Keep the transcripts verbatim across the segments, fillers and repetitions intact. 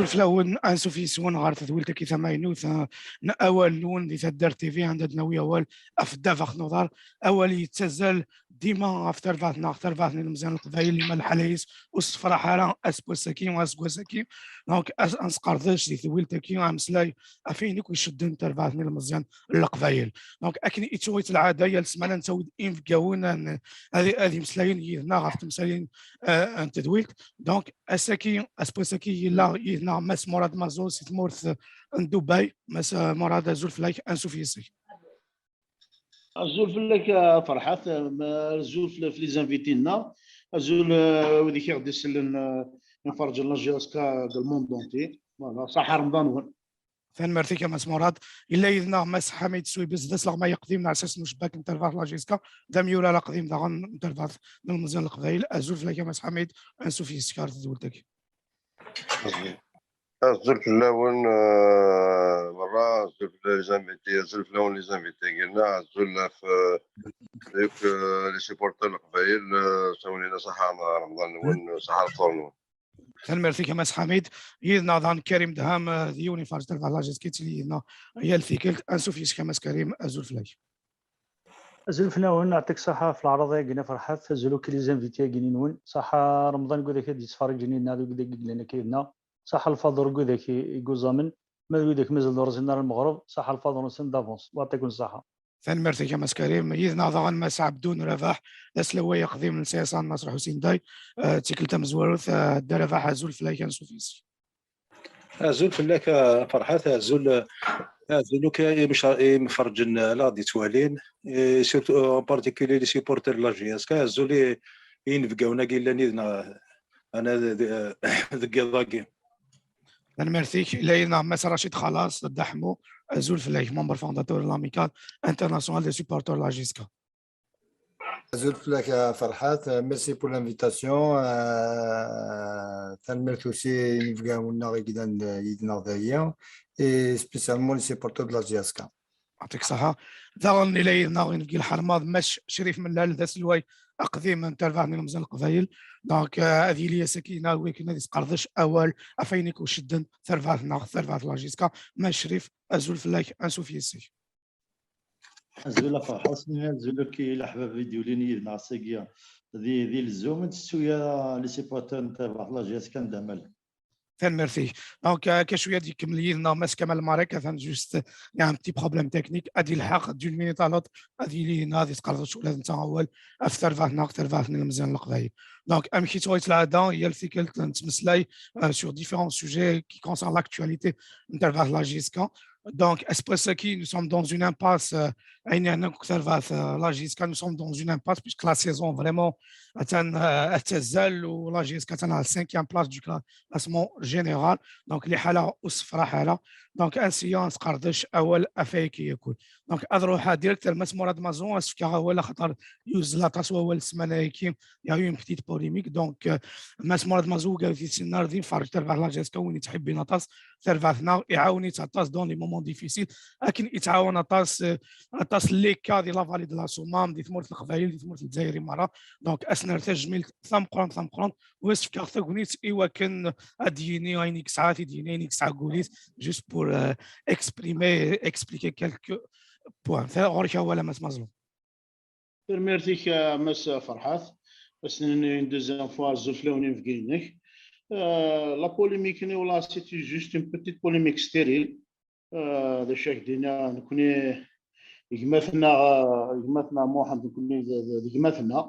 Azul fell-awen, ansuf yes-wen ɣer tedwilt-agi tamaynut, eh, n Awal-nwen di Taddart T V. Anda d-nawi awal ɣef ddabex n uḍar, awal yettazzal dima ɣef terbaɛt-nneɣ, terbaɛt n ilmeẓyen n Leqbayel, limer lḥal-is ur s-tefraḥ ara aseggas-agi, aseggas-agi. Donc, as-, ad nesqerdec di tedwilt-agi ameslay ɣef wayen akk icedden terbaɛt n ilmeẓyen n Leqbayel. Donc, akken i tuɣ lɛada, yal ssmana nettawi-d inebgawen ad, ad, ad imeslayen yid-neɣ ɣef temsalin, eh, n tedwilt. Donc, ass-agi, aseggas-agi yella yid-neɣ Mass Murad Mazou si tmurt n Dubai. Mass, eh, Murad, azul fell-ak, ansuf yes-k. Azul fell-ak a Ferḥat, ma-, azul fell-, fell-, les invités-nneɣ, azul, eh, wid i ɣ-d-isellen, eh, imferrǧen la J S K deg le monde entier. Voilà, ṣaḥa Remḍan-nwen. Tanemmirt-ik a Mass Murad. Yella yid-neɣ Mass Ḥamid Swibes, d asleɣmay aqdim n ɛessas n ucebbak n terbaɛt la J S K, d amyurar aqdim daɣen n terbaɛt n ilmeẓyen n Leqbayel. Azul fell-ak a Mass Ḥamid, ansuf yes-k ɣer tedwilt-agi. Azul fell-awen, eh, merra, azul fell-, les invités, azul fell-awen les invités-agi-nneɣ, azul ɣef, eh, akk, eh, les supporters n Leqbayel, eh, sawlen-as ṣaḥa Remḍan-nwen, ṣaḥa lefṭur-nwen. Tanemmirt-ik a Mass Ḥamid. Yid-neɣ daɣen Karim Deham, eh, d yiwen iferrǧ terbaɛt la J S K, yettili yid-neɣ yal tikkelt. Ansuf yes-k a Mass Karim, azul fell-ak. Azul fell-awen, yeɛṭik ṣaḥa ɣef leɛraḍ-agi a Ferḥat, azul akk les invités-agi-nwen, ṣaḥa Remḍan deg widak i d-yettferriǧen yid-neɣ, deg widak i yellan akka yid-neɣ, ṣaḥa lfaḍur deg widak i, i yuẓamen, ma d widak mazal ur rẓin ara lmeɣreb, ṣaḥa lfaḍur-nsen d'avance, yeɛṭiken ṣaḥa. Tanemmirt-ik a Mass Karim. Yid-neɣ daɣen Mass Abdou Rabaḥ, d aselway aqdim n C S A n Nasser Hussein Day. Eh, d tikkelt tamezwarut, eh, Dda Rabaḥ, azul fell-ak, ansuf yes-k. Azul fell-ak a Ferḥat, azul, azul akk i imec-, imferrǧen la ɣ-d-yettwalin, et surtout, en particulier les supporters de la J S K, azul i, i yinebgawen-agi yellan yid-neɣ, ana d-, d-, deg iḍ-agi. Tanemmirt-ik. Yella yid-neɣ Mass Rachid Khalas, Dda Ḥemmu, azul fell-ak, membre fondateur de l'Amicale Internationale des Supporters de la J S K. Azul fell-ak a Ferḥat, merci pour l'invitation. Euh, tanemmirt aussi i yinebgawen-nneɣ i yellan yid-neɣ dagi, et spécialement les supporters de la J S K. Yeɛṭik ṣaḥa. Daɣen yella yid-neɣ inebgi lḥerma d Mass Crif Mellal, d aselway aqdim n terbaɛt n ilmeẓyen n Leqbayel. Donc, euh, ad yili ass-agi yid-neɣ i wakken ad yesqerdec awal ɣef wayen akk icedden terbaɛt-nneɣ, terbaɛt la J S K. Mass Crif, azul fell-ak, ansuf yes-k. Azul a Ferḥat, azul akk i leḥbab i d-yulin yid-neɣ ass-agi di, di lzum, ur ntettu ara les supporters n terbaɛt la J S K anda ma llan. Tanemmirt-ik. Donc, euh, akka cwiya ad ikemmel yid-neɣ Mass Kamal Marek, atan juste, il y a un petit problème technique. Ad yelḥeq d'une minute à l'autre, ad yili yid-neɣ ad yesqerdec ula d netta awal ɣef terbaɛt-nneɣ, terbaɛt n ilmeẓyen n Leqbayel. Donc, amek i tuɣ lɛada, yal tikkelt nettmeslay, euh, sur différents sujets qui concernent l'actualité n terbaɛt la J S K. Donc, aseggas-agi, nous sommes dans une impasse, euh, ayen yeɛnan akk terbaɛt, euh, la J S K, nous sommes dans une impasse, puisque la saison, vraiment, atan, euh, ad tazzal, u la J S K atan à la cinquième place du classement général. Donc, liḥala ur tessefraḥ ara. Donc, ansi ad nesqerdec awal ɣef wayagi yakk. Donc, ad ruḥeɣ direct ar Mass Murad Mazou, ad s-fkeɣ awal, axaṭer yuzzel aṭas wawal ssmana-agi, il y a eu une petite polémique. Donc, euh, Mass Murad Mazou, wigad ur t-yessinen ara, d imferrǧ terbaɛt la J S K, win yettḥibbin aṭas terbaɛt-nneɣ, iɛawen-itt aṭas dans les moments difficiles, akken yettɛawan aṭas, euh, aṭas les cas di la vallée de la Soummam, di tmurt n Leqbayel, di tmurt n Lezzayer i merra. Donc, ad s-nerr tajmilt tameqqrant, tameqqrant, u ad s-fkeɣ tagnit i wakken ad d-yini ayen i yesɛa, ad t-id-yini ayen i yesɛa deg wul-is, juste pour, euh, exprimer, expliquer quelques points. Ɣur-k awal a Mass Mazlum. Tanemmirt-ik a Mass Ferḥat. Ad s-nini une deuxième fois azul fell-awen inebgi-inek. Euh, la polémique-nni, wala, c'était juste une petite polémique stérile. Euh, d acu ak d-iniɣ, nekni gma-tneɣ, euh, gma-tneɣ Muḥend, nekni d, d, d gma-tneɣ,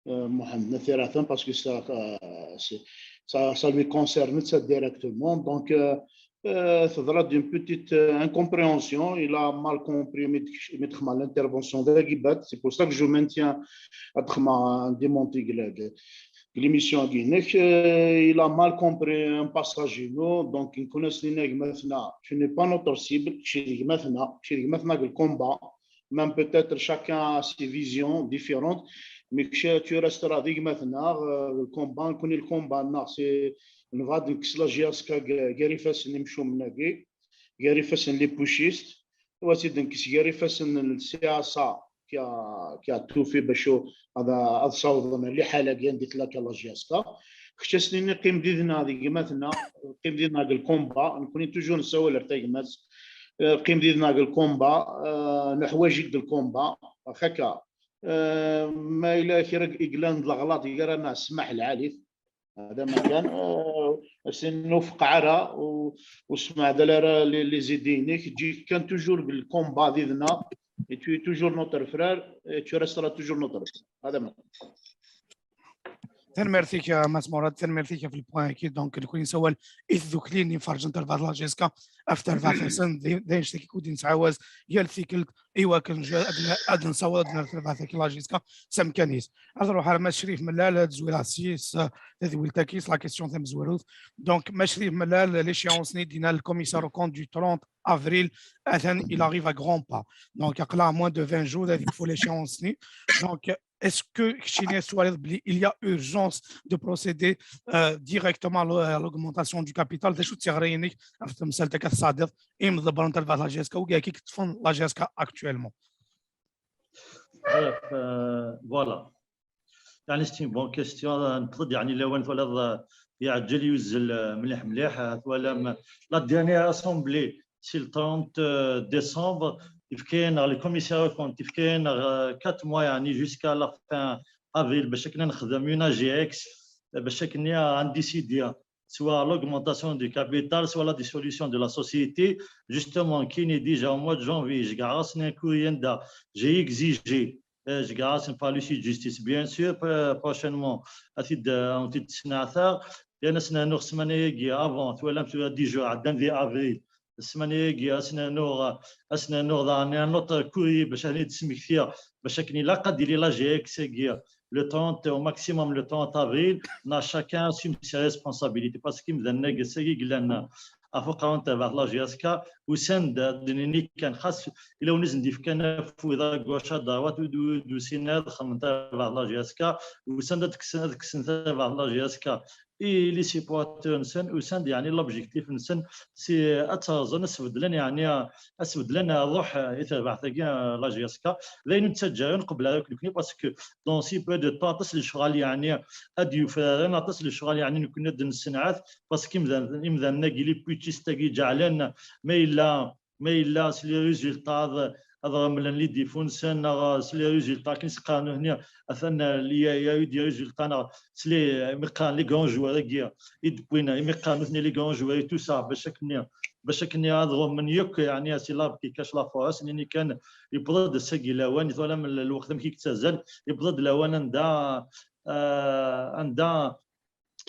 euh, Muḥend n At Yiraten, parce que ça, euh, c'est, ça, ça lui concerne ça directement. Donc, euh, euh, teḍra-d une petite, euh, incompréhension. Il a mal compris mi d-, mi d-xedmeɣ l'intervention dagi, but c'est pour ça que je maintiens ad xedmeɣ un démenti deg la, deg l'émission-agi-inek. Euh, il a mal compris un passage inu. Donc, nekni ad s-nini a gma-tneɣ, tu n'es pas notre cible, kečč d gma-tneɣ, kečč d gma-tneɣ deg le combat. Même peut-être chacun a ses visions différentes, mais kečč tu resteras d gma-tneɣ, euh, le combat, nekni le combat-nneɣ, c'est, nebɣa ad nekkes la J S K g-, gar ifassen imcumen-agi, gar ifassen les putschistes, u ad tt-id-nekkes gar ifassen n le C S A, qui a, qui a tout fait bac ad, ad sawḍen liḥala-agi anda i tella kan la J S K. Kečč ad s-nini qqim did-neɣ d gma-tneɣ, qqim did-neɣ deg lkumba, nekkni toujours nessawal ar tagmat, eh, qqim did-neɣ deg lkumba, eh, nuḥwaǧ-ik deg lkumba, haka. Eh, ma yella kra i yellan d leɣlaḍ gar-aneɣ, smaḥ lɛali-t. Hada ma kan, eh, as-in ur feqqeɛ ara, u-, ur smeɛdal ara les, les idées-inek, ǧǧi-k kan toujours deg lkumba did-neɣ, et tu es toujours notre frère, et tu resteras toujours notre frère. Hada ma kan. Tanemmirt-ik a Mass Mourad, tanemmirt-ik ɣef le point-agi. Donc nekkni nessawal i tdukli-nni iferrǧen tarbaɛt la J S K ɣef terbaɛt-nsen, d d anect-agi i d-nettɛawaz yal tikkelt i wakken ad n-, ad nessaweḍ ad nerr tarbaɛt-agi la J S K s amkan-is. Ad nruḥ ar Mass Crif Mellal, ad zwireɣ s yis, eh, tadwilt-agi s la question tamezwarut. Donc Mass Crif Mellal, l'échéance-nni d-yenna le commissaire aux comptes du trente avril, atan il arrive à grands pas. Donc aql-aɣ moins de vingt jours ad yekfu l'échéance-nni. Donc est-ce que keččini ad twaliḍ belli il y a urgence de procéder, euh, directement à l-, à l'augmentation du capital? D acu d tiɣri-inek ɣef temsalt-agi ad tesɛeddiḍ imḍebbren n terbaɛt la J S K, wigi i yeṭṭfen la J S K actuellement? Bref, euh, voilà. يعني c'est une bonne question. نقصد يعني لو انت ولا يعجل يوزل مليح مليح. ولا la dernière assemblée c'est le trente décembre, يفكينا le commissaire aux comptes يفكينا quatre mois يعني jusqu'à la fin avril باش كنا نخدم une A G X باش كنا décider soit l'augmentation du capital, soit la dissolution de la société. Justement, qui est déjà au mois de janvier, je garde un courrier, j'ai exigé, euh, je garde un palais de justice, bien sûr, euh, prochainement, à titre de, en titre de sénateur. Il y a un an, avant, tu vois, là, tu as dix jours, à dix avril. Ssmana-agi, ad s-nernuɣ, ad s-nernuɣ daɣen un autre courrier bac ad ten-id-smektiɣ, bac akken ilaq ad d-tili la G X-agi le trente, au maximum le trente avril, neɣ chacun assume ses responsabilités, parce que imdanen-agi ass-agi yellan ɣef uqerru n terbaɛt la G S K, usan-d ad d-nini kan xas ila win i sen-d-yefkan afud à gauche à droite, ur d-, ur d-usin ad xedmen terbaɛt la G S K, usan-d ad kksen, ad kksen terbaɛt la G S K. I les supporters-nsen usan-d, yeɛni l'objectif-nsen si ad tt-rẓen, ad sbeddlen, yeɛni ad sbeddlen ṛṛuḥ i terbaɛt-agi, la G S K. D ayen ur nettaǧǧa ara, nqebbel ara akk nekkni, parce que dans si peu de temps, aṭas n lecɣal, yeɛni ad d-yufraren, aṭas n lecɣal, yeɛni nekkni ad d-nessenɛet, parce que imdanen, imdanen-agi, les putschistes-agi, ǧeɛlen ma yella ma yella s les résultats ad, ad ɣemlen les défauts-nsen, neɣ s les résultats akken i s-qqaren nutni, atan il y a eu des résultats, neɣ s les, mi qqaren les grands joueurs-agi i d-wwin, imi qqaren nutni les grands joueurs et tout ça, bac akken, bac akken ad ɣummen yakk, yeɛni c'est l'arbre qui cache la forêt, ad s-nini kan yewweḍ-d ass-agi lawan, i twalam lweqt amek i yettazzal, yewweḍ-d lawan anda, euh, anda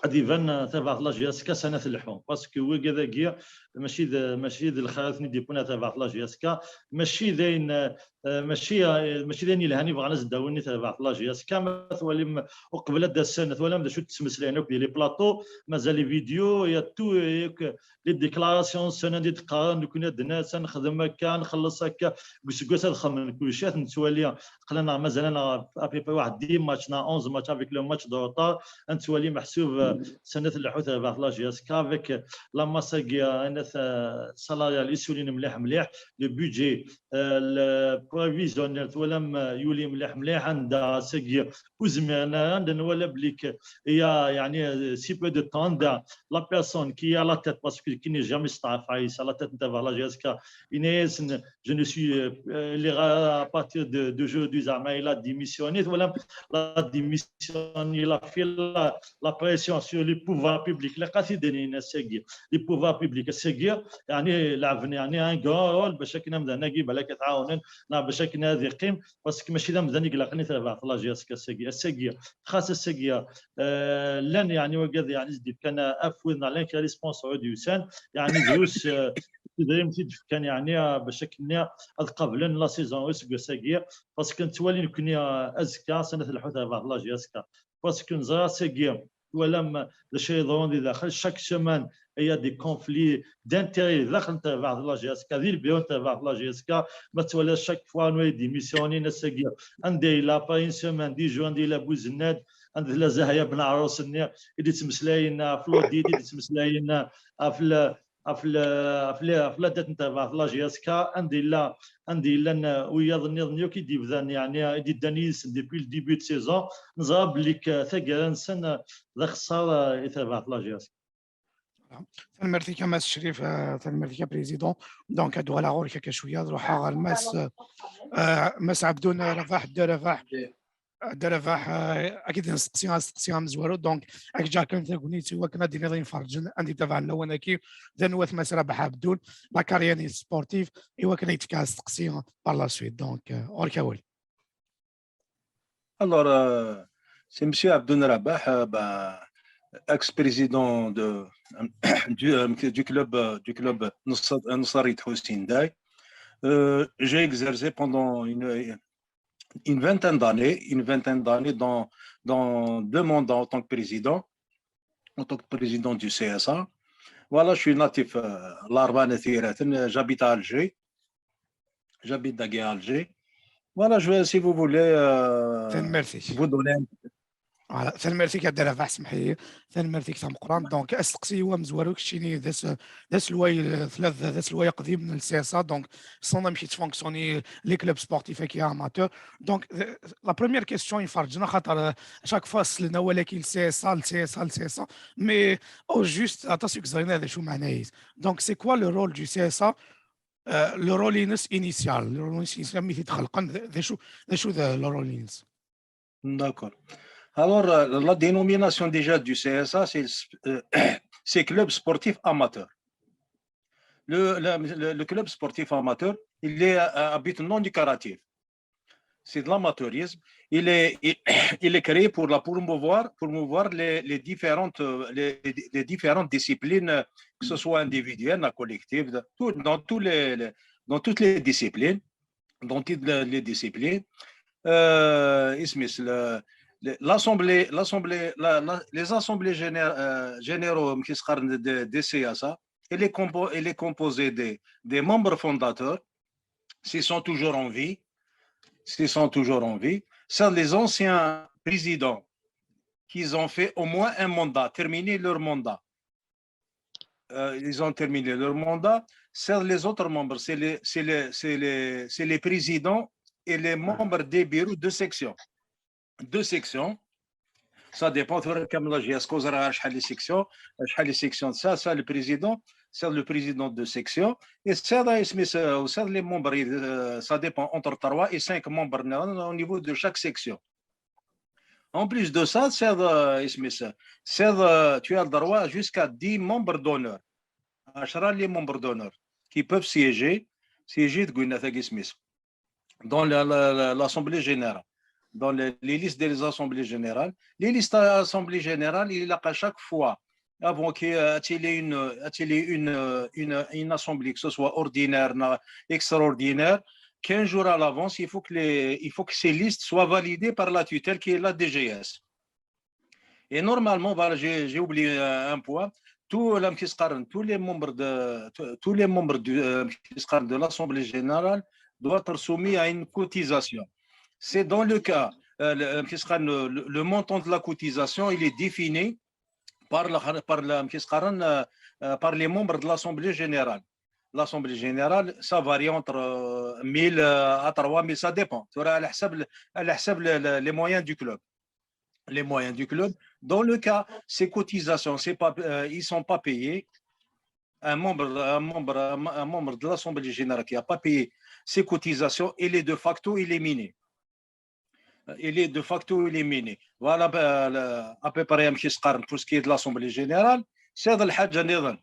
ad iban, eh, tabaɛt la G S K s ana telḥu, parce que wigad-agi mačči d, mačči d lxir i ten-id-yewwin ar tabaɛt la G S K, mačči d ayen, eh, mačči, eh, mačči d ayen yelhan i bɣan ad s-d-awin i terbaɛt la G S K. Ma twalim uqbel ad d-asen, twalam d acu d-ttmeslayen akk di les plateaux, mazal les vidéos, il y a tout, eh, yakk les déclarations-nsen anda i d-qqaren nekkni ad d-nas, ad nexdem akka, ad nxelleṣ akka, deg useggas ad xedmen kulci, ad ten-nettwali. Aql-aneɣ mazal-aneɣ à peu près waḥed dix matchs neɣ onze matchs avec le match de retard. Ad nettwali meḥsub, euh, sani telḥu terbaɛt la G S K avec, euh, la masse-agi, euh, ayen, euh, salariale i s-yulin mliḥ mliḥ, le budget, euh, le prévisionnel, twalam, euh, yuli mliḥ mliḥ, anda ass-agi ur zmiren ara, anda nwala belli k-, il y a, yeɛni, euh, si peu de temps, anda la personne qui est à la tête, parce que qui n'est jamais steɛref Ɛisa, à la tête n terbaɛt la G S K, yenna-yasen, je ne suis, euh, euh, les ra-, à partir de, d'aujourd'hui, zeɛma il a démissionné, twalam, la démission, il a fait la, la pression sur les pouvoirs publics. Ilaq ad t-id-inin ass-agi, les pouvoirs publics ass-agi, yeɛni, lɛebn, yeɛni, un grand rôle bac akken amdan-agi balak ad t-ɛawnen, neɣ bac akken ad iqqim, parce que mačči d amdan i ilaqen i terbaɛt la G S K ass-agi. Ass-agi, xas ass-agi, euh, llan, yeɛni, wigad, yeɛni, s-d-ifkan afud, neɣ llan kra les sponsors i d-yusan, yeɛni, drus, euh, tidrimt i d-fkan, yeɛni, bac akken ad qablen la saison useggas-agi, parce que nettwali nekkni, euh, azekka, sani telḥu terbaɛt la G S K, parce que neẓra ass-agi, twalam d acu yeḍrun di daxel, chaque semaine, il y a des conflits d'intérêts daxel n terbaɛt la G S K, di lbiru n terbaɛt la G S K, ma twaliḍ chaque fois anwa i d-démissionnin ass-agi, anda yella, après une semaine, dix jours, anda yella Buzennad, anda tella Zahya Ben Ɛrus-nni, i d-yettmeslayen ɣef l'audit, i d-yettmeslayen ɣef l-, ɣef l-, ɣef l-, ɣef la dette n terbaɛt la G S K, anda yella, anda yellan, euh, wiyaḍ nniḍen yakk i d-yebdan, yeɛni, i d-yeddan yid-sen depuis le début de saison, neẓra belli k-, taggara-nsen, euh, d axeṣṣar, euh, i terbaɛt la G S K. Tanemmirt-ik a Mass Crif, euh, tanemmirt-ik a Président. Donc, ad uɣaleɣ ɣur-k akka cwiya, ad ruḥeɣ ɣer Mass, euh, Mass Abdoun Rabaḥ, Dda Rabaḥ. Dda Rabaḥ, euh, ad k-id-nesteqsi asteqsi amezwaru. Donc, ad k-ǧǧeɣ kan tagnit i wakken ad d-tiniḍ i yimferrǧen anda i d-itabaɛen lawan-agi, d anwa-t Mass Rabaḥ Abdoun, la carrière sportive, i wakken ad k-d-fkeɣ asteqsi par la suite. Donc, euh, ɣur-k awal. Alors, euh, c'est Monsieur Abdoun Rabaḥ, euh, ben, ex-président de, du, euh, du club, euh, du club Nasser, Nasser Hussein Day. Euh, j'ai exercé pendant une, une vingtaine d'années, une vingtaine d'années dans, dans deux mandats en tant que président, en tant que président du C S A. Voilà, je suis natif, euh, Larbane Thiraten, j'habite à Alger. J'habite à Alger. Voilà, je vais, si vous voulez, euh, vous donner un Voilà, tanemmirt-ik a Dda Rabaḥ, semmeḥ-iyi. Tanemmirt-ik tameqqrant. Donc, asteqsi-iw amezwaru keččini d as-, d aselway, euh, tella d, d aselway aqdim n le C S A, donc, tessneḍ amek yettfunctioni les clubs sportifs-agi amateurs. Donc, euh, la première question yemferrǧen, axaṭer, euh, chaque fois slen awal-agi le C S A, le C S A, le C S A, mais au juste, aṭas i yeẓrin d acu meɛna-is. Donc, c'est quoi le rôle du C S A, euh, le rôle-ines initial, le rôle-ines initial, mi t-id-xelqen, d, d acu, d acu d, le rôle-ines? D'accord. Alors, euh, la dénomination déjà du C S A, c'est, euh, c'est club sportif amateur. Le, le, le- le club sportif amateur, il est à, à but non lucratif. C'est de l'amateurisme. Il est, il, il est créé pour la promouvoir, promouvoir les, les différentes, euh, les, les différentes disciplines, euh, que ce soit individuelles, collective, de- tout- dans, tous les, les- dans toutes les disciplines, dans toutes les, les disciplines. Euh, اسميس, le- le- l'assemblée, l'assemblée, la- la- les assemblées généra- euh, généraux, كي يسقر, de- des C S A, elle est, compo- elle est composée des, des membres fondateurs, s'ils sont toujours en vie, s'ils sont toujours en vie, c'est les anciens présidents qui ont fait au moins un mandat, terminé leur mandat. Euh, ils ont terminé leur mandat. C'est les autres membres, c'est les, c'est les, c'est les, c'est les présidents et les membres des bureaux de section. De section. Ça dépend, ثورة كاملة جي اسكو زرا شحال les sections, شحال les sections. Ça, ça, le président, c'est le président de section. Et c'est, c'est les membres, euh, ça dépend entre trois et cinq membres, non, au niveau de chaque section. En plus de ça, c'est, euh, اسميس, c'est, euh, tu as le droit jusqu'à dix membres d'honneur. عشرة les membres d'honneur qui peuvent siéger, siéger تقولنا ثاقي سميس, dans la- la- la- l'assemblée générale, dans les, les listes des assemblées générales. Les listes d'assemblée générale, il a à chaque fois, avant que, euh, qu'il y ait une, qu'il y ait une, euh, une, une assemblée, que ce soit ordinaire, na- extraordinaire, quinze jours à l'avance, il faut que les, il faut que ces listes soient validées par la tutelle qui est la D G S. Et normalement, voilà, j'ai j'ai oublié, euh, un point. Tous, euh, tous les membres de, tous- tous les membres du, euh, de l'Assemblée générale doivent être soumis à une cotisation. C'est dans le cas, euh, le, euh, le- le montant de la cotisation, il est défini par la, par la, euh, euh, par les membres de l'Assemblée générale. L'Assemblée générale, ça varie entre, euh, mille, euh, à trois mille, ça dépend. Tu auras à la حساب, à la حساب le- le- les moyens du club. Les moyens du club. Dans le cas, ces cotisations, c'est pas, euh, ils sont pas payés. Un membre, un membre, un, un membre de l'Assemblée générale qui n'a pas payé ses cotisations, il est de facto éliminé. Il est de facto éliminé. Voilà, ben, le- à peu près, كي يسقر, pour ce qui est de l'Assemblée générale. C'est الحاجة نظن.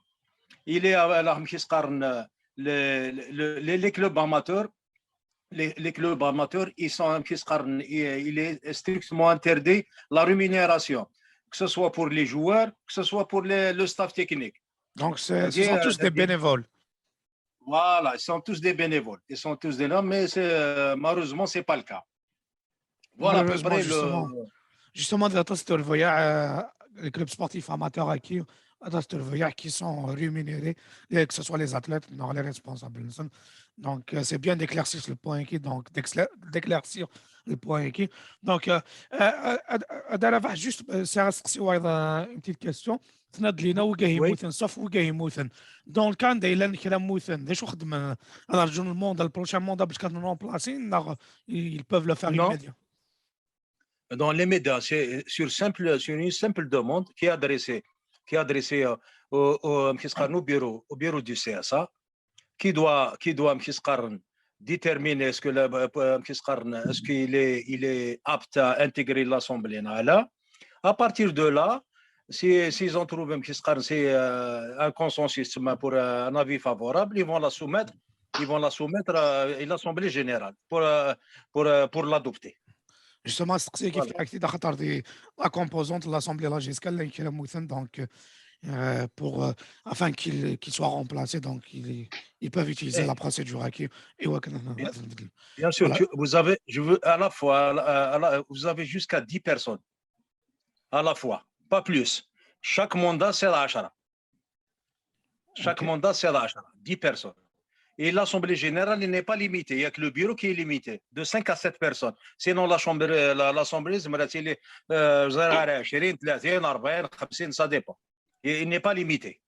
Il est, euh, كي يسقر, le- le- le- les clubs amateurs, les, les clubs amateurs, ils sont, كي يسقر, il il est strictement interdit la rémunération, que ce soit pour les joueurs, que ce soit pour les- le staff technique. Donc, c'est- ce sont tous des bénévoles. Voilà, ils sont tous des bénévoles. Ils sont tous des, non, mais c'est, euh, malheureusement, c'est pas le cas. Voilà à peu Malheureusement, près justement. le. Justement, aṭas n terbayeɛ, euh, les clubs sportifs amateurs-agi, aṭas n terbayeɛ qui sont rémunérés, les- que ce soit les athlètes, non, les responsables. Donc, euh, c'est bien d'éclaircir le point-agi, donc d'éclair- d'éclaircir le point-agi. Donc, euh, euh, euh, euh, Dda Rabaḥ, juste, euh, c'est une petite question. Tenniḍ-d lina wigi yemmuten, sauf wigi yemmuten. Dans le cas anda yellan kra mmuten, d acu xeddmen? Ad rǧun le mandat, le prochain mandat باش كنرمبلاسي, neɣ ils peuvent le faire Non. Immédiat. Dans les médias, c'est sur simple, sur une simple demande qui est adressée, qui est adressée, euh, au, au, amek i s-qqaren, au bureau, au bureau du C S A, qui doit, qui doit, amek i s-qqaren, déterminer est-ce que la, amek i s-qqaren, est-ce qu'il est, il est apte à intégrer l'Assemblée, là. À partir de là, si, s'ils ont trouvé, amek i s-qqaren, c'est, euh, un consensus, pour, euh, un avis favorable, ils vont la soumettre, ils vont la soumettre à, à l'Assemblée générale pour, euh, pour, euh, pour l'adopter. Justement, c'est ce qui fait que la composante de l'Assemblée, la G S K, donc, euh, pour, euh, afin qu'il qu'il soit remplacé, donc ils, ils peuvent utiliser la procédure acquis. Et ouais, Bien sûr, tu- vous avez, je veux à la fois, à la- à la- vous avez jusqu'à dix personnes à la fois, pas plus. Chaque mandat, c'est عشرة. Chaque Ok. Mandat, c'est عشرة, dix personnes. Et l'Assemblée générale, elle n'est pas limitée. Il n'y a que le bureau qui est limité, de cinq à sept personnes. Sinon, la chambre, euh, la- l'Assemblée, زعما تيلي, euh, زعما عشرين، ثلاثين، أربعين، خمسين, ça dépend. Et il n'est pas limité.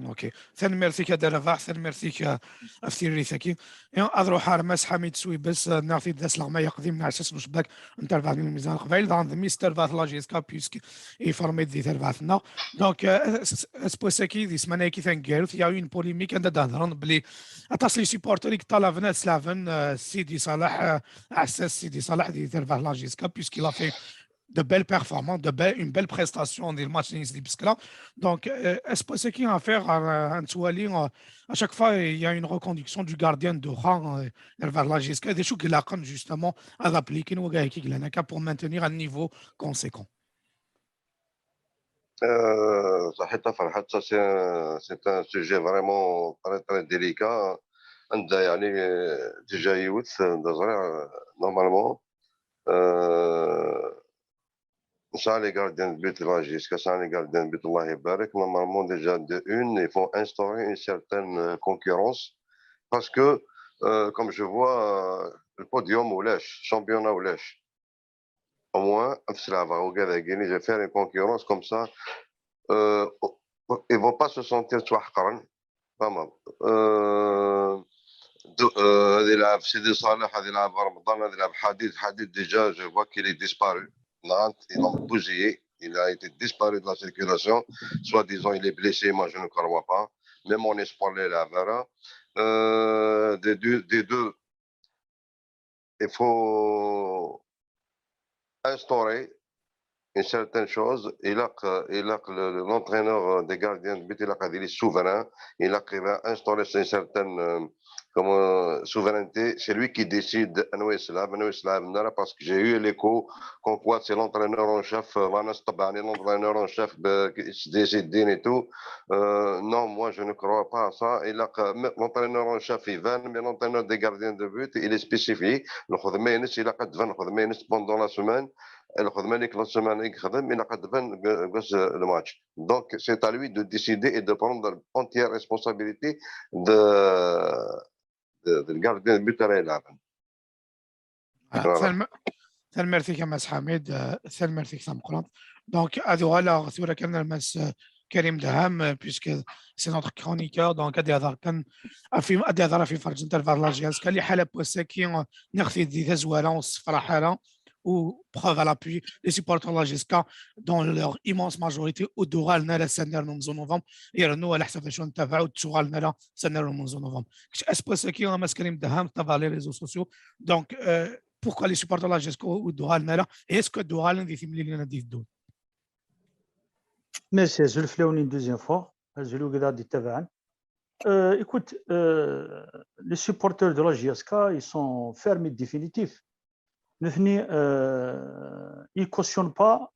Ok. Tanemmirt-ik a Dda Rabaḥ, tanemmirt-ik, euh, ɣef tirrit-agi. Ad nruḥ ar Mass Ḥamid Swibes, euh, nniɣ-t-id d asleɣmay aqdim n Ɛessas n Ucebbak n terbaɛt n lmizan n Leqbayel, daɣen d mister bat la G S K, puisque iferm-d di terbaɛt-nneɣ. Donc, euh, s- s- aseggas-agi, di ssmana-agi taneggarut, il y a eu une polémique, anda d-hedren belli aṭas n les supporters i yeṭṭalaben ad sleɛben, euh, Sidi Ṣaleḥ, euh, Ɛessas Sidi Ṣaleḥ di terbaɛt la G S K, puisqu'il a fait de belles performances, de belles, une belle prestation dans le match Nice di Beskla. Donc, euh, aseggas-agi, affaire, euh, à chaque fois, il y a une reconduction du gardien de rang, euh, vers la G S K. D acu i ilaqen, justement, ad appliquer, ou gagner, pour maintenir un niveau conséquent. Euh, صحيت فرحت, ça c'est un, c'est un sujet vraiment très très délicat. عندها يعني, euh, déjà يوث, euh, normalement, euh, ça les gardiens de but, la G S K, ça les gardiens de but, الله يبارك. Normalement, déjà de une, il faut instaurer une certaine, euh, concurrence parce que, euh, comme je vois, euh, le podium ولاش, championnat ولاش. Au moins, في سلعة وكذا, je vais faire une concurrence comme ça. Euh, ils vont pas se sentir توحقرا. Vraiment. Euh, de- euh, هذا يلعب سيدي صالح, هذا يلعب رمضان, هذا يلعب حديد. حديد, déjà, je vois qu'il est disparu. Nantes, ils l'ont bousillé. Il a été disparu de la circulation. Soi-disant, il est blessé. Moi, je ne crois pas. Mais mon espoir, il est là. Euh, des deux, des deux, il faut instaurer une certaine chose. Il a, il a le- l'entraîneur des gardiens de but, il a dit les souverains, il a instauré une certaine, euh, comment, souveraineté. C'est lui qui décide, أنا وين يلعب, أنا وين يلعب, parce que j'ai eu l'écho comme quoi c'est l'entraîneur en chef, euh, Manas Tabani, l'entraîneur en chef, euh, qui décide et tout. Euh, non, moi je ne crois pas à ça. Il a, l'entraîneur en chef, il vient, mais l'entraîneur des gardiens de but, il est spécifique. الخدمة ينس, il a قد فان الخدمة ينس pendant la semaine. الخدمة اللي كل semaine يخدم, il a قد فان قوس le match. Donc, c'est à lui de décider et de prendre entière responsabilité de, de, de le gardien de but اللي يلعب. Voilà. Tanemmirt-ik a Mass Ḥamid, euh, tanemmirt-ik tameqqrant. Donc, ad uɣaleɣ tura kan ar Mass, euh, Karim Deham, euh, puisque c'est notre chroniqueur, donc ad ihder kan ɣef, ad ihder ɣef iferǧen n terbaɛt n la G S K, liḥala n wass-agi, euh, nniɣ-t-id di tazwara, ur ssefraḥ ara, u preuve à l'appui, les supporters de la G S K, dans leur immense majorité, ur d-uɣalen ara s annar n umenzu novembre, yernu ɛla ḥsab d acu ntabaɛ, ur d-ttuɣalen ara s annar n umenzu novembre. Kečč, aseggas-agi, a Mass Karim Deham, tettabaɛeḍ les réseaux sociaux. Donc, euh, pourquoi les supporters de la G S K ur d-uɣalen ara? Et est-ce que d-uɣalen di timlilin ad d-iteddun? Merci, azul fell-awen une deuxième fois. Azul i wid i ɣ-d-ittabaɛen. Euh, écoute, euh, les supporters de la G S K, ils sont fermes et définitifs. Nutni, euh, ils cautionnent pas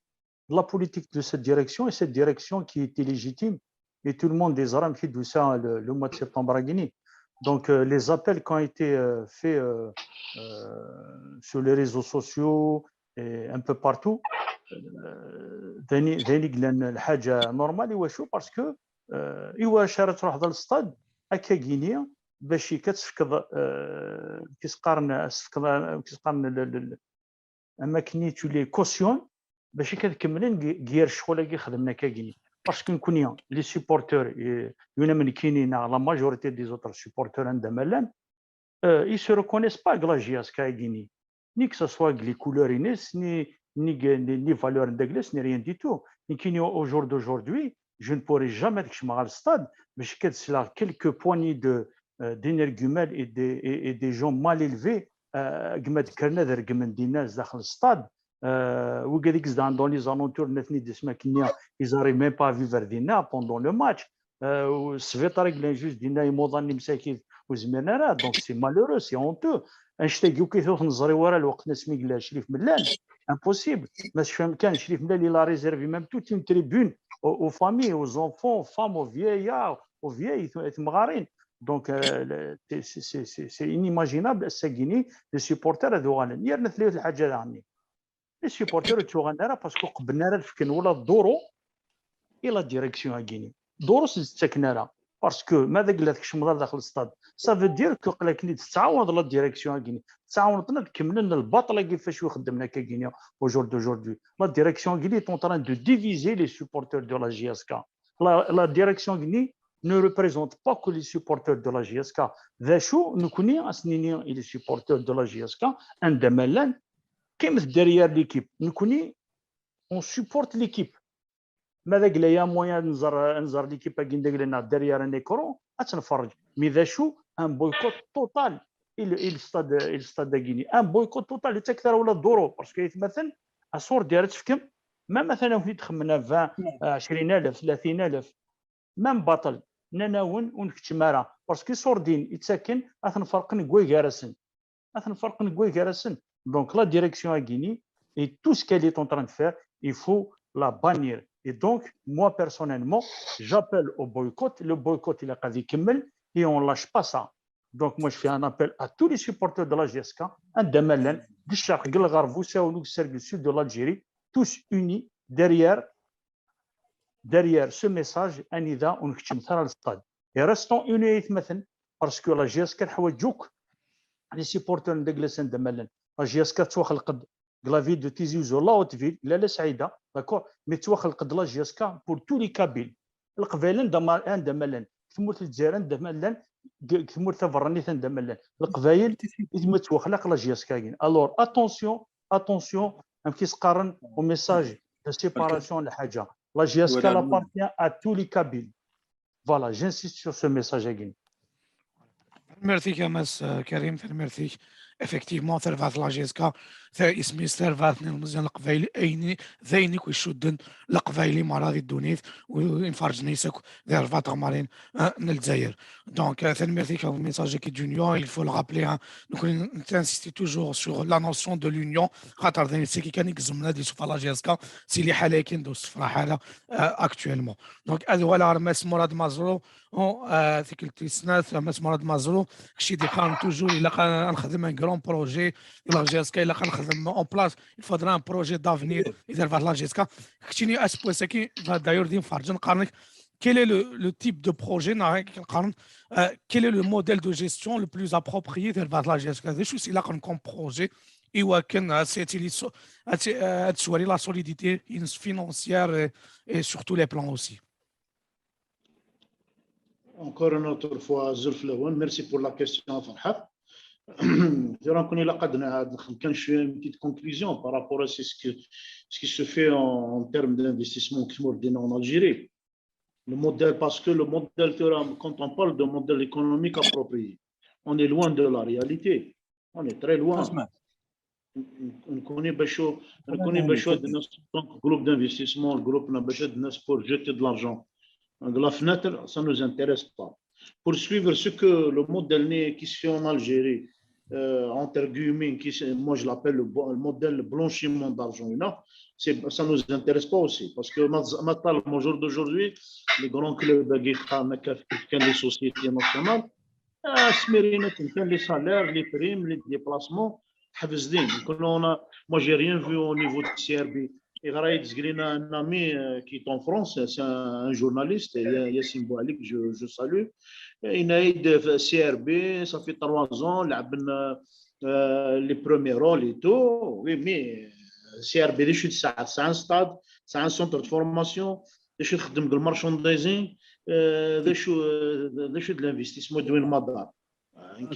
la politique de cette direction, et cette direction qui était légitime, et tout le monde les a remis d'où ça le, le mois de septembre à Guinée. Donc, euh, les appels qui ont été, euh, faits, euh, euh, sur les réseaux sociaux et un peu partout, euh, داينين يقلن الحاجة normale, et واش parce que, euh, ايوا شارت تروح ذا الاستاد هكا غينيا باش كتفكض, euh, كيسقارن, كيسقارن, amakken tu les cautionnes باش كتكملن غير الشغل اللي خدمنا كاكيني. Parce que نكوني les supporters, يونا من كيني, la majorité des autres supporters عندها مالان, euh, ils se reconnaissent pas la G S K كاكيني, ni que ce soit les couleurs, ni, ni, ni, ni valeur de glace, ni rien du tout. Ni كيني au jour d'aujourd'hui, je ne pourrai jamais ad kecmeɣ ɣer le stade, bac akka ad sleɣ quelques poignées de, euh, d'énergumènes et des, et, et des gens mal élevés, euh, gma d-kkren ad regmen dinna zdaxel le stade. Euh, wigad i yezdeɣen dans les alentours, nitni d asmi akken-nni, ils arrivent même pas à vivre dinna pendant le match. Euh, sbiṭar i yellan juste dinna, imuḍan imsakit ur zmiren ara, donc c'est malheureux, c'est honteux. Annect-agi akk ur t-neẓri wara lweqt-nni asmi yella Crif Mellal, impossible. Ma tecfam kan, Crif Mellal, il a réservé même toute une tribune aux, aux familles, aux enfants, aux femmes, aux vieillards, aux vieilles, i temɣarin. Donc, euh, le- c'est- c'est c'est- c'est inimaginable, ass-agi-ni, les supporters ad uɣalen. Yerna tella yiwet lḥaǧa daɣen. Les supporters ur ttuɣalen ara parce que ur qebblen ara ad fken wala ḍḍuru i la direction-agi-ni. Ḍḍuru ur s-d-ttaken ara. Parce que ma d agla tkecmeḍ ar daxel stade, ça veut dire que aql-aken-id tettɛawaneḍ la direction-agi-ni. Tettɛawaneḍ-ten ad kemmlen lbaṭel-agi ɣef wacu i xeddmen akka-agi-ni au jour d'aujourd'hui. La direction-agi-ni est en train de diviser les supporters de la J S K. La, la direction-agi-ni ne représente pas que les supporters de la J S K. D acu, nekkni, ad s-nini i les supporters de la J S K, anda ma llan, qqimet derrière l'équipe. Nekkni, on supporte l'équipe. Ma d agla-ya moyen ad nẓer, ad nẓer l'équipe-agi d agla-nneɣ derrière un écran, ad tt-nferreǧ. Mais d acu, un boycott total i le, i le stade, i le stade-agi-ni. Un boycott total, ur ttaket ara wala ḍḍuru, parce que aytmaten, aṣurdi ara tefkem, même atan ad wen-t-id-xemmen vingt, euh, ɛecrin alef, tlata alef, même baṭel, nnan-awen ur nkeččem ara, parce que iṣurdiyen i ttaken ad ten-ferqen deg way gar-asen. Ad ten-ferqen deg way gar-asen. Donc la direction-agi-ni, et tout ce qu'elle est en train de faire, il faut la bannir. Et donc, moi personnellement, j'appelle au boycott. Le boycott, il a dit et on lâche pas ça. Donc moi, je fais un appel à tous les supporters de la J S K, anda ma llan, deg ccerq, deg lɣerb, usawen, usawen, deg le sud de l'Algérie, tous unis derrière derrière ce message, anida ur nkeččem ara le stade. Et restons unis, aytmaten, parce que la J S K teḥwaǧ akk les supporters n Daglas anda ma llan. La J S K tettwaxleq-d deg la ville de Tizi Uzzu, la haute ville, Lalla Saɛida, d'accord, mais tettwaxleq-d la J S K pour tous les Kabyles. Leqbayel anda ma, anda ma llan, deg tmurt n Lezzayer anda ma llan, deg tmurt taberranit anda ma llan. Leqbayel i tma tettwaxlaq la J S K-agi. Alors, attention, attention, amek i s-qqaren au message de séparation, lḥaǧa. La J S K, elle appartient à tous les Kabyles. Voilà, j'insiste sur ce message-agi. Merci, Karim, merci. Effectivement, tarbaɛt la J S K, isem-is tarbaɛt n ilmeẓyen leqbayli, ayen, d ayen i icudden leqbayli merra di ddunit, u imferrǧen-is akk di rebɛa tɣemmarin, eh, n Lezzayer. Donc, euh, tanemmirt-ik ɣef le message-agi d l'union. Il faut le rappeler, hein. Donc, on insiste toujours sur la notion de l'union. Xaṭer d ayen kan i izemren ad yessufeɣ la J S K si liḥala-agi ur tessefraḥ ara, euh, actuellement. Donc, ad uɣaleɣ ɣer Mass Mourad Mazrou, euh, tikkelt tis snat, Mass Mourad Mazrou, kečč i d-iqqaren toujours, ilaq ad nexdem un grand projet, la J S K, ilaq ad nexdem en place, il faudra un projet d'avenir i terbaɛt la J S K. Keččini aseggas-agi, d'ailleurs, d imferrǧen, qqaren-ak, quel est le, le type de projet, neɣ akken qqaren, euh, quel est le modèle de gestion le plus approprié i terbaɛt la J S K? D acu i s-ilaqen comme projet i wakken ad s-, ad tili so-, ad s-, ad teswari la solidité-ines financière et, et sur tous les plans aussi? Encore une autre fois, azul fell-awen. Merci pour la question, Ferhat. Tura nekkni ilaq ad n-, ad nexdem kan cwiya une petite conclusion par rapport à ce que, ce qui se fait en, en termes d'investissement en Algérie. Le modèle, parce que le modèle, quand on parle de modèle économique approprié, on est loin de la réalité. On est très loin. On connaît Bachot, on connaît Bachot, donc groupe d'investissement, le groupe Bachot pour jeter de l'argent. Donc la fenêtre, ça ne nous intéresse pas. Pour suivre ce que le modèle qui se fait en Algérie, euh, entre guillemets, qui, moi je l'appelle le, le modèle blanchiment d'argent, ça ne nous intéresse pas aussi. Parce que maintenant, au jour d'aujourd'hui, les grands clubs, les sociétés nationales, les salaires, les primes, les déplacements, moi, j'ai rien vu au niveau de C R B. Il y a un ami, euh, qui est en France, c'est un, un journaliste, Yassine Boualik, je, je salue. Il a dit C R B, ça fait trois ans, il a, euh, les premiers rôles et tout. Oui, mais C R B, c'est un stade, c'est un centre de formation, c'est le merchandising, euh, c'est de l'investissement de Madar. Ils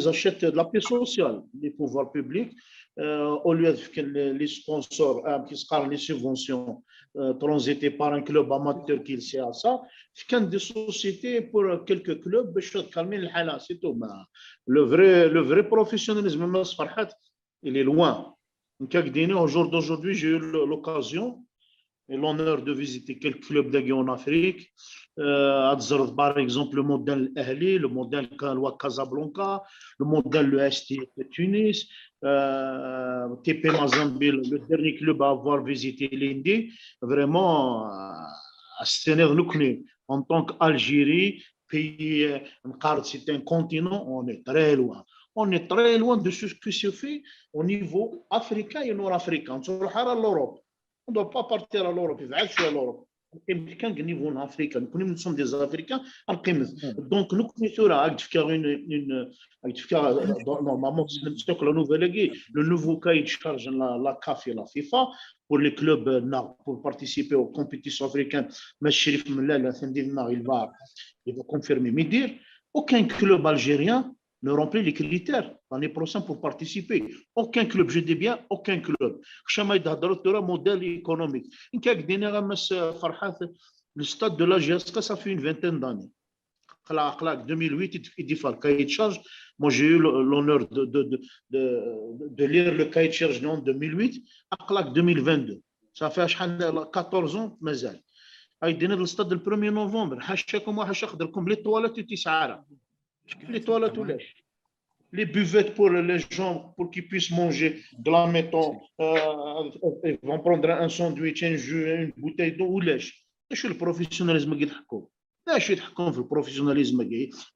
achètent de la paix sociale, les pouvoirs publics. euh, au lieu de les sponsors, euh, qui se les subventions, euh, transitées par un club amateur qui le C A S A, fkan des sociétés pour quelques clubs, باش calmer الحالة, c'est tout. Mais le vrai, le vrai professionnalisme, ma Farhat, il est loin. Donc, au jour d'aujourd'hui, j'ai eu l'occasion et l'honneur de visiter quelques clubs de en Afrique. Euh, par exemple, le modèle Ahli, le modèle Casablanca, le modèle le S T Tunis, euh, T P Mazembe, le dernier club à avoir visité l'Inde. Vraiment, euh, à en tant qu'Algérie, pays, euh, c'est un continent, on est très loin. On est très loin de ce qui se fait au niveau africain et nord-africain. On ne doit pas partir à l'Europe, il va à l'Europe. Nous sommes des Africains, donc nous sommes une, une, normalement, c'est la nouvelle guerre. Le nouveau cahier de charge, la, la CAF et la FIFA, pour les clubs, euh, pour participer aux compétitions africaines, mais Chérif Mellal, il va, il va confirmer, mais dire, aucun club algérien ne remplit les critères l'année prochaine pour participer. Aucun club, je dis bien aucun club. Jamais d'adresse modèle économique. Une quelques dernières, Farhat, le stade de la G S K, ça fait une vingtaine d'années. deux mille huit, il défend le cahier de charge. Moi, j'ai eu l'honneur de, de, de, de, lire le cahier de charge en deux mille huit. deux mille vingt-deux. Ça fait quatorze ans, mais il y a le stade le premier novembre. Les toilettes, tu les toilettes ou les buvettes pour les gens, pour qu'ils puissent manger de la maison, euh, ils vont prendre un sandwich, un jus, une bouteille d'eau, ou les. C'est le professionnalisme qui est le professionnalisme,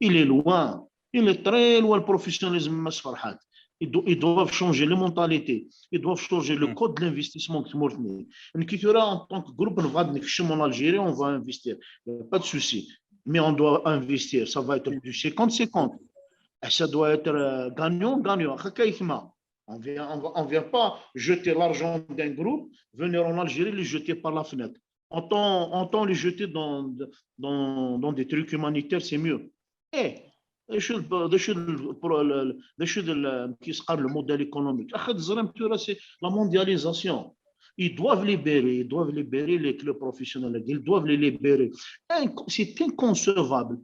il est loin. Il est très loin, le professionnalisme, Farhat. Ils doivent changer les mentalités. Ils doivent changer le code de l'investissement que tu en tant que groupe, on va en Algérie, on va investir. Pas de souci. Mais on doit investir. Ça va être du cinquante cinquante. Et ça doit être, euh, gagnant, gagnant. On vient, on ne vient pas jeter l'argent d'un groupe, venir en Algérie, le jeter par la fenêtre. Autant, autant les jeter dans, dans, dans des trucs humanitaires, c'est mieux. Eh, je suis le, je suis le, je suis le, qui se le modèle économique. C'est la mondialisation. Ils doivent libérer, ils doivent libérer les clubs professionnels, ils doivent les libérer. C'est inconcevable.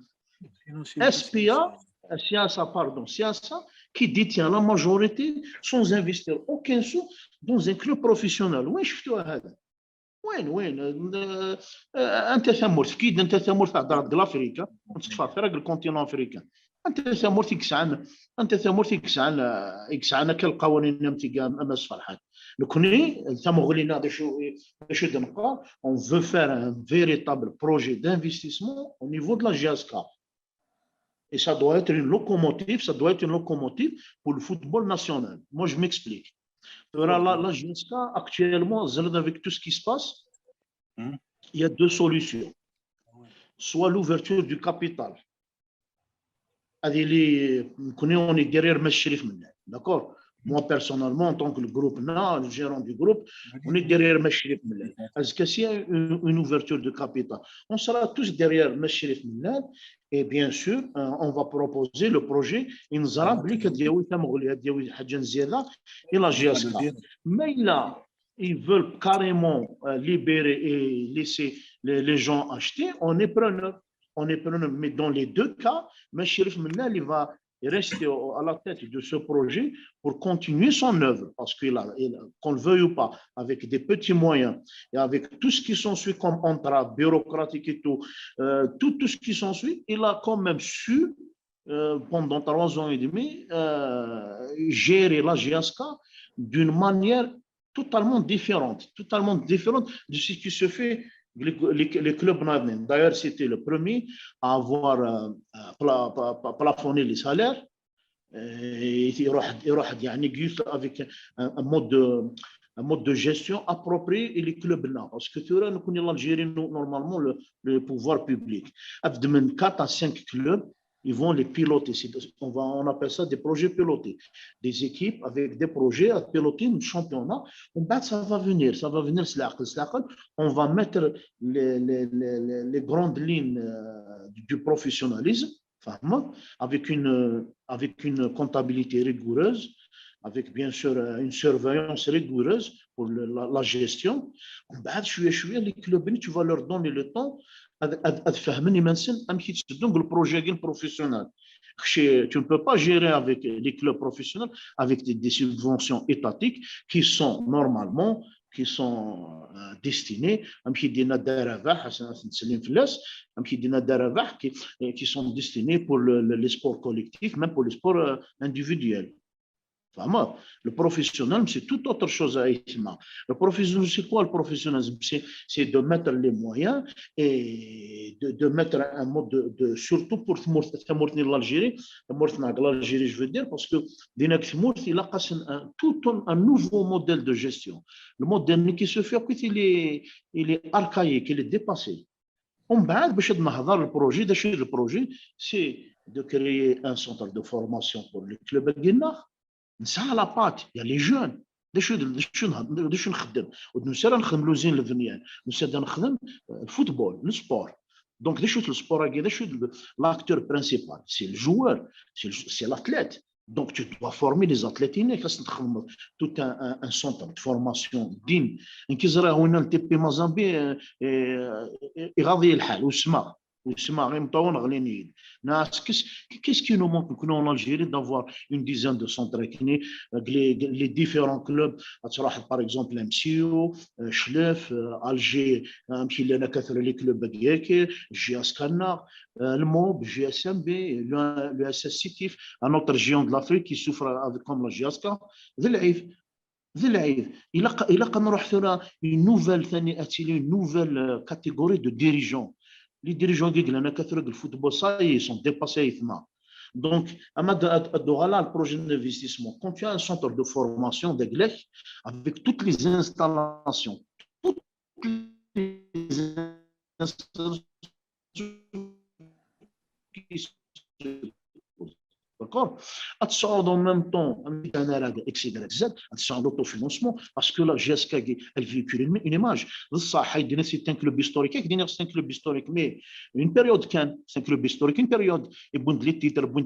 S P A, C A S A, pardon, C A S A, qui détient la majorité sans investir aucun sou dans un club professionnel. Oui, je suis à وين وين انت ثمورت كيد انت ثمورت تاع دار ديال افريكا. انت تشفى فرق الكونتينون افريكان. انت ثمورت يكسعن انت ثمورت يكسعن يكسعن كل القوانين نمتي كاع اما صفرحات. نكوني ثمغلينا هذا شو هذا شو دنقا. On veut faire un véritable projet d'investissement au niveau de la G S K. Et ça doit être une locomotive, ça doit être une locomotive pour le football national. Moi, je m'explique. La, la G S K, actuellement, avec tout ce qui se passe, il y a deux solutions. Soit l'ouverture du capital. On est derrière Machirif, d'accord ? Moi, personnellement, en tant que le groupe, le gérant du groupe, on est derrière Machirif. Est-ce que s'il y a une, une ouverture de capital, on sera tous derrière Machirif. Et bien sûr, euh, on va proposer le projet. Et la G S K. Mais là, ils veulent carrément, euh, libérer et laisser les, les gens acheter. On est preneur. On est preneur. Mais dans les deux cas, Machirif Menel, il va rester à la tête de ce projet pour continuer son œuvre. Parce qu'il a, qu'on le veuille ou pas, avec des petits moyens et avec tout ce qui s'ensuit comme entrave bureaucratique et tout, euh, tout, tout ce qui s'ensuit, il a quand même su, euh, pendant trois ans et demi, euh, gérer la G S K d'une manière totalement différente, totalement différente de ce qui se fait les, les, les clubs. D'ailleurs, c'était le premier à avoir, euh, plafonné les salaires. Et il y aura, il y aura avec un, un mode de, un mode de gestion approprié et les clubs là. Parce que tu vois, nous connaissons l'Algérie, normalement, le, le pouvoir public. Quatre à cinq clubs, ils vont les piloter. On va, on appelle ça des projets pilotés. Des équipes avec des projets à piloter, un championnat. On va, ça va venir, ça va venir, on va mettre les, les, les, les grandes lignes, euh, du professionnalisme, avec une, avec une comptabilité rigoureuse, avec bien sûr une surveillance rigoureuse pour la, la gestion. ومن بعد شويه شويه les clubs, tu vas leur donner le temps ad, ad, ad fehmen iman-nsen amek yetteddu deg le projet-agi professionnel. Tu ne peux pas gérer avec les clubs professionnels avec des, des subventions étatiques qui sont normalement qui sont euh, destinées, amek i d-yenna Dda Rabaḥ, ad tent-sellin fell-as, amek i d-yenna Dda Rabaḥ, qui, qui sont destinées pour le, le, les sports collectifs, même pour les sports euh, individuels. Vraiment, le professionnalisme, c'est tout autre chose à Isma. Le professionnalisme, c'est quoi le professionnalisme? C'est de mettre les moyens et de, de mettre un mode de, de surtout pour l'Algérie, l'Algérie, je veux dire, parce que il a tout un, un nouveau modèle de gestion. Le modèle qui se fait, il est, il est archaïque, il est dépassé. ومن بعد باش نهضر le projet, le projet, c'est de créer un centre de formation pour le club الجناح. نسعى la patte, il y a les jeunes. D acu d acu d acu nxeddem? Ur d-nusi ara nxeddem l'usine, le Venyan. Nusi-d ad nexdem le football, le sport. Donc, d acu le sport-agi? D acu l'acteur principal? C'est le joueur, c'est l'athlète. Donc, tu dois former les athlètes, il faut tout un, un, un centre de formation digne. Nekk ẓriɣ winna n T P Mazembe, iɣaḍ-iyi lḥal, usmeɣ. Usmeɣ, imeṭṭawen ɣlin-iyi-d. Qu'est-ce qui nous manque, nous, en Algérie, d'avoir une dizaine de centres les, les différents clubs, par exemple, M C O, Chlef, Alger, les clubs, J S K, le MOB, G S M B, le, le S S Sétif, un autre géant de l'Afrique qui souffre avec, comme la J S K, d lɛib. D lɛib. Ilaq, ilaq ad nruḥ tura une nouvelle ثاني, une nouvelle catégorie de dirigeants. Les dirigeants qui gagnent le football, ça y est, ils sont dépassés. Donc, à le projet d'investissement, quand tu as un centre de formation de avec toutes les installations, toutes les installations qui se D'accord? En même temps, et cetera, et cetera, l'autofinancement, parce que la J S K, elle véhicule une, une image. C'est un club historique, c'est un club historique, mais une période, c'est un club historique, une période, et bon, les titres, bon,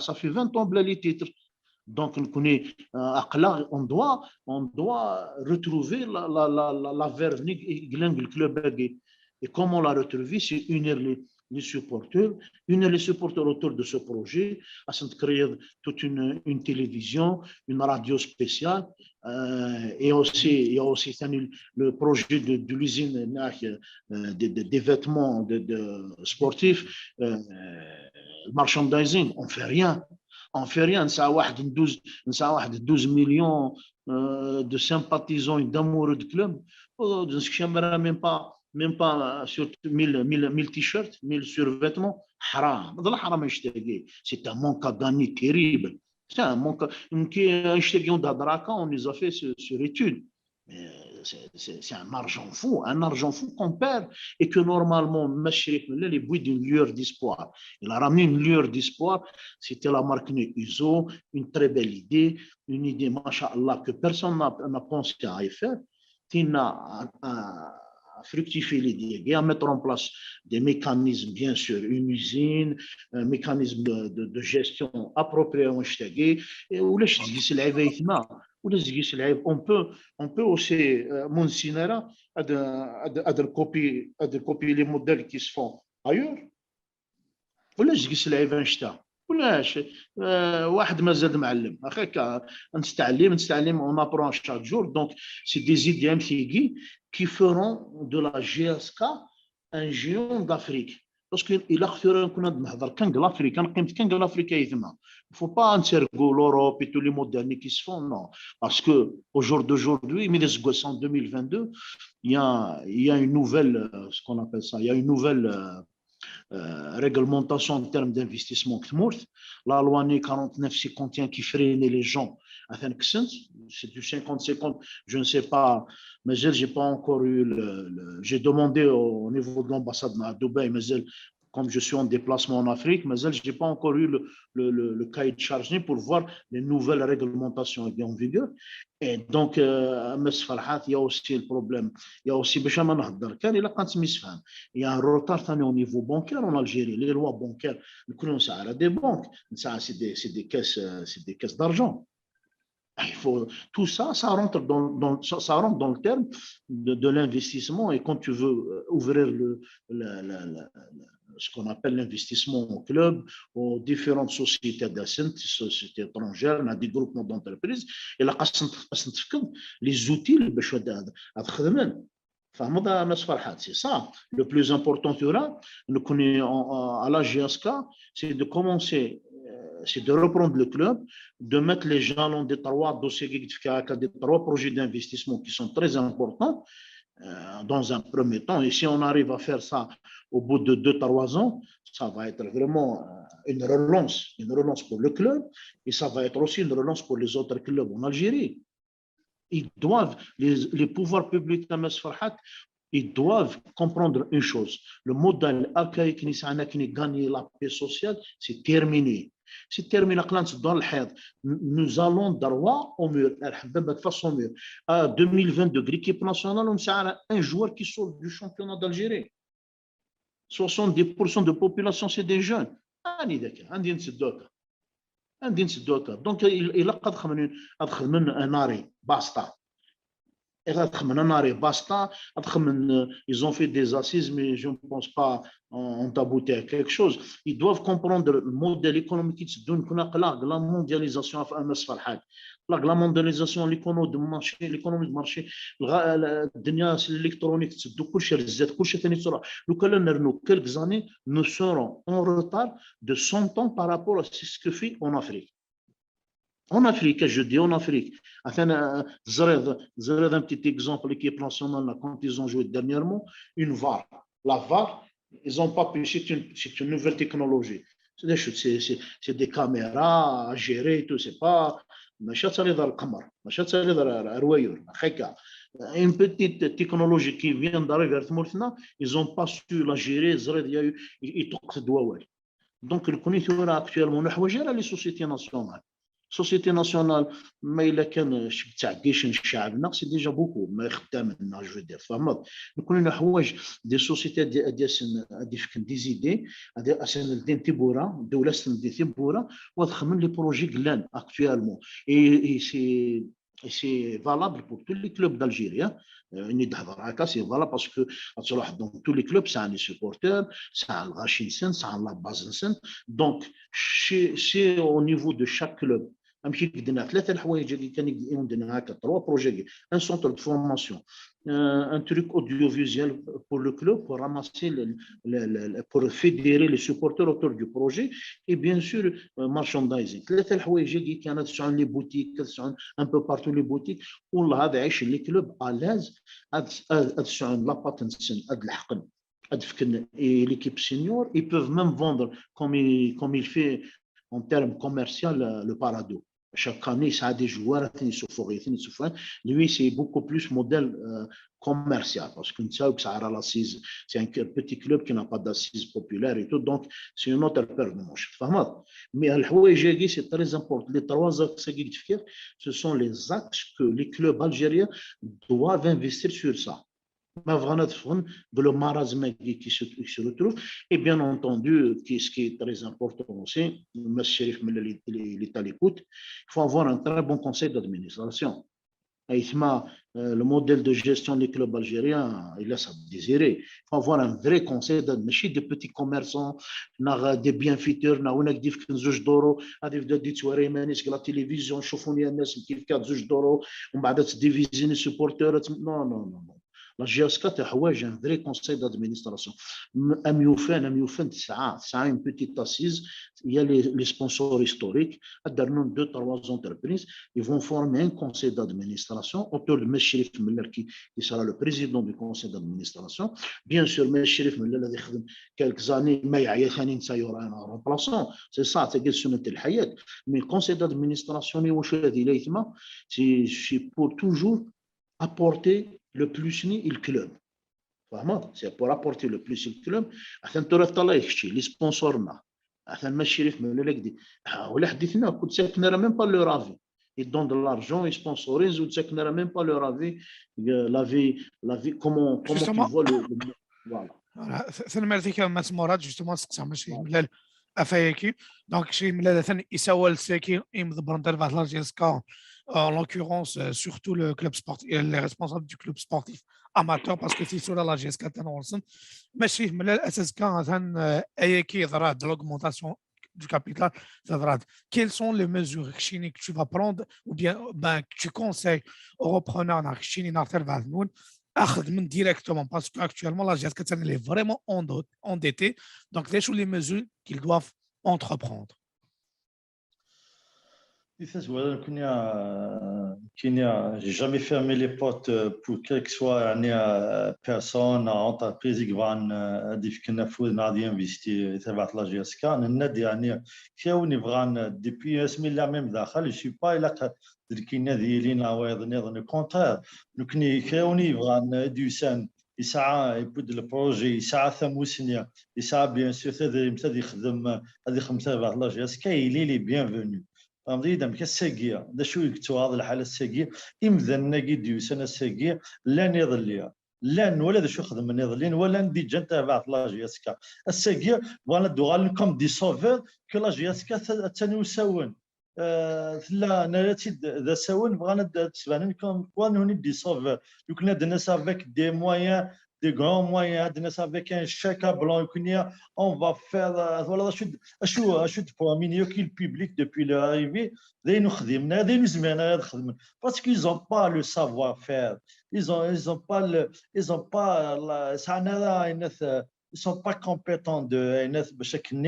ça fait vingt ans, les titres. Donc, on doit, on doit retrouver la, la, la, la, la verve, le club. Et comment la retrouver? C'est unir les, les supporters, unir les supporters autour de ce projet, à créer toute une, une télévision, une radio spéciale. Euh, et aussi, il y a aussi le projet de, de l'usine euh, des, des, des vêtements de, de sportifs, euh, merchandising, on fait rien. On fait rien. نسعى واحد ندوز نسعى واحد douze millions euh, de sympathisants et d'amoureux de club. Même pas, même pas sur mille, mille, mille t-shirts, mille survêtements. حرام. هذا حرام. C'est un manque à gagner terrible. C'est un manque. On les a fait sur, sur études. C'est un argent fou, un argent fou qu'on perd et que normalement, Machrik, il est bout d'une lueur d'espoir. Il a ramené une lueur d'espoir. C'était la marque Uzo, une très belle idée, une idée, machallah, que personne n'a pensé à y faire. Qui a fructifié l'idée, à mettre en place des mécanismes, bien sûr, une usine, un mécanisme de, de, de gestion approprié, et où les on peut, on peut aussi, euh, mon sinara, à de, à de, à de copier, à de copier les modèles qui se font ailleurs. ولا زقس لعيبه نشتا ولا واحد مازال معلم هكا. نتعلم نتعلم on apprend chaque jour. Donc c'est des idées M T G qui feront de la G S K un géant d'Afrique. Parce que il a كنا نهضر كان l'Afrique, كان قيمت كان l'Afrique. Il faut pas نتسرقوا l'Europe et tous les modèles qui se font, non. Parce que au jour d'aujourd'hui, mais en deux mille vingt-deux, il y a, il y a une nouvelle, euh, ce qu'on appelle ça, il y a une nouvelle euh, euh, réglementation en termes d'investissement. La loi quarante-neuf cinquante et un qui freinait les gens à cinq cents, c'est du cinquante cinquante, je ne sais pas, mais j'ai pas encore eu le, le j'ai demandé au niveau de l'ambassade à Dubaï, mais comme je suis en déplacement en Afrique, mais j'ai pas encore eu le, le, le, le cahier de charge pour voir les nouvelles réglementations en vigueur. Et donc, euh, il y a aussi le problème. Il y a aussi, il y a un retard au niveau bancaire en Algérie. Les lois bancaires, nous connaissons des banques, ça, c'est des, des caisses, c'est des caisses d'argent. Il faut, tout ça, ça rentre dans, dans, ça, ça rentre dans le terme de, de l'investissement. Et quand tu veux euh, ouvrir le, le, le, le, ce qu'on appelle l'investissement au club, aux différentes sociétés d'asset, sociétés étrangères, on a des groupements d'entreprises, et là, les outils, c'est ça. Le plus important, tu vois, nous connaissons à la G S K, c'est de commencer, euh, c'est de reprendre le club, de mettre les jalons des trois dossiers, des trois projets d'investissement qui sont très importants euh, dans un premier temps. Et si on arrive à faire ça au bout de deux, trois ans, ça va être vraiment euh, une relance, une relance pour le club et ça va être aussi une relance pour les autres clubs en Algérie. Ils doivent, les, les pouvoirs publics, ils doivent comprendre une chose. Le modèle archaïque qui a gagné la paix sociale, c'est terminé. C'est terminé. Nous allons droit au mur. Face au mur. En deux mille vingt-deux, l'équipe nationale, on a un joueur qui sort du championnat d'Algérie. Soixante-dix pour cent de population, c'est des jeunes. عندي نتسدو هكا. عندي نتسدو هكا. Donc il a un arrêt, basta. Un arrêt, basta. Ils ont fait des assises, mais je ne pense pas ont abouti à quelque chose. Ils doivent comprendre le modèle économique qui se donne, la mondialisation, la mondialisation, l'économie de marché, l'économie de marché, l'électronique, c'est de coucher, les coucher, quelques années, nous serons en retard de cent ans par rapport à ce que fait en Afrique. En Afrique, je dis en Afrique. Un petit exemple, l'équipe nationale, quand ils ont joué dernièrement, une var. La var, ils n'ont pas pu, c'est une, une nouvelle technologie. C'est des caméras à gérer et tout, c'est pas. Une petite technologie qui vient d'arriver à Tmourtna, ils n'ont pas su la gérer. Donc, le connaît actuellement, les sociétés nationales. Société nationale, mais il a qu'un c'est déjà beaucoup, mais je veux dire, des sociétés des idées, des projets actuellement. Et c'est valable pour tous les clubs d'Algérie. C'est valable parce que dans tous les clubs, c'est les supporters, c'est le racine, c'est la base. Donc, c'est au niveau de chaque club. Trois projets, un centre de formation, un truc audiovisuel pour le club, pour ramasser, pour fédérer les supporters autour du projet, et bien sûr, merchandising. Les boutiques, un peu partout les boutiques, où les clubs à l'aise, la patente, l'équipe senior, ils peuvent même vendre comme il, comme il fait en termes commercial le Parado. Chaque année, ça a des joueurs, lui, c'est beaucoup plus modèle commercial parce que ça a l'assise, c'est un petit club qui n'a pas d'assises populaires et tout, donc c'est une autre paire de manches. Mais c'est très important. Les trois axes, ce sont les axes que les clubs algériens doivent investir sur ça. Mais vraiment, le marasme qui se, qui se retrouve, et bien entendu, qui, ce qui est très important aussi, M. Chérif est à l'écoute, il faut avoir un très bon conseil d'administration. Le modèle de gestion des clubs algériens, il laisse à désirer. Il faut avoir un vrai conseil d'administration, des petits commerçants, des bienfaiteurs, la télévision, les supporters. Non, non, non, non. La G S K تحوج un vrai conseil d'administration. M U F N, M U F N, ça a une petite assise. Il y a les, les sponsors historiques. Deux, trois entreprises, ils vont former un conseil d'administration autour de M. Chérif Miller, qui, qui sera le président du conseil d'administration. Bien sûr, M. Chérif Miller, quelques années, mais il y aura un remplaçant. C'est ça, c'est question de. Mais le conseil d'administration, c'est pour toujours apporter le plus ni le club. C'est pour apporter le plus le club. Les sponsors, M. Chérif Miller, même pas leur avis. Ils donnent de l'argent, ils sponsorisent, ils ne donnent même pas leur avis. L'avis, l'avis, comment, comment tu vois le. Voilà. Justement, c'est ça, M. Miller. Afayaki. Donc, M. Miller, il s'est dit, il me demande de la G S K. en l'occurrence, euh, surtout le club sportif, les responsables du club sportif amateur, parce que c'est sûr, la G S K, ماشي من الاساس كان مثلا اي كي يضرا de l'augmentation du capital. Quelles sont les mesures que tu vas prendre, ou bien ben, que tu conseilles aux repreneurs, اخذ من directement, parce qu'actuellement la G S K, elle est vraiment endettée. Donc, quelles sont les mesures qu'ils doivent entreprendre? Di tazwara, nekkni, euh, nekkni, euh, j'ai jamais fermé les portes, euh, pour quelle que soit, yeɛni, euh, personne, entreprise i yebɣan, euh, ad d-ifken afud neɣ ad yinvesti i terbaɛt n la G S K. Nenna-d, yeɛni, kra win yebɣan, euh, depuis asmi lliɣ même daxel, je suis pas ilaq d nekkni ad yili neɣ wayeḍ nniḍen, au contraire. Nekkni, kra win yebɣan, euh, ad d-yusan, yesɛa, yewwi-d le projet, yesɛa tamussni, yesɛa bien sûr tadrimt ad yexdem, ad yexdem tarbaɛt n la G S K, il est les bienvenus. Fehmeḍ-iyi-d amek ass-agi, d acu i yettwaɣaḍ lḥal ass-agi, imdanen-agi d-yusan ass-agi, llan iḍelli, llan wala d acu xedmen iḍelli, wala anda i ǧǧan tarbaɛt n la G S K. Ass-agi, bɣan ad d-uɣalen comme des sauveurs, que la G S K attan i usawen. Euh, tella nerra-tt-id d asawen, bɣan ad d-sbanen comme quoi nuni d des sauveurs. Donc, la jeunesse avec des moyens, des grands moyens, la jeunesse avec un chèque à blanc, on va faire, euh, voilà, je suis, je suis, je suis pour un milieu qui le public depuis leur arrivée, d ayen ur xdimen ara, d ayen ur zmiren ara ad xedmen. Parce qu'ils ont pas le savoir-faire, ils ont, ils ont pas le, ils ont pas la, ça n'a rien à, ils sont pas compétents de, bac akken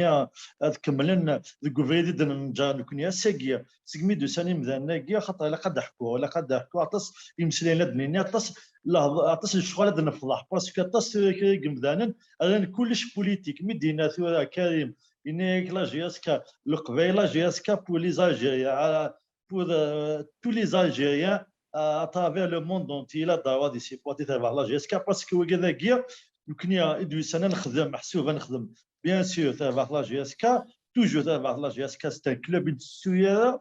ad kemmlen deg ubrid i d-nenǧer nekkni ass-agi. Segmi d-usan imdanen-agi, axaṭer ilaq ad d-ḥkuɣ, ilaq ad d-ḥkuɣ aṭas imeslayen ad d-nini, aṭas, aṭas n lecɣal ad d-nefḍeḥ, parce que aṭas tura kra n yimdanen rran kullec politique. Mi d-yenna tura Karim, yenna-yak la G S K, Leqbayel, la G S K pour les Algériens, pour, euh, tous les Algériens, euh, à travers le monde entier, la droit de supporter la G S K, parce que wagi dagi, nekkni i d-yusan ad nexdem, ḥsub ad nexdem, bien sûr, la G S K, toujours la G S K, c'est un club, c'est un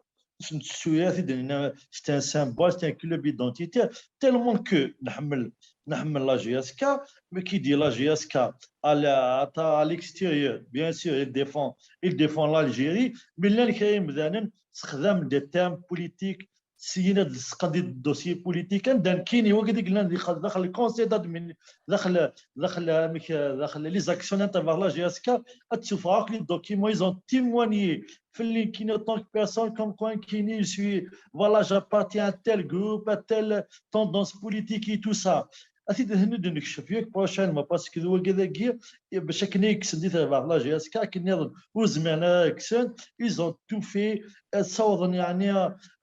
symbole, c'est un symbole, c'est un club identitaire, tellement que nḥemmel, nḥemmel la G S K, mais qui dit la G S K à l'extérieur, bien sûr, il défend, il défend l'Algérie, mais llan kra yimdanen ssexdamen des termes politiques, syin ad d-sqen des dossiers politiques, anda nekkini wagi i yellan daxel le conseil d'admin, daxel, daxel, amek, daxel les actionnaires n la G S K, ad ssufɣeɣ akk les documents, ils ont témoigné fell-i nekkini en tant que personne, comme quoi nekkini je suis, voilà, j'appartiens à tel groupe, à telle tendance politique et tout ça. Ad t-id-nekcef yakk prochainement, parce que d wagi dagi, bac akken i kksen di terbaɛt la G S K, akken nniḍen ur zmiren ara ad kksen, ils ont tout fait, ad ssawḍen, yeɛni,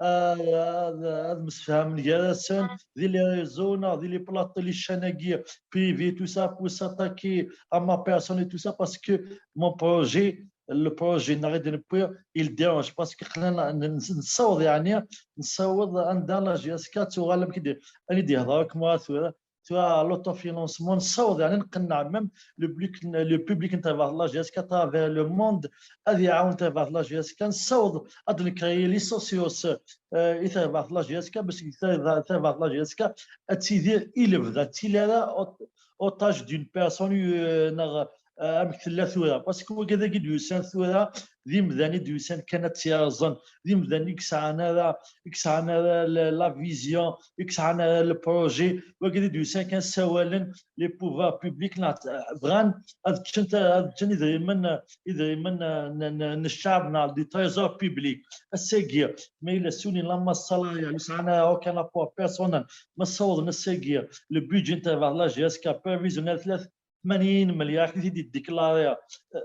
ad msefhamen gar-asen di les réseaux neɣ di les plateaux, les chaînes-agi privées, tout ça, pour s'attaquer à ma personne et tout ça, parce que mon projet, le projet neɣ i d-newwi, il dérange, parce que xlan nessaweḍ, yeɛni, nessaweḍ anda la G S K tuɣal amek i d-, ayen i d-yehḍer akk ma tura, tura l'autofinancement, nessaweḍ, yeɛni, nqenneɛ même le public, le public n terbaɛt la G S K à travers le monde ad iɛawen terbaɛt la G S K, nessaweḍ ad d-nekréer les socios, euh, i terbaɛt la G S K, bac terbaɛt la G S K ad tidir i lebda, ad tili ara otage d'une personne, euh, neɣ, euh, amek tella tura. Parce que wagi dagi d-yusan tura, d imdanen i d-yusan kan ad tt-yerẓen, d imdanen i yesɛan ara, i yesɛan ara la, la vision, i yesɛan ara le projet, wagi d-yusan kan ssawalen les pouvoirs publics, neɣ bɣan ad ččen, ad ččen idrimen, idrimen n, n, n ccɛeb neɣ du trésor public. Ass-agi, ma yella sunin la masse salariale, ur sɛan ara aucun apport personnel, ma ssawḍen ass-agi le budget n terbaɛt la G S K prévisionnel ثلاثة وثمانين مليار, i t-id-yeddiklari, euh,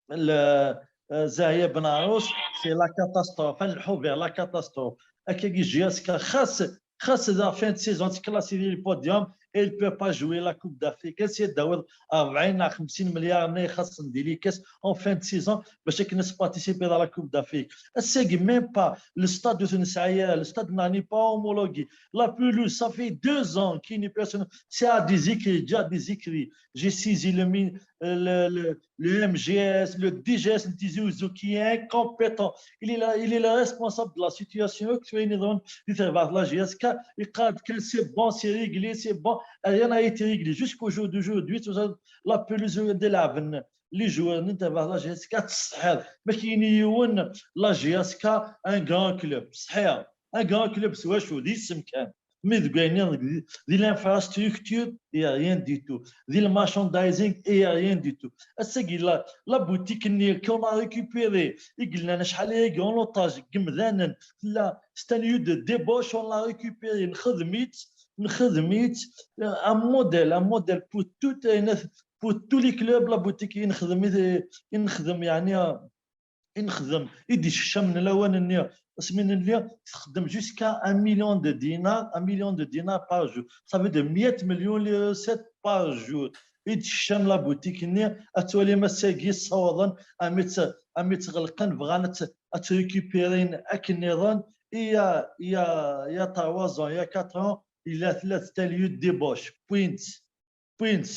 le, euh, Zahia Ben Arous, c'est la catastrophe, ad nleḥḥu vers la catastrophe. Akkagi G S K, xas, xas la fin de saison, tettklasi di le podium, et il peut pas jouer la Coupe d'Afrique. Ad s-d-tawiḍ rebɛin neɣ xemsin مليار nna ixaṣṣen di les caisses en fin de saison, bac akken ad participer dans la Coupe d'Afrique. Ass-agi, même pas le stade ur t-nesɛi ara, le stade n'est pas homologué. La pelouse, ça fait deux ans qu'il n'y a personne. C'est à des écrits, déjà des écrits. J'ai saisi le, mi- euh, le, le, le M G S, le D G S, le Tizi Ouzou, qui est incompétent. Il est là, il est le responsable de la situation actuelle dans la G S K. Il dit que c'est bon, c'est réglé, c'est bon. Rien n'a été réglé. Jusqu'au jour d'aujourd'hui, tout ça, la pelouse de l'avenir. Les joueurs n terbaɛt la G S K, mais qui n'y a la G S K, un grand club. Un grand club s wacu? D isem kan. Mais deg wayen di l'infrastructure, il n'y a rien du tout. Di le merchandising, il n'y a rien du tout. Ass-agi la, la boutique-nni qu'on a récupéré, i yellan acḥal aya en otage, deg yimdanen, tella, c'est un lieu de débauche, on l'a récupéré, nxedm-itt, nxedm-itt, un modèle, un modèle pour tout, pour tous les clubs, la boutique i nexdem, i nexdem, yeɛni, i nexdem, i d-icecamen lawan-nni, asmi nelli txeddem jusqu'à un million de dinars, un million de dinars par jour. Ça veut dire meyya milyon les recettes par jour. I d-teccamen la boutique-nni, ad twalim ass-agi ssawḍen, armi tt-, armi tt-ɣelqen, bɣan ad tt-, ad tt-récupérin akken nniḍen. Il y a, il y a, il y a trois ans, il y a quatre ans, il y a tella lieu de débauche. Point. Point,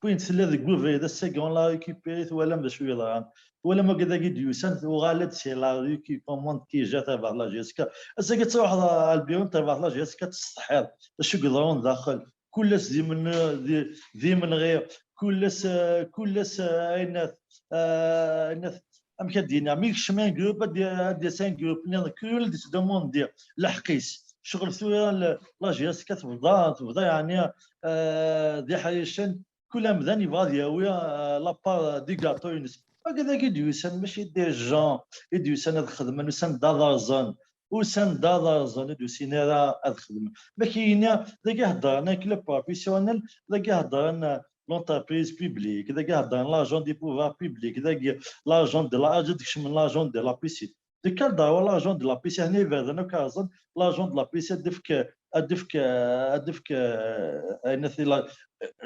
point, tella deg ubrid, ass-agi on l'a récupéré, twalam d acu yeḍran. Twalam agad-agi d-yusan, tuɣal-d c'est la rue qui commande, qui jette vers la J S K. Ass-agi ad truḥeḍ ɣer lbiru n terbaɛt la J S K, ad tessetḥiḍ d acu yeḍran daxel. Kul ass d imen-, d, d imenɣi, kul ass, eh, kul ass, eh, ayen at-, eh, ayen at-, amek ad d-iniɣ, mi yekcem un groupe, ad d-, ad d-yas un groupe nniḍen, kul ad d-yettdemandi lḥeqq-is. Ccɣel tura l-, la J S K tebḍa, tebḍa yeɛni, eh, d iḥricen, kul amdan yebɣa ad yawi, eh, la part du gâteau-ines. Wagi d agi d-yusan, mačči des gens i d-yusan ad xedmen, usan-d ad rẓen, usan-d ad rẓen, ur d-usin ara ad xedmen. Ma k-yini, dagi heddren un club professionnel, dagi heddren, eh, l'entreprise publique, dagi heddren l'agent du pouvoir public, dagi l'agent de la, ad d-kecmen l'agent de la P C. De quel droit l'agent de la P C, hna iberdan akk rẓen, l'agent de la P C ad d-ifk, ad d-ifk, ad d-ifk, eh, ayen at la,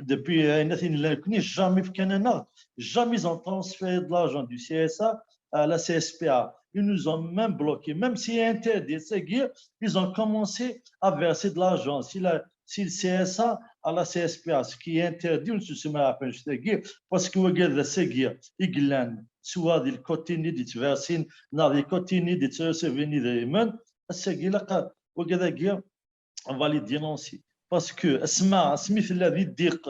depuis ayen at nella nekkni, jamais fkan-aneɣ, jamais ils ont transféré de l'argent du C S A à la C S P A. Ils nous ont même bloqué, même si interdit, c'est-à-dire, ils ont commencé à verser de l'argent. Si la, si le C S A à la C S P A, ce qui est interdit, ur nessusem ara ɣef annect-agi, parce que wagi d ass-agi i yellan, soit di lkoti-nni d-yettversin, neɣ di lkoti-nni d-yettresevin idrimen, ass-agi ilaq wagi dagi, on va les dénoncer. Parce que asma, asmi tella di ddiq,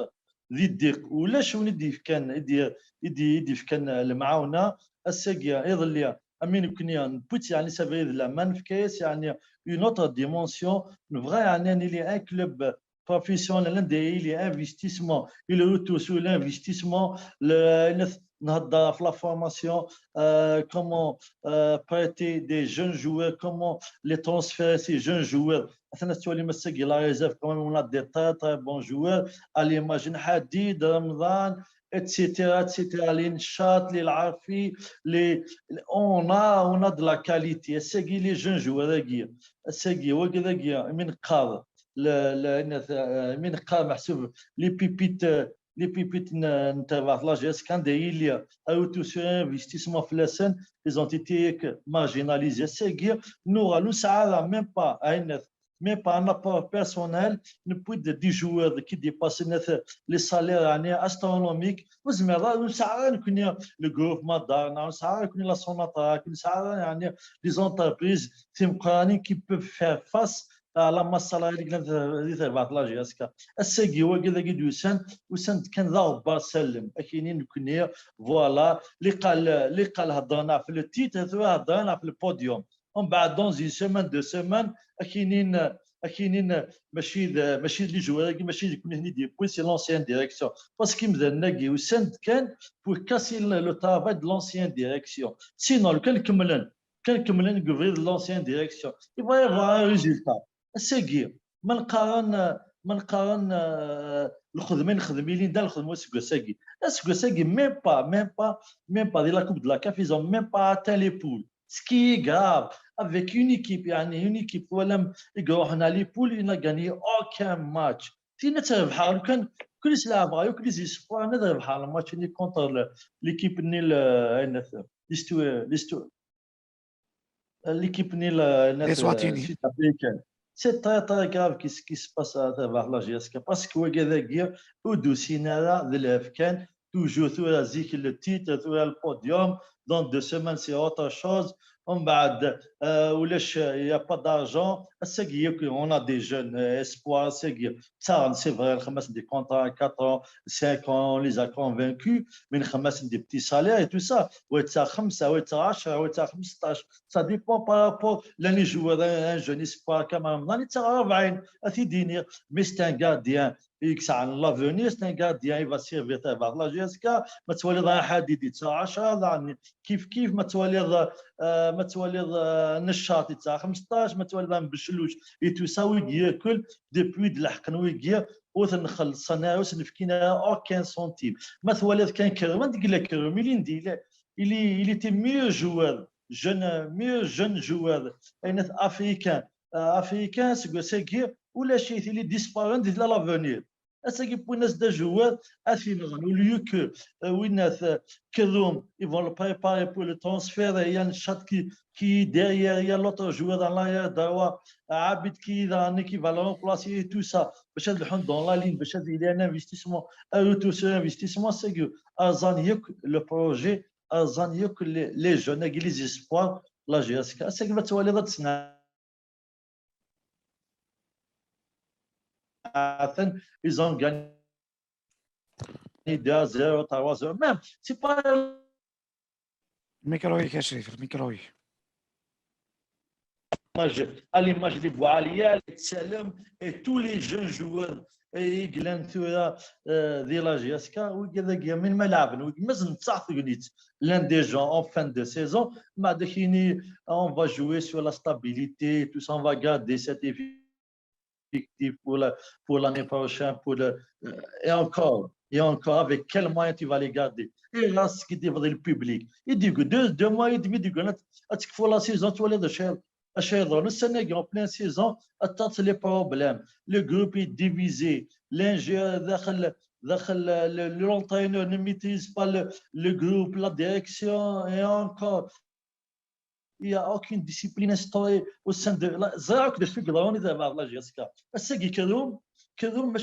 di ddiq, ulac win i d-yefkan, i d-, i d-, i d-yefkan lemɛawna, ass-agi, iḍelli, ami nekkni, newwi-tt, yeɛni, s abrid n laman, nefka-yas, yeɛni, une autre dimension, nebɣa, yeɛni, ad nili un club professionnel, anda yili investissement, il retour sur l'investissement, le, nhedder ɣef la formation, euh, comment, euh, prêter des jeunes joueurs, comment les transférer ces jeunes joueurs. Atan ad twalim ass-agi la réserve, quand même, on a des très, très bons joueurs, à l'image n Hadid, Ramdan, et cetera, et cetera, les Nchat, les Lafi, les, on a, on a de la qualité. Ass-agi, les jeunes joueurs, agi, ass-agi, wagi, dagi, mi neqqar, le, le, mi neqqar, meḥsub, les pépites, les pépites n, n terbaɛt la J S K, anda yili, retour sur investissement fell-asen, ils ont été marginalisés. Ass-agi, nuɣal, ur nesɛi ara même pas, ayen, même pas un apport personnel, newwi-d des joueurs qui dépassent net les salaires, yeɛni, astronomiques. Ur nezmir ara, ur nesɛi ara nekkni le groupe Madar, neɣ ur nesɛi ara nekkni la Sonatrach, ur nesɛi ara, yeɛni, des entreprises timeqqranin qui peuvent faire face à la masse salariale i yellan di terbaɛt la J S K. Ass-agi, wagi dagi d-yusan, usan-d kan d aɣebbar s allen. Akini nekkni, voilà, liqal, liqal heddren ɣef le titre, tura heddren ɣef le podium. Umbeɛd, dans une semaine, deux semaines, akinin, akinin, mačči d, mačči d les joueurs-agi, mačči d nekkni i d-yewwin, c'est l'ancienne direction. Parce que imdanen-agi usan-d kan pour casser le, le travail de l'ancienne direction. Sinon, lukan kemmlen, kan kemmlen deg ubrid de l'ancienne direction, il va y avoir un résultat. Ass-agi, ma neqqaren, ma neqqaren, euh, lxedma i nexdem ilindi, lxedma n useggas-agi. Aseggas-agi, même pas, même pas, même pas, di la Coupe de la CAF, ils ont même pas atteint les poules. Ce qui est grave, avec une équipe, yeɛni, une équipe, twalam, i iruḥen à les poules, il n'a gagné aucun match. Tin ad trebḥeɣ, lukan, kul s leɛbeɣ, kul s yessefran, ad rebḥeɣ le match-nni contre le, l'équipe-nni, le, ayen, l'Istu-, l'Istu-, l'équipe-nni, le, le, Eswatini. Sud-africaine. C'est très, très grave ce qui se passe à terbaɛt la J S K. Parce que wagi dagi, ur d-usin ara d lɛefkan, toujours tura zik le titre, tura le podium, dans deux semaines, c'est autre chose. On va, euh, ou les, il n'y a pas d'argent. C'est que on a des jeunes euh, espoirs, c'est que ça, c'est vrai, c'est des contrats à quatre ans, cinq ans, on les a convaincus, mais des petits salaires et tout ça. Ouais, ça, ça, ouais, ça, ça dépend par rapport à les joueurs, un jeune espoir, quand même. Mais c'est un gardien, il a l'avenir, c'est un gardien, il va servir la J S K, mais tu vois, il a un hadid, il a كيف كيف ما تواليض آه، ما تواليض آه، نشاط يتاع خمسطاش، ما تواليض بشلوش، et tout ça ويجي كل depuis de الحق ويجي وثنخلصنا وسنفكينا aucun centime. ما تواليض كان كرم، عندك لا كرم، il est, il est, il est, il était meilleur joueur, jeune, meilleur jeune joueur, un africain, euh, africain, c'est que c'est que, ولا شيء, il est disparu, il a l'avenir. Ass-agi, wwin-as-d ajewwad, ad t-inɣen. Au lieu que euh, winat euh, Kerum, ils vont le préparer pour le transfert. Il y a un chat qui, qui est derrière, il y a l'autre joueur dans l'arrière droit, Abid qui est dans l'équivalent remplacé et tout ça. Bac ad lḥun dans la ligne, bac ad yili un investissement, un retour sur investissement, c'est que Arzan Yuk, le projet, Arzan Yuk, les, les jeunes, les espoirs, la J S K, c'est que va te aller là-dessus. Ils ont gagné deux à zéro, trois à zéro. Même, c'est pas الميكرو يا شريف، الميكرو. À l'image de Boualia, les Tsalem et tous les jeunes joueurs i yellan tura di la J S K, wigad-agi, min ma lɛeben, wigad mazal nettaɣ tegnit, llan des gens en fin de saison, ma d-kini, on va jouer sur la stabilité, tout ça, on va garder cet effectif pour la, pour l'année prochaine, pour le, euh, et encore, et encore, avec quels moyens tu vas les garder? Et là, ce qui devrait le public, il dit que deux, deux mois et demi, il dit que la saison, tu vas les acheter. Acu yeḍran ussan-agi en pleine saison, aṭas les problèmes. Le groupe est divisé. L'ingé داخل داخل l'entraîneur ne maîtrise pas le, le groupe, la direction et encore. Il n'y a aucune discipline instaurée au sein de la ẓriɣ akk d acu yeḍran i la J S K. Ass-agi Kerum, Kerum,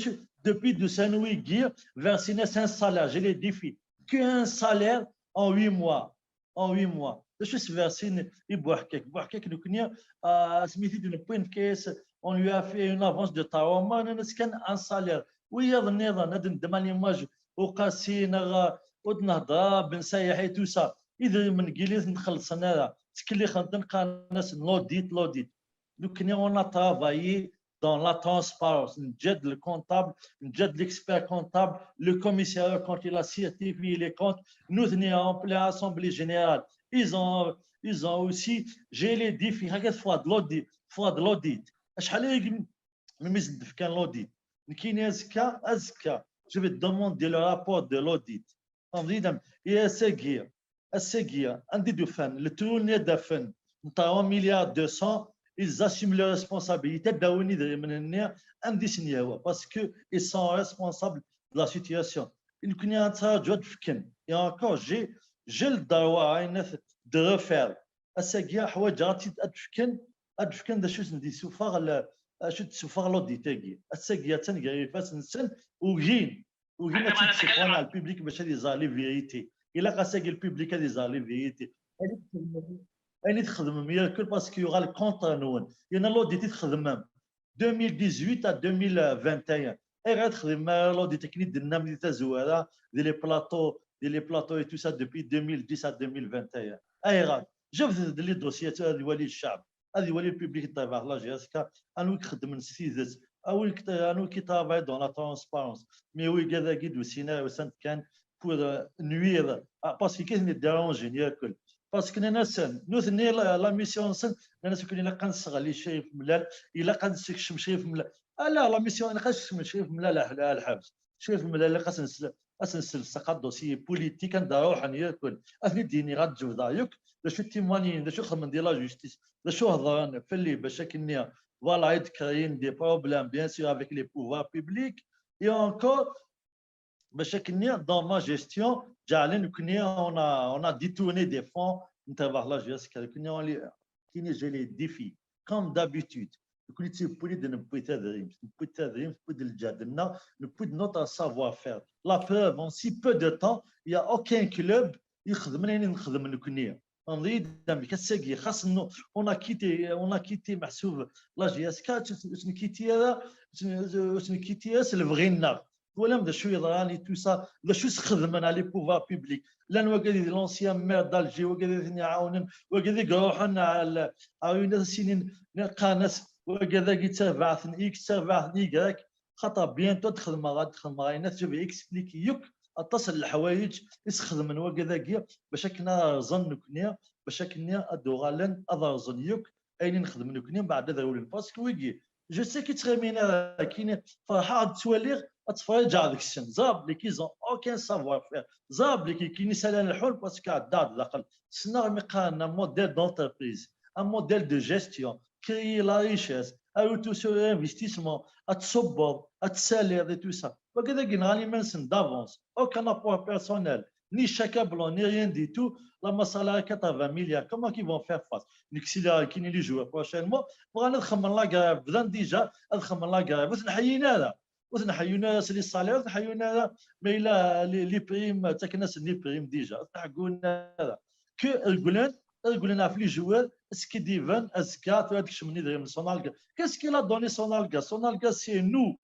depuis deux ans, versé un salaire, je les défie. Qu'un salaire en huit mois. En huit mois. D acu s-versin i Buḥkak? Buḥkak nekni asmi t-id-newwi nefka-yas, on lui a fait une avance de trois mois, nnan-as kan un salaire. Wiyaḍ nniḍen ad neddem à l'image Uqasi neɣ ur d-nehder Ben Sayeḥ et tout ça. Idrimen n yili ur ten-xellṣen ara. Ttkellixen-ten, qqaren-asen l'audit, l'audit. Nekni on a travaillé dans la transparence. Neǧǧa-d le comptable, neǧǧa-d l'expert comptable, le commissaire quand il a certifié les comptes, nutni en pleine assemblée générale. Ils ont, ils ont aussi, j'ai les défis, هكا تفرض l'audit, تفرض l'audit. Acḥal aya melmi i s-d-fkan l'audit? Nekkini azekka, azekka, je vais demander le rapport de l'audit. Tfehmeḍ-iyi? Et ass-agi, ass-agi, anda i d-ufan le trou-nni ad d-afen n trois milliards deux cents, ils assument leurs responsabilités, ad d-awin idrimen-nni anda i sen-yehwa, parce que ils sont responsables de la situation. Nekkni ad nettraǧu ad d-fken. Et encore, j'ai, j'ai le droit, ayen, de refaire. Ass-agi, ḥwaǧeɣ ad t-id-, ad d-fken, ad d-fken d acu i sen-d-yessufeɣ, acu d-tessufeɣ l'audit-agi. Ass-agi, attan gar yifassen-nsen, ugin. Ugin ad tt-id-ssufɣen ɣer le public bac ad iẓer les vérités. Ilaq ass-agi le public ad iẓer les vérités. Ayen i txedmem, ayen i txedmem yerkel parce que yuɣal contre-nwen. Yerna l'audit i txedmem deux mille dix-huit à deux mille vingt et un. Ayɣer i txedmem ara l'audit akken i d-tennam di tazwara, di les plateaux, di les plateaux et tout ça depuis deux mille dix à deux mille vingt et un? Ayɣer? Jebdet-d les dossiers ad iwali ccɛeb. Ad iwali le public de la J S K, anwi i ixeddmen s tidet, anwi i travaillent dans la transparence. Mais wigad-agi d-usin ara, usan-d kan pour euh, nuire, ah, parce que kif i ten-id-dérangen yakk. Parce que nnan-asen, nutni la, la mission-nsen, nnan-asen akken ilaq ad nesseɣli Crif Mlal, ilaq ad nessekcem Crif Mlal. Ala, la mission, ilaq ad nessekcem Crif Mlal ar lḥebs. Crif Mlal, ilaq ad s-nsel-, ad s-nsels aqaḍ dossier politique, anda ruḥen yakk. Ad ten-id-yini, ad ǧebdeɣ yakk d acu i ttimwanyin, d acu xedmen di la justice, d acu hedren fell-i bac akken-nni, voilà, i d-créer des problèmes, bien sûr, avec les pouvoirs publics. Et encore, bac akken-nni, dans ma gestion, ǧeɛlen nekkni, on a, on a détourné des fonds n terbaḥt la J S K, nekkni, on les, nekkni, je les défie, comme d'habitude. Nekkni d tiwwin i d-newwi tadrimt, newwi tadrimt, newwi-d lǧehd-nneɣ, newwi-d notre savoir-faire. La preuve, en si peu de temps, il y a aucun club ixedmen ayen i nexdem nekkni. Tfehmeḍ-iyi-d amek? Ass-agi xas n-, on a quitté, on a quitté meḥsub la J S K, ur tt-, ur tt-nkiti ara, ur tt-, ur tt-nkiti ara s lebɣi-nneɣ. Twalam d acu yeḍran i tusa, d acu sxedmen à les pouvoirs publics. Llan wagad i d l'ancien maire d'Alger, wagad i ten-iɛawnen, wagad i iruḥen ar l-, ar une assassine, qqaren-as wagad-agi d tarbaɛt n X, d tarbaɛt n Y, xaṭer bientôt ad xedmeɣ, ad xedmeɣ ayen, je vais expliquer yakk aṭas n leḥwayeǧ i sxedmen wagad-agi bac akken ad rẓen nekkni, bac akken ad d-uɣalen ad rẓen yakk ayen i nexdem nekkni, mbeɛd ad rewlen. Parce que wigi, je sais ki ttɣimin ara, kini ferḥeɣ ad ttwaliɣ ad tferriǧeɣ deg-sen. Ẓriɣ belli qu'ils ont aucun savoir-faire. Ẓriɣ belli ki-, kini sala lḥun parce que ɛeddaɣ-d daxel. Ssneɣ mi qqaren un modèle d'entreprise, un modèle de gestion, créer la richesse, un retour sur investissement, ad tṣubbeḍ, ad tsaliḍ et tout ça. Wagad-agi nɣan iman-nsen d'avance. Aucun apport personnel, ni chèque à blanc, ni rien du tout. La massala quatre-vingts milliards, comment qu'ils vont faire face? Nekk sliɣ kini les joueurs prochainement bɣan ad xedmen la grève, bdan déjà ad xedmen la grève, ur ten-ḥeyyin ara. Ur ten-ḥeyyun ara s les salaires, ur ten-ḥeyyun ara ma yella les, les primes, ttaken-asen les primes déjà, ur ten-ḥeyyun ara. Que reglen, reglen ɣef les joueurs, skiddiben, azekka tura ad kecmen idrimen Sonalgaz. Qu'est-ce qu'il a donné Sonalgaz? Sonalgaz, c'est nous.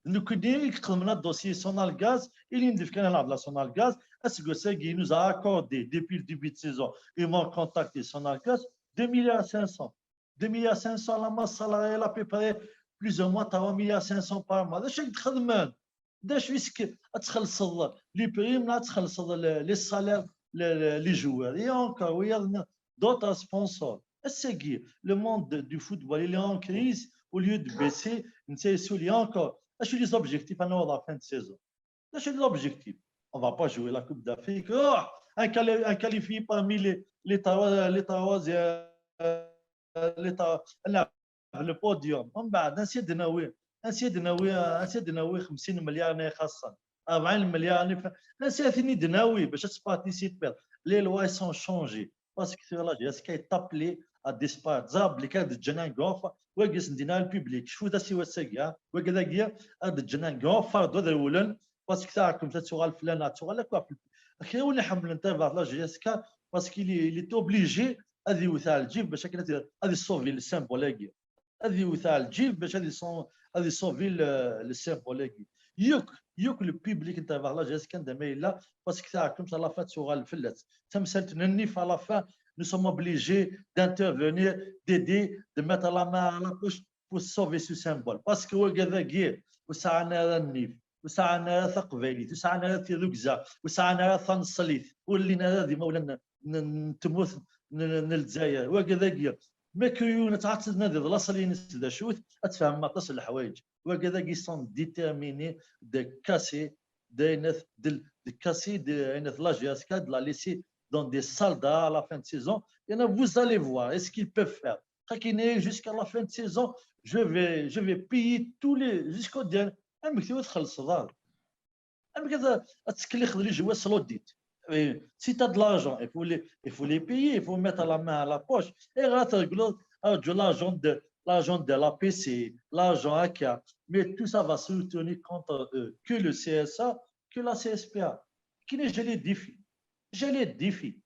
Nekkni i iqedmen adossier Sonalgaz, i lin d-fkan lɛebd la Sonalgaz, aseggas-agi, il nous a accordé, depuis le début de saison, ils m'ont contacté Sonalgaz, deux milliards cinq cents. Deux milliards cinq cents, la masse salariale à peu près, plus ou moins trois milliards cinq cents par mois. D acu i d-xedmen? D acu i-, ad txellṣeḍ les primes, ad txellṣeḍ le-, les salaires, le-, le-, les joueurs. Et encore, wiyaḍ d'autres sponsors. Ass-agi, le monde du football, il est en crise. Au lieu de baisser, netta yessuli encore. D acu les objectifs à la fin de saison? D acu les objectifs? On va pas jouer la Coupe d'Afrique. Oh, un quali-, un qualifié parmi les, les trois, les trois, euh, les trois, le podium. ومن بعد، ansi ad d-nawi, ansi ad d-nawi, ansi ad d-nawi خمسين مليار-nni ixaṣṣen, أربعين مليار-nni, ansi ad ten-id-nawi bac ad tparticipiḍ? Les lois sont changées. Parce que la J S K est appelée à disparaître. Ẓriɣ belli kan ad d-ǧǧen un grand fa-, wagi s-d-yenna le public, cfut-as i wass-agi, ha, wagi dagi ad d-ǧǧen un grand fardeau ad rewlen, parce que taɛkemt ad tuɣal fell-aneɣ, ad tuɣal akk ɣef le-, kra ur iḥemmlen tabaɛt la J S K, parce qu'il est, il est obligé ad iwet ar lǧib bac akken ad, ad isauver le symbole-agi. Ad iwet ar lǧib bac ad iso-, ad isauver le, le symbole-agi. Yakk, yakk le public n tabaɛt la J S K anda ma yella, parce que taɛkemt à la fin ad tuɣal fell-as. Tamsalt n nnif, à la fin, nous sommes obligés d'intervenir, d'aider, de mettre la main à la poche pour sauver ce symbole. Parce que wagad-agi ur sɛan ara nnif, ur sɛan ara taqbaylit, ur sɛan ara tirrugza, ur sɛan ara taneṣlit, ur llin ara d imawlan n, n, n tmurt n, n, n Lezzayer. Wagad-agi, ma k-, yiwen ad tɛad tnadiḍ laṣel-ines d acu-t, ad tfehmem aṭas n leḥwayeǧ. Wagad-agi sont déterminés de casser, de, de, de casser, de, de la J S K, de la laisser dans des sales draps à la fin de saison. Et là, vous allez voir, est-ce qu'ils peuvent faire? Jusqu'à la fin de saison, je vais, je vais payer tous les, jusqu'au dernier. Amek tura txellṣeḍ ara? Amek ad, ad tkellixt les joueurs s l'audit? Eh, si tu as de l'argent, il faut les, il faut les payer, il faut mettre la main à la poche. Et là, tu règles, ah, de l'argent de, l'argent de l'A P C, l'argent A K, mais tout ça va se retourner contre eux, que le C S A, que la C S P A. Qui n'est, je les défie. Je les défie.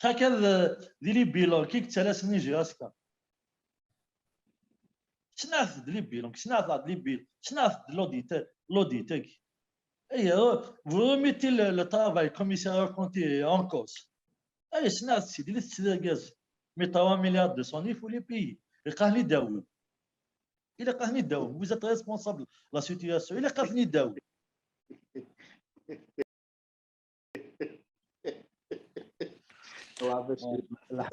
Hakaḍ, euh, di les bilans, qui que tu laisses Niger, Sneɣ-t-id les bilans, sneɣ-t-id les bilans, sneɣ-t-id l'audit, l'audit-agi. Et, euh, vous remettez le, le travail commissaire aux comptes en cause. Ay, sneɣ-t-id, il est, mais trois milliards deux cents, il faut les payer. Ilaq ad ten-id-tawim. Ilaq ad ten-id-tawim. Vous êtes responsable de la situation. Ilaq ad ten-id-tawim.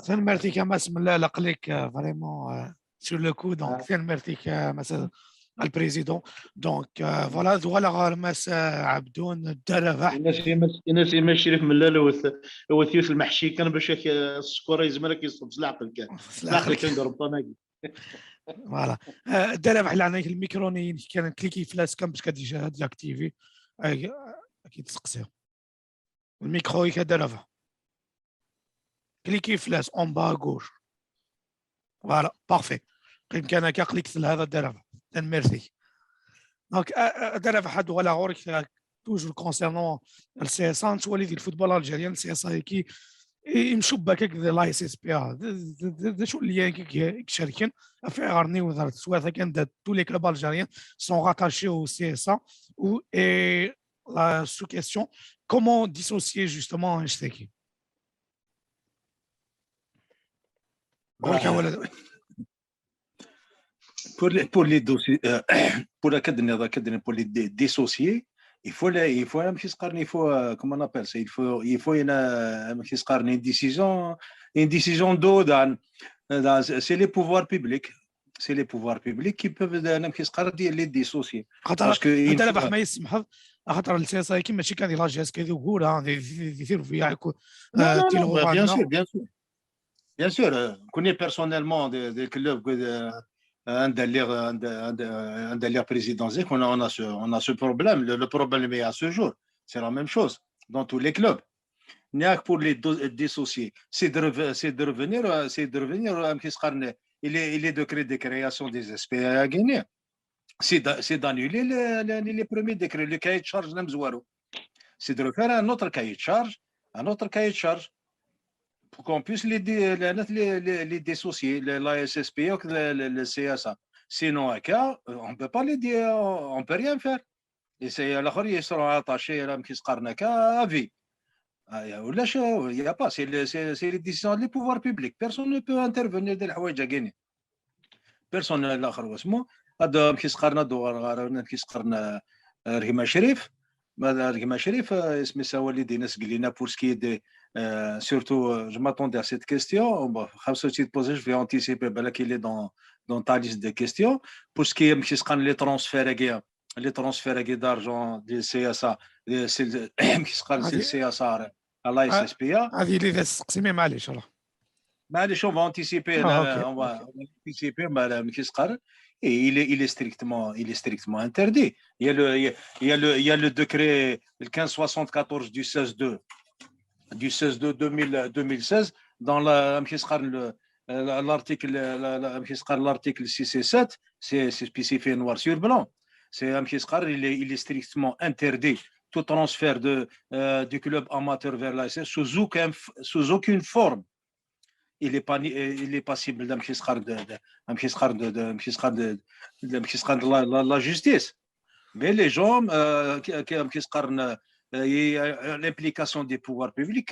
Tanemmirt-ik a Mass Mellal, aql-ik, euh, vraiment, euh, sur le coup, donc tanemmirt-ik a Mass le président. Donc, euh, voilà, d wala ɣer Mass, euh, Abdoun Dda Rabeḥ. Ini-as i Mass, ini-as i Mass Crif Mellal, wet, wet yiwet lmeḥci kan bac ak, euh, sskeṛ yezmer ad k-yeṣṣeb s leɛqel kan. S leɛqel kan deg rebṭan-agi. Voilà. Euh, Dda Rabeḥ, leɛnaya-k, lmikru-nni-inek kan, kliki fell-as kan bac ad d-yaktivi. Ad k-id-steqsiɣ. Lmikru-ik a Dda Rabeḥ. Kliki fell-as en bas à gauche. Voilà, parfait. Qqim kan akka, aql-ik telhiḍ a Dda Rabeḥ. Tanemmirt-ik. Donc, a, a, a Dda Rabeḥ, ad uɣaleɣ ɣur-k, a, toujours concernant le C S A, nettwali di le football algérien, le C S A-agi imcubbak akked la S S P A. D acu n lien i icerken ɣef iɣerni u ɣer teswiɛt-agi anda tous les clubs algériens sont rattachés au C S A, ou, et la sous-question, comment dissocier justement annect-agi? Pour les, pour les dossiers, euh, pour la cadenas, la cadenas, pour les dé- dissocier, il faut les, il faut, euh, il faut, euh, comment on appelle ça, il faut, il faut une, euh, une décision, une décision d'ordre. Euh, c'est les pouvoirs publics. C'est les pouvoirs publics qui peuvent, euh, les dissocier. Parce que انت دابا ما يسمح، خاطر ال C S A-agi ماشي كان دي la G S كي دي غورا دي دي دي دي Non, non, non, bien sûr, bien sûr. Bien sûr, euh, je connais personnellement des, des clubs que, euh, un des, un des, un des, un des présidents, on a, on a ce, on a ce problème. Le, le problème est à ce jour. C'est la même chose dans tous les clubs. Rien que pour les do- dissocier. C'est de, rev- c'est de revenir, euh, c'est de revenir, euh, à ce qu'on a. Il est, il est de créer des créations des S P A à Guinée. C'est d'a- c'est d'annuler le, le, les premiers décrets, le cahier de charge, même Zouarou. C'est de refaire un autre cahier de charge, un autre cahier de charge, pour qu'on puisse les, dé- les, les, les, les dissocier, le- la S S P A, le, le, le C S A. Sinon, à cas, euh, on peut pas les dire, on peut rien faire. Et c'est à la ils seront attachés à la à vie. Ah, il y a, ou là, il y a pas, c'est le- c'est- c'est les décisions des pouvoirs publics. Personne ne peut intervenir dans la Hawaï Gagné. Personne ne l'a خروسمو. هذا كيسقرنا دوار غارنا كيسقرنا رهيمة شريف. ماذا رهيمة شريف اسمي سوالي دينا سقلينا pour ce qui est de, euh, surtout, euh, je m'attendais à cette question. Bon, خاصو تي بوزي, je vais anticiper, بالك il est dans, dans ta liste de questions. Pour ce qui est, كيسقرنا les transferts, les transferts d'argent du C S A, c'est le, كيسقرنا c'est le C S A, à la S S P A. هذه اللي تسقسي, mais معليش, راه. معليش, on va anticiper, on va, on va anticiper, mais كيسقرنا. Et il est, il est strictement, il est strictement interdit. Il y a le, il y a, il y a le, il y a le décret, le quinze soixante-quatorze du seize deux, du seize deux deux mille, deux mille seize, dans la, le, euh, l'article, la- la- l'article six et sept, c'est c'est spécifié noir sur blanc. C'est, euh, il est, il est strictement interdit tout transfert de, euh, du club amateur vers la S S sous aucun f- sous aucune forme. Il est pas, ni- euh, il est passible de, de, de, de, de la, la, la justice. Mais les gens, euh, qui, qui, qui, euh, il y a l'implication des pouvoirs publics,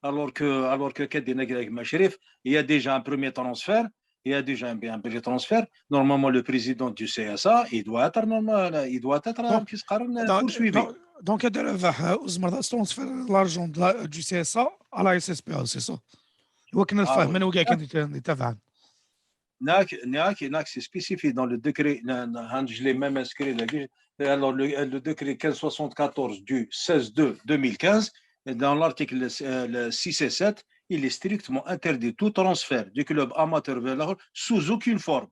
alors que, alors que كدينا كيما شريف, il y a déjà un premier transfert, il y a déjà un, un premier transfert. Normalement, le président du C S A, il doit être normal, il doit être Donc, كيسقرن poursuivi. Donc, donc, هذا الربح, euh, أزمر, transfert l'argent de la- du C S A à la S S P A, c'est ça. هو كنا فاهمين وكاع كان يتابعنا. ناك ناك ناك c'est spécifié dans le décret, na- na- je l'ai même inscrit là. Alors, le, le décret quinze soixante-quatorze du seize deux deux mille quinze, dans l'article, euh, le six et sept, il est strictement interdit tout transfert du club amateur vers la sous aucune forme.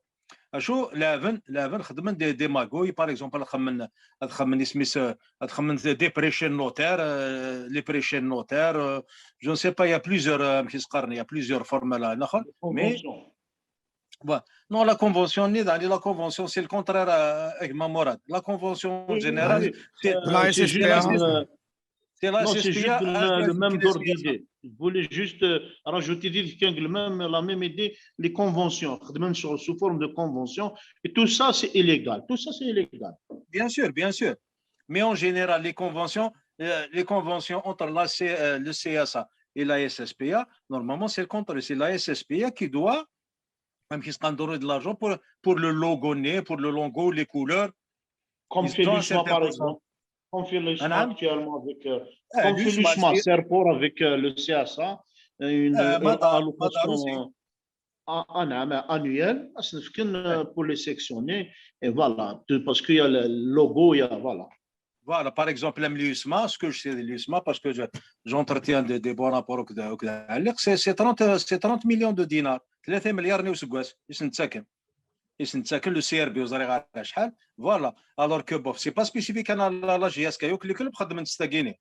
شو لعبن لعبن خدمن des, des magouilles, par exemple, خدمن خدمن اسمي س- خدمن des prêts chez notaire, euh, les prêts chez notaire, euh, je ne sais pas, il y a plusieurs, euh, كيسقرن, il y a plusieurs formes là, mais Voilà. Non, la convention, ni dans la convention, c'est le contraire à, à Mourad. La convention générale, c'est la S S P A. C'est la S S P A, le, le même ordre d'idée. Je voulais juste, euh, rajouter le même, la même idée, les conventions, sous forme de convention, et tout ça, c'est illégal. Tout ça, c'est illégal. Bien sûr, bien sûr. Mais en général, les conventions, euh, les conventions entre la C- euh, le C S A et la S S P A, normalement, c'est le contraire. C'est la S S P A qui doit même qui se de l'argent pour, pour le logo, pour le logo, les couleurs. Comme fait l'USMA, par exemple. Comme fait l'USMA actuellement avec, euh, comme fait l'USMA, Serport avec, euh, le C S A, une, euh, allocation, euh, annuelle, pour les sectionner, et voilà, parce qu'il y a le logo, il y a, voilà. Voilà, par exemple, même l'USMA, ce que je sais de l'USMA, parce que je- j'entretiens des, des bons rapports, c'est c'est trente, c'est trente millions de dinars. ثلاثة مليار نيو سكواس يسنتساكن يسنتساكن le C R B وزريغ على شحال. Voilà. Alors que, bon, c'est pas spécifique à la, la G S K, les clubs خدمن ستاكيني.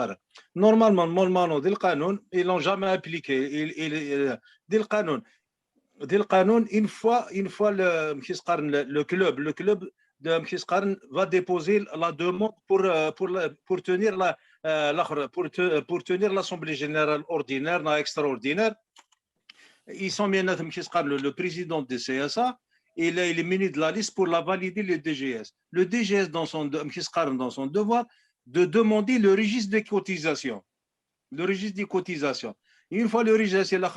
qqaren. Normalement, normalement, di lqanun, ils l'ont jamais appliqué. Il, il, il, di lqanun, di lqanun, une fois, une fois le, amek i s-qqaren, le, le club, le club de, amek i s-qqaren, va déposer la demande pour, euh, pour, la- pour tenir la, euh, l'axer- pour, te- pour tenir l'assemblée générale ordinaire, non extraordinaire. Ils sont maintenant, amek i s-qqaren, le, le président de C S A, il a éliminé de la liste pour la valider le D G S. Le D G S, dans son, de- amek i s-qqaren, dans son devoir de demander le registre des cotisations. Le registre des cotisations. Une fois le registre, c'est la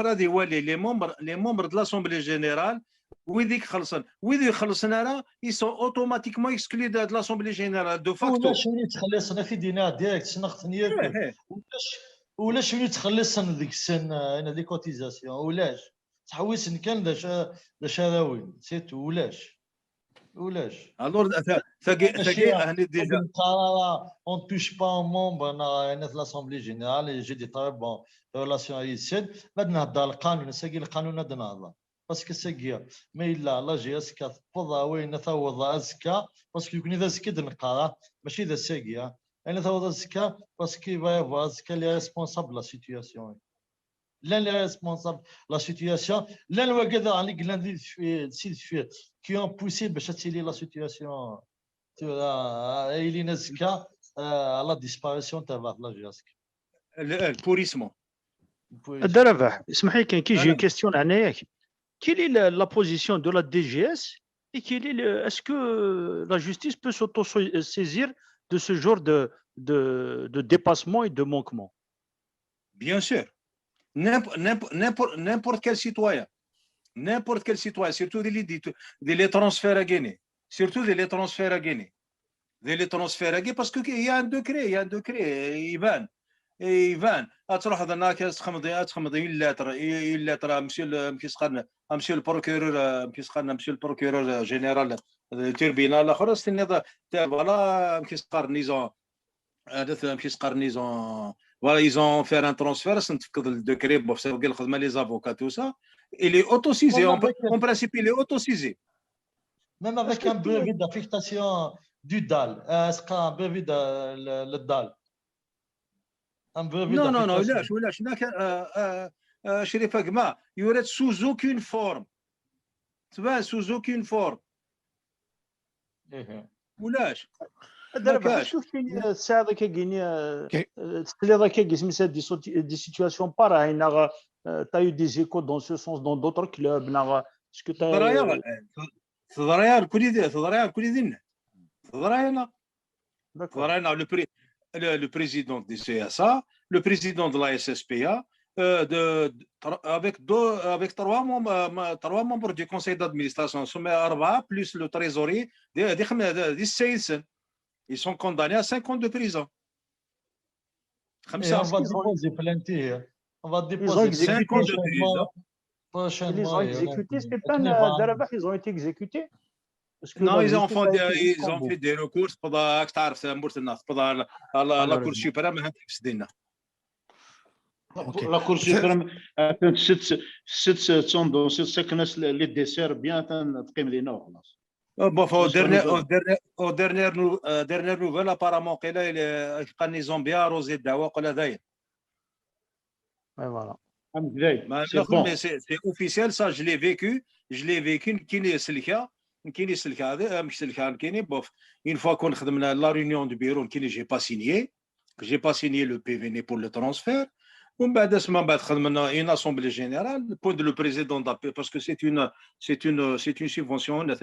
les, les membres, les membres de l'Assemblée générale, ويدي يخلصن ويدي يخلصن راه ils sont automatiquement exclus de, de l'Assemblée générale de facto. ولاش وين يتخلصن في دينا ديريكت سنخت نياك؟ ولاش ولاش وين يتخلصن ديك السن هنا دي كوتيزاسيون؟ ولاش تحويسن كان داش داش هذاوين سيتو؟ ولاش ولاش Alors, تاكي تاكي هني déjà. On ne touche pas un membre, on a une assemblée générale et j'ai des très bonnes relations avec ici. ما نهضر القانون، ساقي القانون هذا نهضر. Parce que ساقي ما إلا la G S K تفضى وين تفضى أزكى، parce que يكون إذا زكي دنقارة ماشي إذا ساقي. أنا تفضى أزكى parce que va y avoir أزكى les responsables de la situation. لان les responsables la situation, لان واقد عليك لان دي في سي في qui ont poussé باش تسيلي la situation. Tu vois, il est à la disparition تاع la G S K. Le pourrissement. Darabax, اسمح لي كان كي j'ai une question هنايا. Quelle est la, la position de la D G S et quelle est le, est-ce que la justice peut s'auto-saisir de ce genre de, de, de dépassement et de manquement? Bien sûr. N'importe n'importe n'importe quel citoyen, n'importe quel citoyen, surtout des, des, des les transferts à Guinée, surtout des les transferts à Guinée. Di les transferts-agi, parce que il y a un décret, il y a un décret, iban, iban. Ad truḥeḍ nna ad txemmeḍ, ad txemmeḍ une lettre, une lettre à monsieur le, amek i s-qqaren, à monsieur le procureur, amek i s-qqaren, monsieur le procureur général du tribunal, axer ad s-tiniḍ, voilà, amek i s-qqaren, ils ont, amek i s-qqaren, ils ont, voilà, ils ont fait un transfert, ad sen-tefkeḍ le décret, bon, c'est lxedma les avocats, tout ça. Il est autosaisi, en, en principe, il est autosaisi. Même avec un brevet d'affectation du DAL, euh, un brevet de, le, le DAL. Un brevet Non, non, non, d'affectation. ولاش، ولاش، هناك، آه، آه، آه، شريف أجمع، يراد sous aucune forme. تبان sous aucune forme. إيه. ولاش؟ هذا راه كاش. شوف كاين الساعه ذاك كاين كي- تسلي ذاك كاين سميتها des situations pareilles, ناغ t'as eu des échos dans ce sens dans d'autres clubs, ناغ est-ce que t'as تضرير، تضرير كل ذي، تضرير كل ذي. تضرير أنا. d'accord. تضرير أنا. Le, pré- le, le président du C S A, le président de la S S P A, euh, de, de- tra- avec deux, avec trois membres, euh, trois membres du conseil d'administration, ثم أربعة plus le trésorier, des, des, des, des six. Ils sont condamnés à cinq ans de prison. Et on va خمسة. déposer plainte. On va Ils ont déposer exécuté plainte cinq ans de prochainement. prison. Ils les ont Prochainement, il y aura exécutés, une- Stéphane, une euh, vente. Darabah, ils ont été exécutés. Parce que Non, la ils ont justice a fait, été des- ils ont jusqu'au fait des recours pendant, راك تعرف، تمورت الناس، pendant la, la, la Cour Malheureusement. suprême، هانت في سدينا. Ok. La Cour suprême a fait cette, cette, cette tendance, cette séquence, les desserts bien, تقيم لينا وخلاص. Euh, Bon, au Sur dernier, les au dernier, au dernier nou- euh, dernière nouvelle, apparemment, قيلا، il est- قال ils ont bien arrosé الدعوة، قال داير. Et voilà. فهمت ازاي؟ ما C'est bon. Mais c'est c'est officiel, ça, je l'ai vécu, je l'ai vécu, كاين يسلكها، كاين يسلكها، هذا، آه، مش سلكها، كاين، bof. Une fois qu'on خدمنا la réunion du bureau, كاين، j'ai pas signé, j'ai pas signé le P V ni pour le transfert. ومن بعد اسمع، من بعد خدمنا une assemblée générale, point de le président d'A P, parce que c'est une, c'est une, c'est une subvention, la,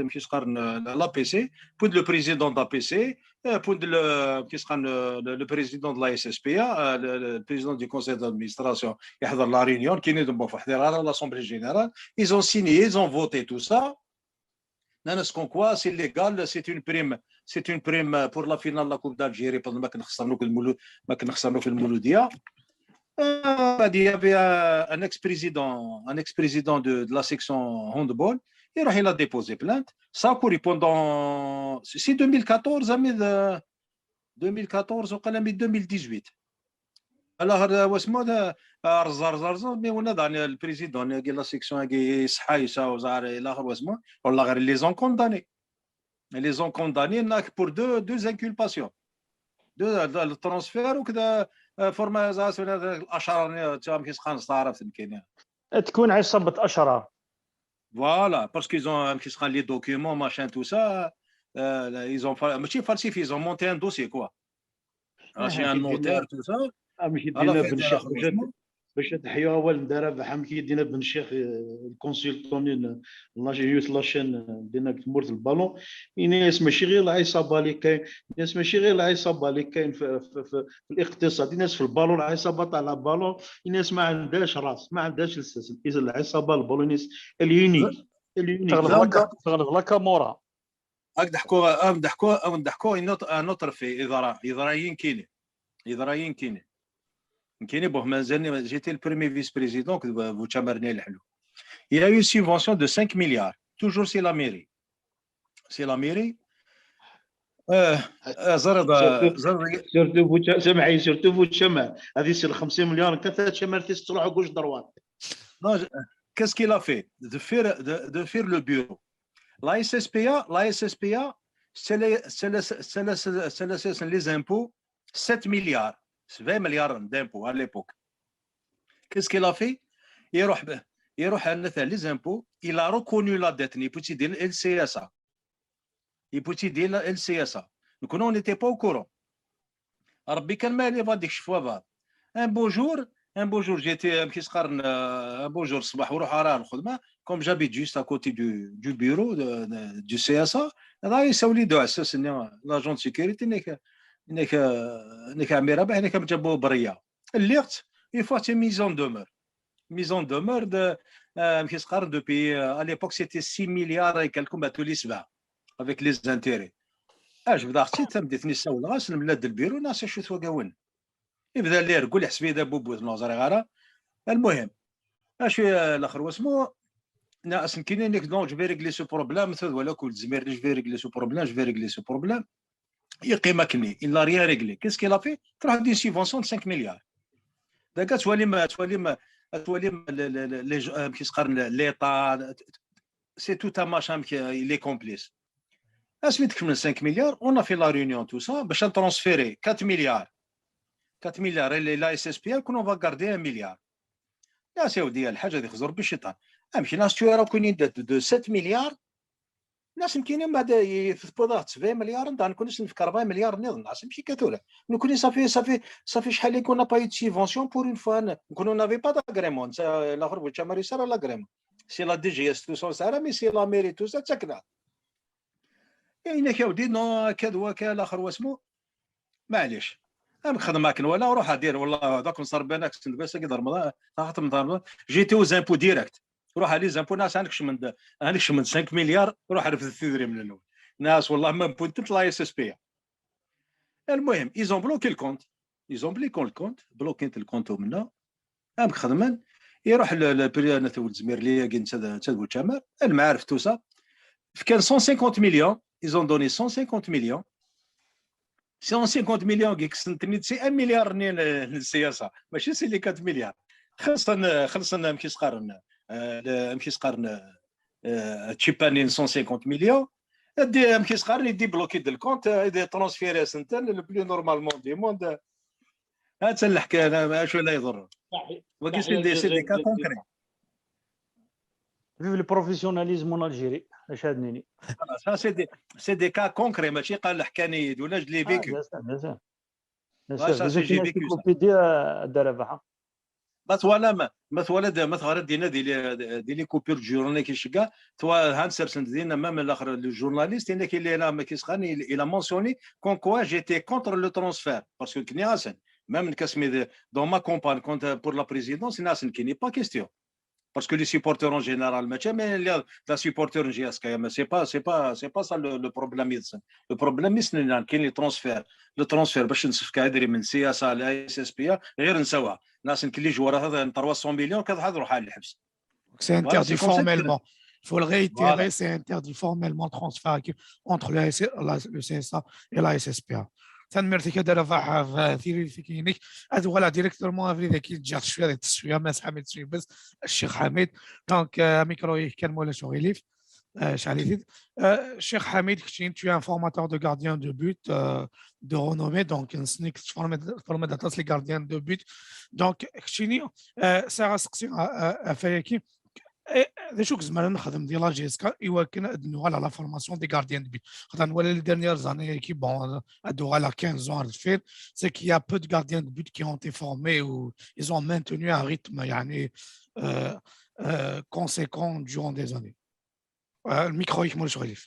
la P C, point de le président d'A P C, euh, point de le, qu'est-ce qu'on, euh, le, le président de la S S P A, euh, le, le président du conseil d'administration, يحضر la réunion, كاين يدير، bof، حضر على l'assemblée générale, ils ont signé, ils ont voté tout ça. Non, non, ce qu'on croit, c'est légal, c'est une prime, c'est une prime pour la finale de la Coupe d'Algérie, parce que ما كنخسروا في المولو-، ما كنخسروا في المولودية. Euh, il y avait un, un ex-président, un ex-président de, de la section handball, il a, il a déposé plainte. Ça a couru pendant, c'est deux mille quatorze, mais, euh, deux mille quatorze وقيلا من deux mille dix-huit. Alors, euh, واسمو هذا، آه، رزا، رزا، رزا، mais on a donné le président de la section كي صحا يسا وزعر الى اخره واسمو، والله غير ils les ont condamnés. Ils les ont condamnés هناك pour deux, deux inculpations. Deux, le transfert وكذا، آه، formalisation، هذا الاشرار، تا كيسخان صارف كاين. تكون عصابة أشرار. Voilà, parce qu'ils ont, euh, كيسخان les documents, machin, tout ça. Euh, ils ont fa-, ماشي falsifié, ils ont monté un dossier, quoi. Ah, c'est un notaire, tout ça. ماشي على دينا فين بن شيخ باش، باش تحيوا اول ندار بحال كي دينا بن شيخ، آه، الكونسلتون، آه، لا يوث لا شين، آه، دينا تمورت البالون. الناس ماشي غير العصابه اللي كاين، الناس ماشي غير العصابه اللي كاين في، في، في، في الاقتصاد، الناس في البالون، العصابه تاع البالون، الناس ما عندهاش راس، ما عندهاش لسان. اذا العصابه البالونيس اليونيك، اليونيك. تغلب لا، لك، تغلب لك مورا. هاك ضحكوا، هاك ضحكوا، هاك ضحكوا، un autre, un autre fait, يضرا، يضرايين كيني. يضرايين كيني. كيني بوه مازالني، j'étais le premier vice-président, كنت بو تشامرني الحلو. Il y a eu une subvention de cinq milliards. Toujours c'est la mairie. C'est la mairie. آه، آه، زرد، آه، زرد. Surtout vous, سامحي، surtout vous تشامر. هذه سي خمسين مليار، كانت تشامر تروح gauche droite. Non, je- qu'est-ce qu'il a fait? De faire, de, de faire le bureau. La S S P A, la S S P A, c'est les, c'est les, c'est les, c'est les, c'est les impôts, sept milliards, c'est vingt milliards d'impôts à l'époque. Qu'est-ce qu'il a fait? يروح ب-، يروح عندنا les impôts, il a reconnu la dette, يبوتي ديال ال C S A. يبوتي ديال ال C S A. Donc, nous, on n'était pas au courant. ربي كان ما لي فاديك شفوا بعض. Un beau jour, un beau jour, j'étais, آه، كيسقرن، آه، un beau jour الصباح وروح راه الخدمة, comme j'habite juste à côté du, du bureau de, de, du C S A, راه يساولي دو عساس، l'agent de sécurité, نيك، نيك، نيك عمي رابح، نيك جابوه بريا. الليغت، il faut une mise en demeure. Mise en demeure de, آه، كيسقرن, depuis, آه، à l'époque, c'était six milliards et quelques, بعثوا لي سبعة, avec les intérêts. Ajebdeɣ-tt-id tameddit-nni, ssawleɣ-as, nemlal-d lbiru, nniɣ-as acu-t wagi-wen. Ibda la ireggel, iḥseb-iyi d abubut, neɣ ẓriɣ ara. Lmuhim, acu, eh, laxer wasmu, nniɣ-as nekkini, nekk, donc, je vais régler ce problème, tura wala kul tezmir, je vais régler ce problème, je vais régler ce problème. Yeqqim akkenni, il n'a rien réglé. Qu'est-ce qu'il a fait? Truḥ-d une subvention de cinq milliards. Dagi ad twalim, ad twalim, ad twalim le, le, le, les, euh, amek i s-qqaren, l'État, c'est tout un machin, amek, euh, il est complice. Asmi d-kecmen cinq milliards, on a fait la réunion, tout ça, bac ad transférer quatre milliards. Quatre milliards, et la S S P A, qu'on va garder un milliard. Nniɣ-as, a wdi, lḥaǧa ad ixẓer bi cciṭan. Amek, nniɣ-as, tu as reconnu une dette de sept milliards, nniɣ-as, nekkini ma d-, tewwiḍ-aɣ-d sebɛin milliards, nniɣ-as, nekkni ad s-nefk rebɛa milliards nniḍen, nniɣ-as, amek akka tura? Nekkni, ça fait, ça fait, ça fait acḥal-agi on n'a pas eu de subvention pour une fois, nekkni on n'avait pas d'agrément, ça, laxer bu ččamar yesɛa l'agrément. C'est la D G S, tout ça, ça, mais c'est la mairie, tout ça, ttaken-aɣ-d. Yenna-k a wdi, non, akka d wakka, laxer wasmu. Maɛlic. Am xedmeɣ akken wala, ruḥ a dir, wallah, d akken ṣerban aksent bas agi d Remḍan, taxaṭem d Remḍan. J'étais aux impôts direct. Ruḥ a les impôts, nniɣ-as, ad nekcem-d, ad nekcem-d cinq milliards, ruḥ refdet idrimen-nwen. Nniɣ-as, wallah, ma wwin-tent la S S P A. Almuhim, ils ont bloqué le compte. Ils ont bloqué le compte, bloqué le compte au maintenant. Amek xedmen? Iruḥ le, le, le, Tewlezmirli-agi, netta d, netta d Bučamar, lmaɛarif, tout ça. Fkan cent cinquante millions, ils ont donné cent cinquante millions. Cent cinquante millions, kksen-ten-id si un milliard-nni n, n siyasa, mačči si les quatre milliards. Xellṣen, xellṣen, amek i s-qqaren, euh, le, amek i s-qqaren, euh, tchipa-nni n cent cinquante millions. Ad di-, amek i s-qqaren, i débloqué-d le compte, euh, i transféré-asen-ten le plus normalement du monde. Hata leḥkayem, acu la iḍerrun? Wagi, c'est des, c'est des cas concrets. Vive le professionnalisme en Algérie, acu ad nini? Voilà, ça, c'est des, c'est des cas concrets, mačči qqar leḥkan-iyi-d, wala je l'ai vécu. Ah, bien sûr, bien sûr. Bien sûr, ça, c'est, j'ai vécu ça. Encyclopédie, euh, Darabaha. Ma twalam, ma twala, ma teɣra dinna di les, di les coupures du journal ki cegga, twa han sersen dinna, même le journaliste, il, il, il a mentionné comme quoi j'étais contre le transfert. Parce que, même dans ma campagne contre, pour la présidence, il n'y a pas question. Parce que les supporters en général, mais, mais il y a des supporters en G S K, mais c'est pas, c'est pas, c'est pas ça le, le problème. Le problème, c'est les transferts. Le transfert, باش نسفك هذا من C S A, la S S P A, غير نسوى. ناس نكلي جوار هذا trois cents millions, كذا هذا روح على الحبس. C'est interdit formellement. Il faut le réitérer, c'est interdit formellement le transfert entre le, la, le C S A et la S S P A. Tanemmirt-ik a Dda Rabaḥ ɣef tiririt-inek. Ad uɣaleɣ directement abrid-agi, ǧǧiɣ-t cwiya di teswiya, Mass Ḥamid Suyebes, Ccix Ḥamid. Donc, euh, amikru-ik kan, ma ulac aɣilif. Euh, cɛel-it-id. Euh, Ccix Ḥamid, keččini, tu es un formateur de gardien de but, euh, de renommée, donc, nessen-ik tformiḍ, tformiḍ aṭas les gardiens de but. Donc, keččini, euh, sɛiɣ asteqsi, euh, euh, ɣef wayagi. Eh, d acu i nezmer ad nexdem di la G S K i wakken ad nuɣal à la formation des gardiens de but? Xaṭer nwala les dernières années-agi, bon, ad uɣaleɣ quinze ans ar deffir, c'est qu'il y a peu de gardiens de but qui ont été formés ou ils ont maintenu un rythme, يعني, euh, euh, conséquent durant des années. Euh, le micro, il, moi, je relève.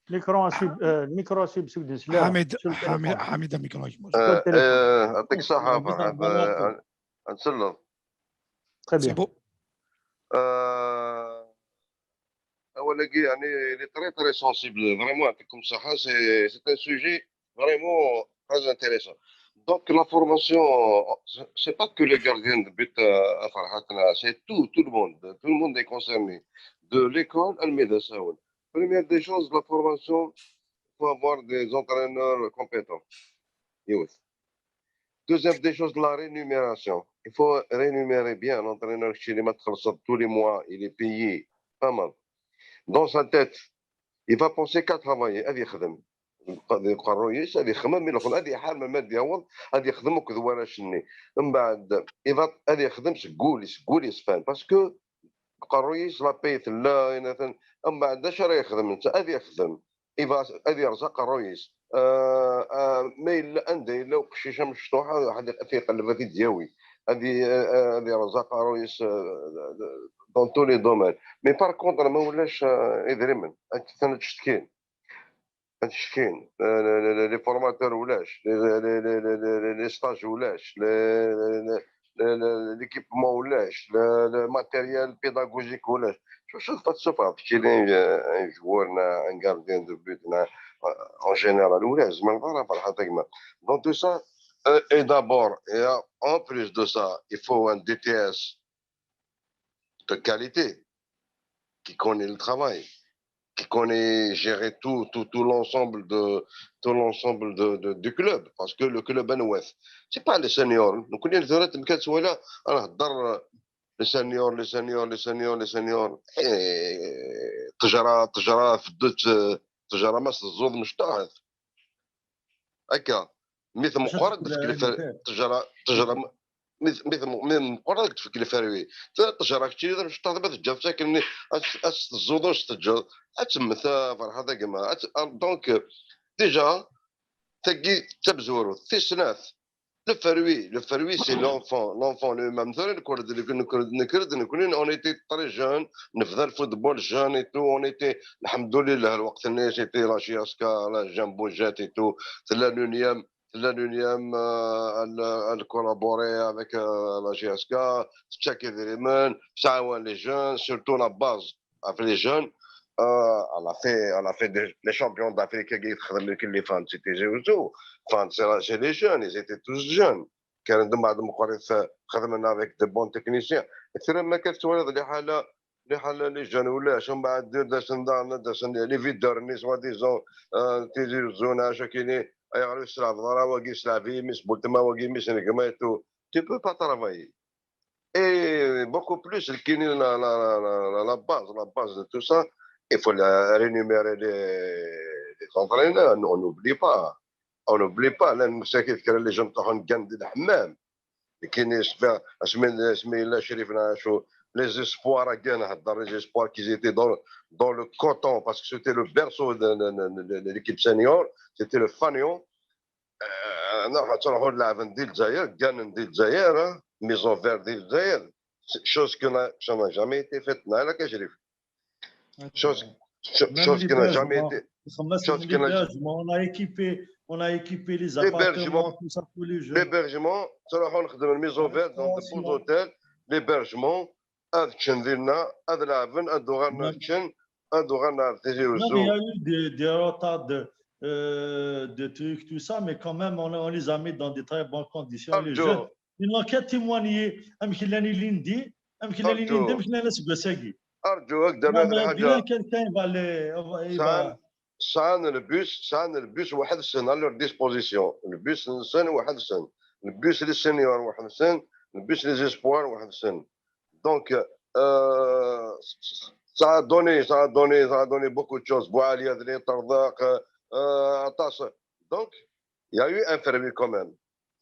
Micro, euh, micro, حميد، حميد، حميد، الميكرو يكمل. آه، آه، يعطيك الصحة، فرحان. آه، نسلم. Très bien. C'est beau. آه، أولا، يعني، il est très, très sensible. Vraiment، يعطيكم الصحة. C'est, c'est un sujet vraiment très intéressant. Donc, la formation, c'est pas que les gardiens de but, euh, à Farhatna, c'est tout, tout le monde. Tout le monde est concerné. De l'école à الميدان. Première des choses, la formation, il faut avoir des entraîneurs compétents. Youth. Deuxième des choses, la rémunération. Il faut rémunérer bien l'entraîneur. Chez les matchs, tous les mois, il est payé. Pas mal. Dans sa tête, il va penser qu'à travailler. Ad ixdem. Qerruy-is ad ixdem, ad iḥarem, ad yaweḍ ad ixdem akked warrac-nni. Mbeɛd, ad ixdem seg wul-is, seg wul yeṣfan. Parce que qerruy-is la paye tella, mbeɛd d acu ara yexdem netta? Ad ixdem. Ad yerẓ aqerruy-is. Ah, ah, ma yella anda yella uqcic amecṭuḥ, ad, ad iqelleb ad t-id-yawi. Ad i-, ah, ad yerẓ aqerruy-is, ah, dans tous les domaines. Mais par contre, ma ulac, ah, idrimen, ad, ad ttcetkin. Ad ttcetkin. Ah, les, les, les formateurs ulac, les, les, les stages ulac, les, les, l'équipement ulac, le, le matériel pédagogique ulac. Tout ça, pas de ça, parce qu'il est un, un joueur, un gardien de but, en général, ou les, mais voilà, par exemple. Donc, tout ça, euh, et d'abord, et en plus de ça, il faut un D T S de qualité, qui connaît le travail, qui connaît gérer tout, tout, tout l'ensemble de, tout l'ensemble de, de, du club, parce que le club, c'est pas les seniors. Donc, on est dans le cas où là, on a les seniors, les seniors, les seniors, les seniors. Et تجرى، تجرى في الدوت، تجرى ما تزوض مش طاحت. هكا. مي ثم قرد في كل فريق. تجرى، تجرى. مي ثم، مي ثم قرد في كل فريق. تجرى كتير، إذا مش طاحت، ما تجاوب ساكن. أس، أس تزوض، أس تجاوب. أتمت فرحة ذاك ما. أت، donc, déjà, تاكي تبزورو. تيسنات. Le fruit, le fruit, c'est l'enfant. L'enfant lui-même. Nekkni, nekkni, nekkni, on était très jeunes. نبدا le football jeune et tout. On était, الحمد لله, الوقت الناس, c'était la J S K, la Jumbo Jet et tout. C'est la l'unième, c'est la l'unième, euh, elle, elle collaborait avec, euh, la J S K. Tchak Everemen, ça, ouais, les jeunes, surtout la base. Avec les jeunes, euh, elle a fait, elle a fait des, les champions d'Afrique, qui خدم لك les fans, c'était eux. Enfin, c'est, c'est les jeunes, ils étaient tous jeunes. كان عندهم بعض المقارنات خدمنا avec de bons techniciens. ثم ما كانت توالد لحالة، لحالة les jeunes ولا شو بعد دير داسن دارنا داسن les videurs, les soi-disant, euh, تيزي الزونا شاكيني. أي غير يسلع في ضرا واقي يسلع في ميس بولتما واقي ميس نقميتو. Tu peux pas travailler. Et beaucoup plus, le kini, la, la, la, la, la base, la base de tout ça, il faut la rémunérer les, les entraîneurs. On n'oublie pas. On n'oublie pas. Là, nous, c'est que les gens qui ont gagné le hammam. Le kini, c'est bien, اسمي، اسمي الله شريف نعاشو. Les espoirs, again, les espoirs qui étaient dans, dans le coton, parce que c'était le berceau de, de, de, de, de l'équipe senior, c'était le fanion. آه، نروحوا، تروحوا نلعبوا ندير الجزائر، كان ندير الجزائر، ها؟ Maison verte ديال الجزائر. Chose que n'a, ça n'a jamais été faite. لا، لا، كشريف. Chose, cho-, chose que n'a jamais été, chose que n'a, on a équipé, on a équipé les appartements, tout ça pour les jeunes. L'hébergement, تروحوا نخدم la maison verte dans de beaux hôtels, l'hébergement, ad ččen dinna, ad lɛben, ad uɣalen ad ččen, ad uɣalen ar Tizi Uzzu. Non, mais il y a eu des, des retards de, euh, de trucs, tout ça, mais quand même, on, on les a mis dans des très bonnes conditions. Les jeunes, ils n'ont qu'à témoigner. Amek llan ilindi, amek llan ilindi, amek llan aseggas-agi. أرجو، أقدر نعمل حاجة. Bien, quelqu'un va les, va, il va. سعان، سعان البوس، سعان البوس واحد السن à leur disposition. البوس نسن واحد السن. البوس les seniors واحد السن. البوس les espoirs واحد السن. Donc, euh, ça a donné, ça a donné, ça a donné beaucoup de choses. بوعالية ذني طرزاق, euh, عطاس. Donc, il y a eu un fruit quand même.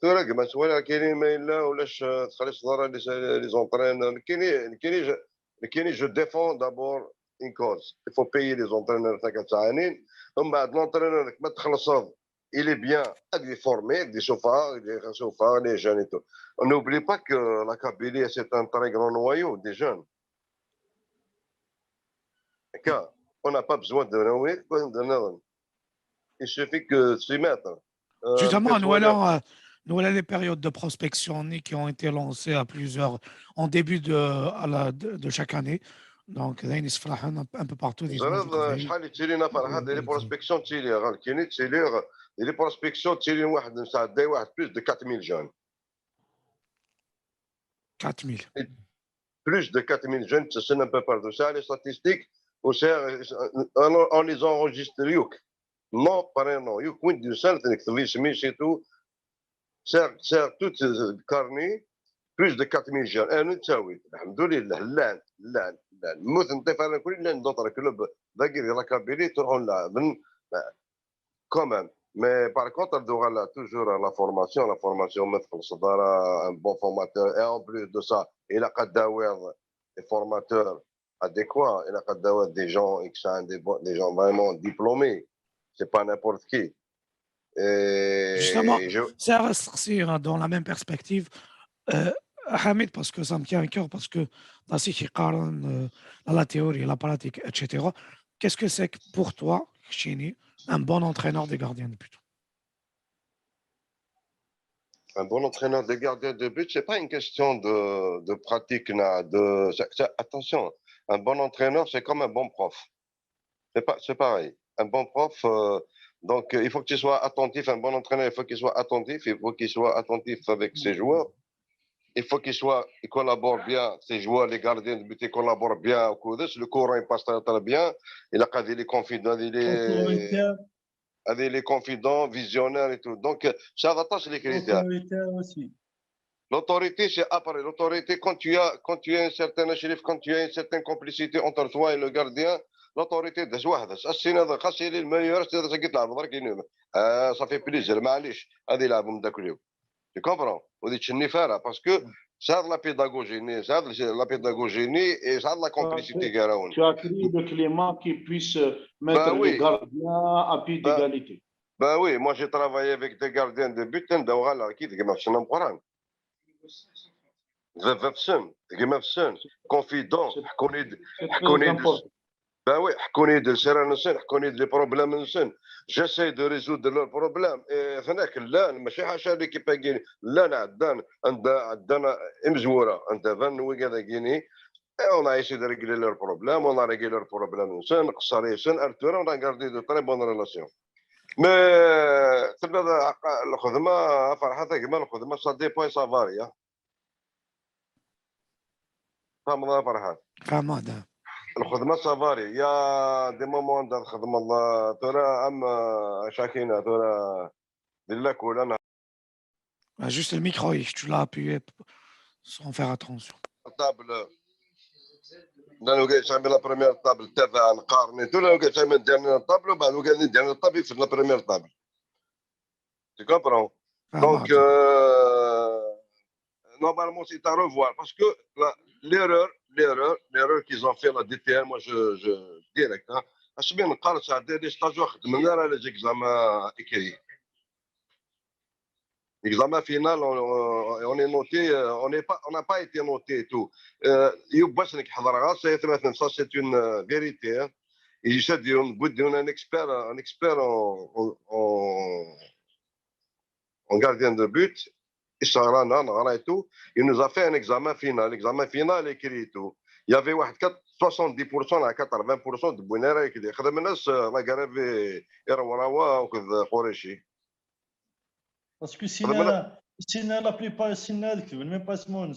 ثورة كما سوالها كاينين ما إلا ولاش، آه، تخلص ضرر les, les entraîneurs. كاينين، كاينين، je, كاينين, je défends d'abord une cause. Il faut payer les entraîneurs تاع كتعانين. ومن بعد l'entraîneur ما تخلص، il est bien, avec des formés, avec des chauffeurs, avec des chauffeurs, les jeunes et tout. On n'oublie pas que la Kabylie, c'est un très grand noyau des jeunes. Car on n'a pas besoin de noyau, de noyau. Il suffit que s'y mettre. Euh, justement, nous allons, euh, nous allons les périodes de prospection qui ont été lancées à plusieurs, en début de, à la, de, de chaque année. Donc, un, un peu partout. شحال تيرينا فرحة ديال les prospections تيلي غير كيني تيلي غير les prospections تيلي واحد نساعد واحد plus de quatre mille jeunes. Quatre mille. Plus de quatre mille jeunes, c'est un peu partout. Ça, les statistiques, on, on les enregistre, يوك. Non, prénom, يوك وين ديسان, نكتب اسمي, c'est tout. C'est, c'est tout, euh, carnet, plus de quatre mille jeunes. أنا نتساوي، الحمد لله, لان، لان، لان. موت نطيف على كل، لان d'autres clubs, ذاكر la Kabylie, تروحون لا، بن-، quand même. Mais par contre, elle doit toujours la formation, la formation, mettre un bon formateur. Et en plus de ça, il a qu'à d'avoir des formateurs adéquats, il a qu'à d'avoir des gens, des, des gens vraiment diplômés. C'est pas n'importe qui. Et justement, je... ça reste aussi, hein, dans la même perspective. Euh, Hamid, parce que ça me tient à cœur, parce que dans ce qui est, euh, dans la théorie, la pratique, et cetera. Qu'est-ce que c'est que pour toi, Chini, un bon entraîneur des gardiens de but ? Un bon entraîneur des gardiens de but, c'est pas une question de, de pratique, là, de, c'est, c'est, attention, Un bon entraîneur, c'est comme un bon prof. C'est pas, c'est pareil. Un bon prof, euh, donc, euh, il faut que tu sois attentif. Un bon entraîneur, il faut qu'il soit attentif. Il faut qu'il soit attentif avec ses joueurs. Il faut qu'il soit, il collabore bien. Ses joueurs, les gardiens de but, ils collaborent bien au coup de. Le courant, il passe très, très bien. Il a des les confidents, il est, il est confident, visionnaire et tout. Donc, euh, ça va passer les critères. Autoritaire aussi. L'autorité, c'est après. L'autorité, quand tu as, quand tu as un certain chérif, quand tu as une certaine complicité entre toi et le gardien, l'autorité, c'est واحد. السين هذا خاص يلي le meilleur, c'est ça qui تلعب ضرك ينوم. آه، ça fait plaisir, معليش. هذه يلعبوا من ذاك اليوم. Tu comprends? ودي تشني فارا, parce que ça de la pédagogie, ça de la pédagogie, et ça de la complicité, Tu as créé le climat qui puisse mettre Bah les oui. gardiens à pied Bah, d'égalité. Bah oui, moi j'ai travaillé avec des gardiens de but, نداو غالا كي ديما في السنة مقران. ذا في السن، ديما في السن، confident, حكوني د- C'est très حكوني د- important. Bah oui, حكوني د السيرة نسن، حكوني د les problèmes نسن. J'essaie de résoudre leurs problèmes. إيه، هناك لا، ماشي حاشا l'équipe هاكي، لا، عندنا، عندنا، عندنا إمزورة، عندنا فان ويكا داكيني. Et on a essayé de régler leurs problèmes, on a réglé leurs problèmes نسن، قصر يسن، ارتورا، on a gardé de très bonnes relations. Mais تبدا الخدمة، فرحات كيما الخدمة، ça dépend, ça varie. فاهم فرحات؟ فاهم هذا. الخدمة ça varie. Il y a des moments عندها الخدمة الله، ترى أم شاكينا، ترى دير لك ولا أنا Ah, juste le micro, tu l'as appuyé p- sans faire attention. طابل. لا، لو كان تعمل la première طابل تبع نقارني تو، لو كان تعمل dernière طابل، وبعد لو كان dernière طابل في la première طابل. Tu comprends? فاهم Donc, هذا. euh, normalement, c'est à revoir parce que la- l'erreur, l'erreur, l'erreur qu'ils ont fait la D T N, moi je, je direct, hein. اش بين نقارن تاع دير les stages واخد من راه les examens écrits. L'examen final, on, on- on est noté, euh, on n'est pas, on n'a pas été noté et tout. Euh, يوباسنك حضر غاصة يتمثل, ça c'est une euh, vérité, hein. يسد يوم بود يوم un expert, un expert en, en, en- en gardien de but. يسهر انا نغرا et tout. Il nous a fait un examen final, l'examen final écrit et tout. Il y avait واحد quatre- soixante-dix pour cent à quatre-vingts pour cent de بوينيرا يكدي خدم الناس لا غريفي يروراوا وكذ قريشي. Parce que sinon, sinon la plupart, sinon, ils ne même pas ce monde.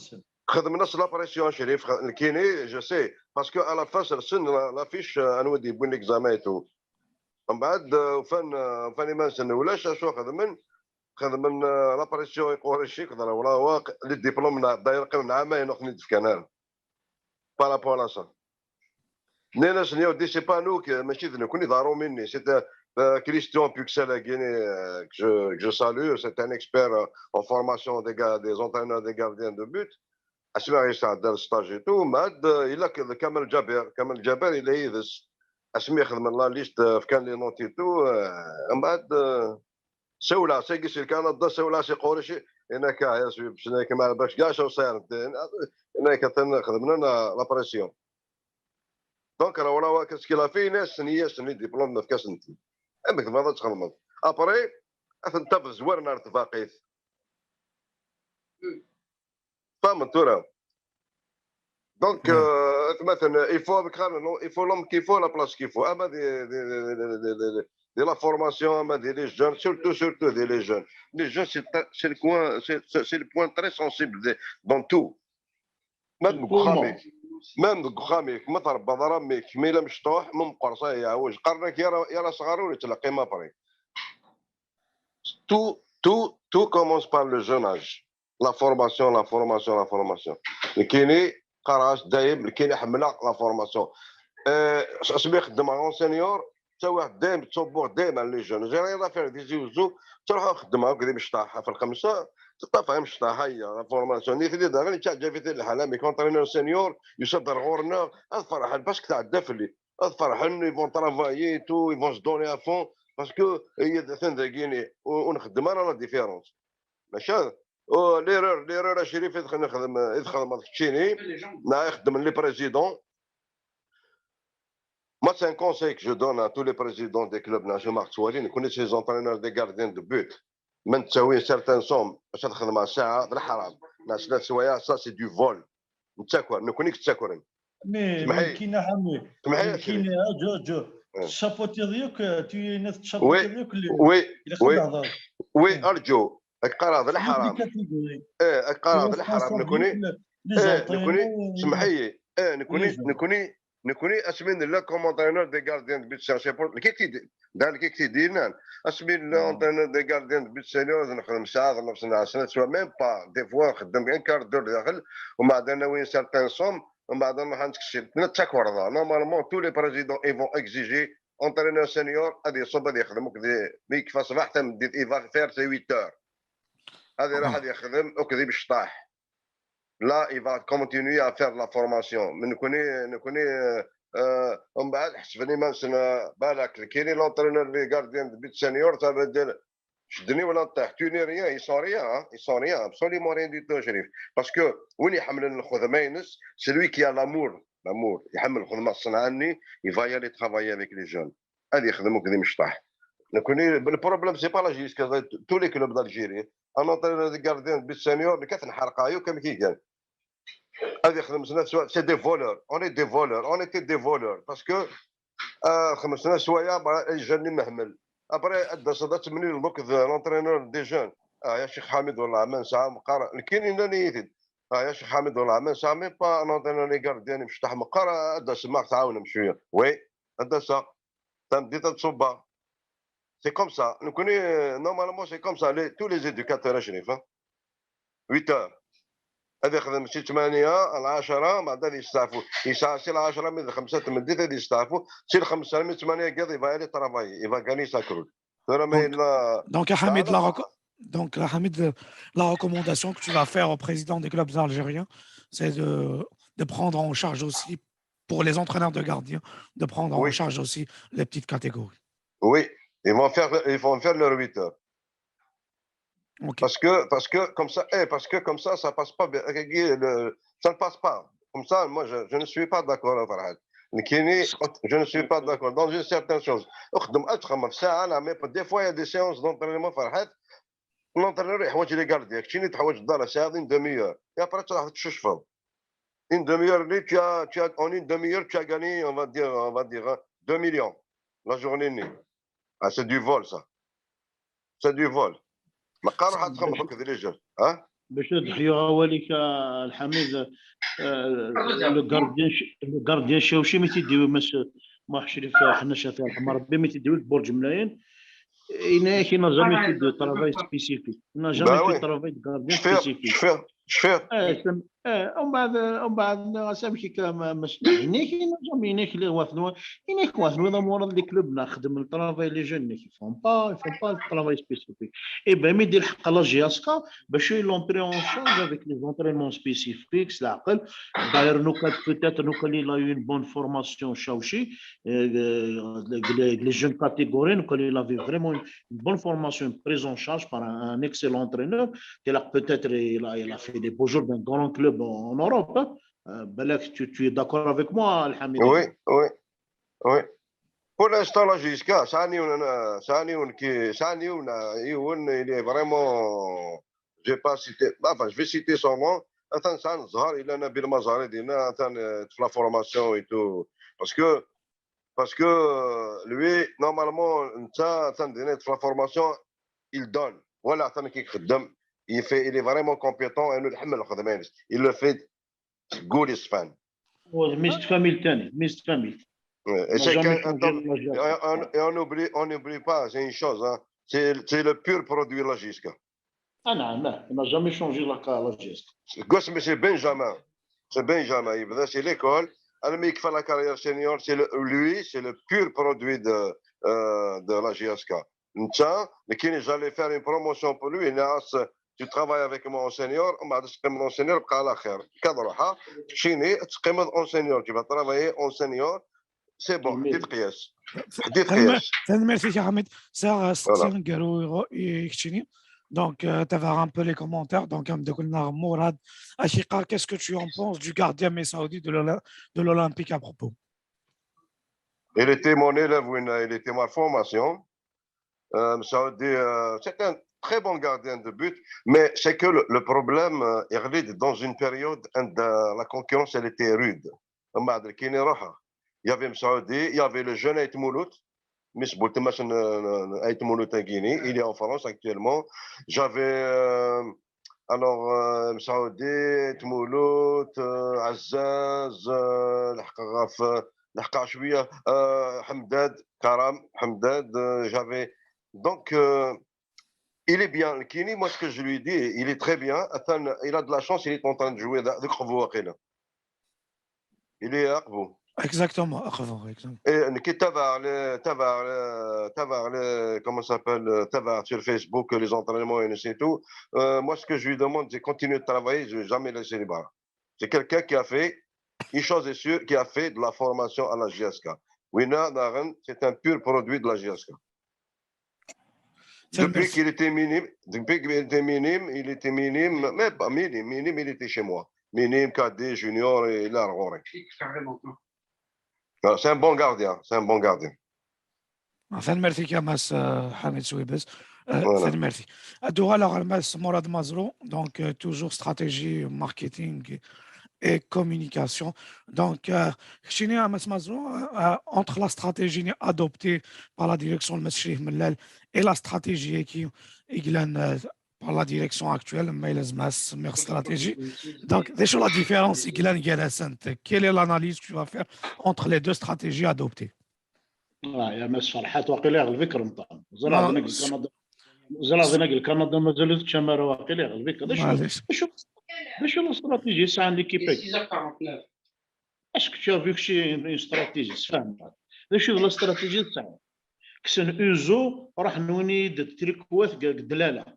خدم الناس la pression شريف خ- الكيني, je sais, parce que à la fin سرسن la- l'affiche, آه، انا ودي بوين l'examen et tout. من بعد آه، وفان آه، فاني ما نسن ولاش شو خدمن خدمن آه، la pression يقول الشيء كذا ولا واق les diplômes داير قيم عامين اخني دفكان par rapport à ça. نينا سنيو دي c'est pas nous que ماشي ذنو كوني ضارو مني c'est euh, Christian Puxel Guinée, euh, que je, que je salue, c'est un expert euh, en formation des, ga- des entraîneurs des gardiens de but. اسمع يسعد دار stage et tout, من بعد آه، il a كمال جابر, كمال جابر il est يدس. اسمي خدم la liste, آه، كان les notes et tout, آه، من بعد آه، سولا سيكي سي كندا سولا سي قورشي. هناك يا سوي بسناك ما باش كاع شو صاير. هناك تن- خدمنا لنا la pression. Donc راه راه كاس كي لا في ناس سنيه سني diplôme ما فكاش انت. امك ما تخدمض. Après اثن تاف زوار نار تفاقيت. فاهم انت راه. Donc Ouais. euh, مثلا il faut avec non, il faut l'homme qu'il faut, la place qu'il faut, اما دي دي دي دي دي دي دي la formation, اما دي les jeunes, surtout surtout دي les jeunes. Les jeunes c'est c'est le point, c'est c'est- c'est le point très sensible de- dans tout. Même Pour moi. خاميك, même خاميك ما تربى ضراميك ميلا مشطوح من قرصه يعوج قرنك يا را- يا را صغار ولا تلقي ما بري. Tout tout tout commence par le jeune âge. La formation, la formation, la formation. الكيني قراش دايم الكيني حمله la formation. آه، اش اش بيخدم en senior؟ تا واحد دايم تصبوه دايما les jeunes. J'ai rien à faire, ديزي وزو تروح خدمها كذي مشطاحه في الخمسه. تطفى مشطاحه هي la formation ني ثدي داغني تاع جافي الحاله مي كونترينور سينيور يصدر غورنر. هذا فرحان parce que تاع الدفلي هذا فرحان ils vont travailler et tout, ils vont se donner à fond parce que هي ثان ذاكيني ونخدم انا la différence. ماشي هذا. L'erreur, l'erreur اشريف يدخل نخدم يدخل ما تشيني. نا يخدم les présidents. Moi c'est un conseil que je donne à tous les présidents des clubs ناشي ما تسوالين كون c'est les entraîneurs des gardiens de but. من تساوي certaines sommes باش تخدم ساعه بالحرام. ناس لا سوايع, ça c'est du vol. نتاكل نكونيك تاكلن. Mais سمحي. كاين حامي سمحي يا كاين شريف. اجو اجو آه. تشابوتيض ياك، tu es net Oui, تشابوتيض ياك اللي oui, اللي oui, خدها هضر. oui, إيه. ارجو. راك قاري هذا الحرام. ايه، راك قاري هذا الحرام. نكوني ايه نكوني سمحي. ايه نكوني نكوني نكوني اسمين لا كوم انترينور دي غارديان دو بيت سان سي بور كي تي دان كي تي دينان اسمين لا انترينور دي غارديان دو بيت سينيور نخدم ساعه نص ساعه سنه سوا ميم با دي فوا نخدم ان كار دور داخل ومن بعد ناوي سارتان سوم ومن بعد نروح نتكسب نتاكوردا. Normalement tous les présidents ils vont exiger entraîneur senior غادي يصوب غادي يخدم وكذا ما يكفى صباح حتى مديت il va faire ses huit heures. هذه راح غادي يخدم وكذا بالشطاح. لا il va continuer à faire la formation من نكوني نكوني آه، ومن بعد حسبني ما نسنا بالك كاينين لونترينور لي غارديان دو بيت سينيور تاع بدل شدني ولا نطيح tu n'es rien ils sont rien hein, ils sont rien absolument rien du tout شريف. Parce que وين يحمل الخدمه ينس c'est lui qui a l'amour l'amour يحمل الخدمه الصنعاني il va y aller travailler avec les jeunes. غادي يخدم وكذا مشطح. نكوني le problème c'est pas la JSK tous les clubs d'Algérie un entraîneur de gardien de but senior اللي كتنحرق عيو كم كي قال غادي يخدم سنه سوا c'est des voleurs on est des voleurs on était des voleurs parce que آه خمسنا سوايع مع الجن مهمل. ابري ادى صدات مني لوك لونترينور دي جون. اه يا شيخ حميد والله ما نسعى مقارن كاينين نيتد. اه يا شيخ حميد والله ما نسعى مي با لونترينور لي غارديان مشطح مقارن ادى سماك تعاونهم شويه وي ادى سا تمديت تصوبا. C'est comme ça نكوني normalement c'est comme ça les tous les éducateurs شريف. huit heures غادي يخدم شي ثمانية ل عشرة بعد غادي يستعفوا يسعى شي ل عشرة من خمسة تمديت غادي يستعفوا شي ل خمسة من ثمانية كاع il va aller travailler il va gagner sa croûte. راه ما Donc, donc, à Hamid, la reco- donc, à Hamid, la recommandation que tu vas faire au président des clubs algériens, c'est de, de prendre en charge aussi, pour les entraîneurs de gardiens, de prendre en Oui. charge aussi les petites catégories. Oui, ils vont faire, ils vont faire leur huit heures. Ok. Parce que, parce que comme ça, eh, parce que comme ça, ça passe pas bien. Le- ça ne passe pas. Comme ça, moi, je, je ne suis pas d'accord, Farhad. نكيني, je ne suis pas d'accord dans une certaine chose. اخدم اتخمم في ساعه لا mais des fois il y a des séances d'entraînement Farhad. L'entraîneur يحوج les gardiens كشيني تحوج الدار ساعه une demi-heure et après تروح تشوشفض. Une demi-heure اللي tu as, tu as, en une demi-heure tu as gagné, on va dire, on va dire, hein, deux millions la journée. Ah, c'est du vol ça. C'est du vol. ما قال راح تخمم هكا les jeunes ها. باش نضحيو واليك الحميد. Le gardien le gardien شاوشي مي تيديو مس ما شريف حنا شافي رحمه ربي مي تيديو برج ملايين. Il n'a jamais fait de travail spécifique. Il n'a jamais fait de travail de gardien spécifique. شفير اه ومن بعد ومن بعد سامحك ما سمحينيك il n'a jamais ينيك اللي هو ثنو ينيك هو ثنو اذا مورد les clubs نخدم ال travail les jeunes ينيك ils font pas ils font pas de travail spécifique. Et ben mais يدير حق la JSK باش ils l'ont pris en charge avec les entraînements spécifiques. العقل داير نوكا peut-être نوكا il a eu une bonne formation شاوشي. Les jeunes catégories نوكا il avait vraiment une bonne formation, une prise en charge par un, un excellent entraîneur. Peut-être il a, il a fait des beaux jours d'un grand club en, en Europe. Hein. Euh, Balak, tu, tu es d'accord avec moi, Alhamid? Oui, oui, oui. Pour l'instant, la JSK, c'est un, c'est un, c'est un, il est vraiment, j'ai pas cité, enfin, je vais citer son nom. Attends, c'est un Zahar, il a Nabil Mazhari, il a la formation et tout. Parce que, parce que lui, normalement, ça, la formation, il donne. Voilà, il fait, il est vraiment compétent et il le fait. Good is fun. Mixed family تاني, mixed family. Et, et on n'oublie, on n'oublie pas, c'est une chose, hein. C'est le pur produit la JSK. Ah non, non, il n'a jamais changé la, la JSK. Mais c'est Benjamin. C'est Benjamin, il faisait l'école. Alors, mais il fait la carrière senior, c'est lui, c'est le pur produit de, euh, de la JSK. انت لكن j'allais faire une promotion pour lui. الناس tu travailles avec moi en senior ومن بعد تقيم en senior بقى على خير. كضروحه تشيني تقيم en senior, tu vas travailler en senior. C'est bon, حديد قياس. حديد قياس. Merci يا حميد. سير سير نقارو يكتشيني. Donc, euh, tu vas un peu les commentaires. Donc, Amdekoul Narmourad Ashikar, qu'est-ce que tu en penses du gardien Messaoudi de l'Olympique à propos? Il était mon élève, il était ma formation. Euh, ça veut dire, euh, c'est un très bon gardien de but, mais c'est que le, le problème, euh, il arrive dans une période où euh, la concurrence, elle était rude. ومن بعد الكيني رحنا. Il y avait Messaoudi, il y avait le jeune Aït Mouloud, Miss Boultemash Aït Mouloud Tanguini, il est en France actuellement. J'avais, euh, alors, euh, Messaoudi, Aït Mouloud, euh, Azzaz, euh, لحق غاف-، لحق شوية، euh, Hamdad, Karam, Hamdad, euh, j'avais. Donc, euh, il est bien. Kini, moi, ce que je lui dis, il est très bien. Atan, il a de la chance, il est en train de jouer. Il est Aqbou. Exactement, Aqbou, exactement. Et qui تابع ل-، تابع ل-، تابع ل-، comment ça s'appelle, تابع sur Facebook les entraînements et c'est tout. Euh, moi, ce que je lui demande, c'est continuer de travailler, je ne vais jamais laisser les bras. C'est quelqu'un qui a fait, une chose est sûre, qui a fait de la formation à la J S K. Wina Naren, c'est un pur produit de la J S K. Depuis qu'il était minime, depuis qu'il était minime, il était minime, mais pas minime, minime, il était chez moi. Minime, cadet, junior, et là, c'est un bon gardien, c'est un bon gardien. Tanemmirt-ik a Mass, euh, Hamid Souibes. Euh, tanemmirt-ik. Ad uɣaleɣ ɣer Mass Mourad Mazrou, donc, euh, toujours stratégie, marketing et communication. Donc, euh, keččini a Mass Mazrou, euh, entre la stratégie adoptée par la direction n Mass Cherif Mellal et la stratégie qui, i yellan, euh, par la direction actuelle, ma yella zma s-semmiɣ stratégie. Donc, d acu la différence i yellan gar-asent? Quelle est l'analyse que tu vas faire entre les deux stratégies adoptées? آه، يا ماس فرحات، واقيلا يغلبك رمضان. زرا هذاك الكندا، زرا هذاك الكندا مازال تشمر، واقيلا يغلبك. هذا شو، معليش. شو، شو الاستراتيجية ساعة ليكيبيك؟ Est-ce que tu as vu que c'est une stratégie؟ فاهم؟ هذا شو الاستراتيجية ساعة؟ كسن اوزو راح نوني د تريكوات قد لالا.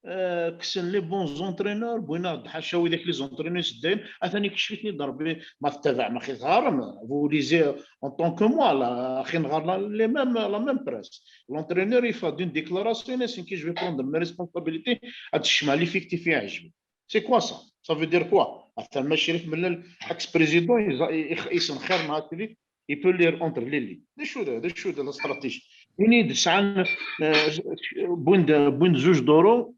آه، كسن les bons entraîneurs، بوينا حاشا وذاك les entraîneurs سداين، اثاني كشفتني ضربي ما تتابع ما خيت غارم، vous lisez en tant que moi، لا، اخي نغار لا، les mêmes، la même presse. L'entraîneur il fait une déclaration، انا سين كي je vais prendre mes responsabilités، هاد الشمال effectif يعجبني. C'est quoi ça? Ça veut dire quoi? Enfin, Mass Cherif Mellal, ex-président, يسن خير مع التلي، il peut lire entre les lignes. D acu d, d acu d la stratégie? Ini-d sɛan, euh, wwin-d, wwin-d zuj duṛu,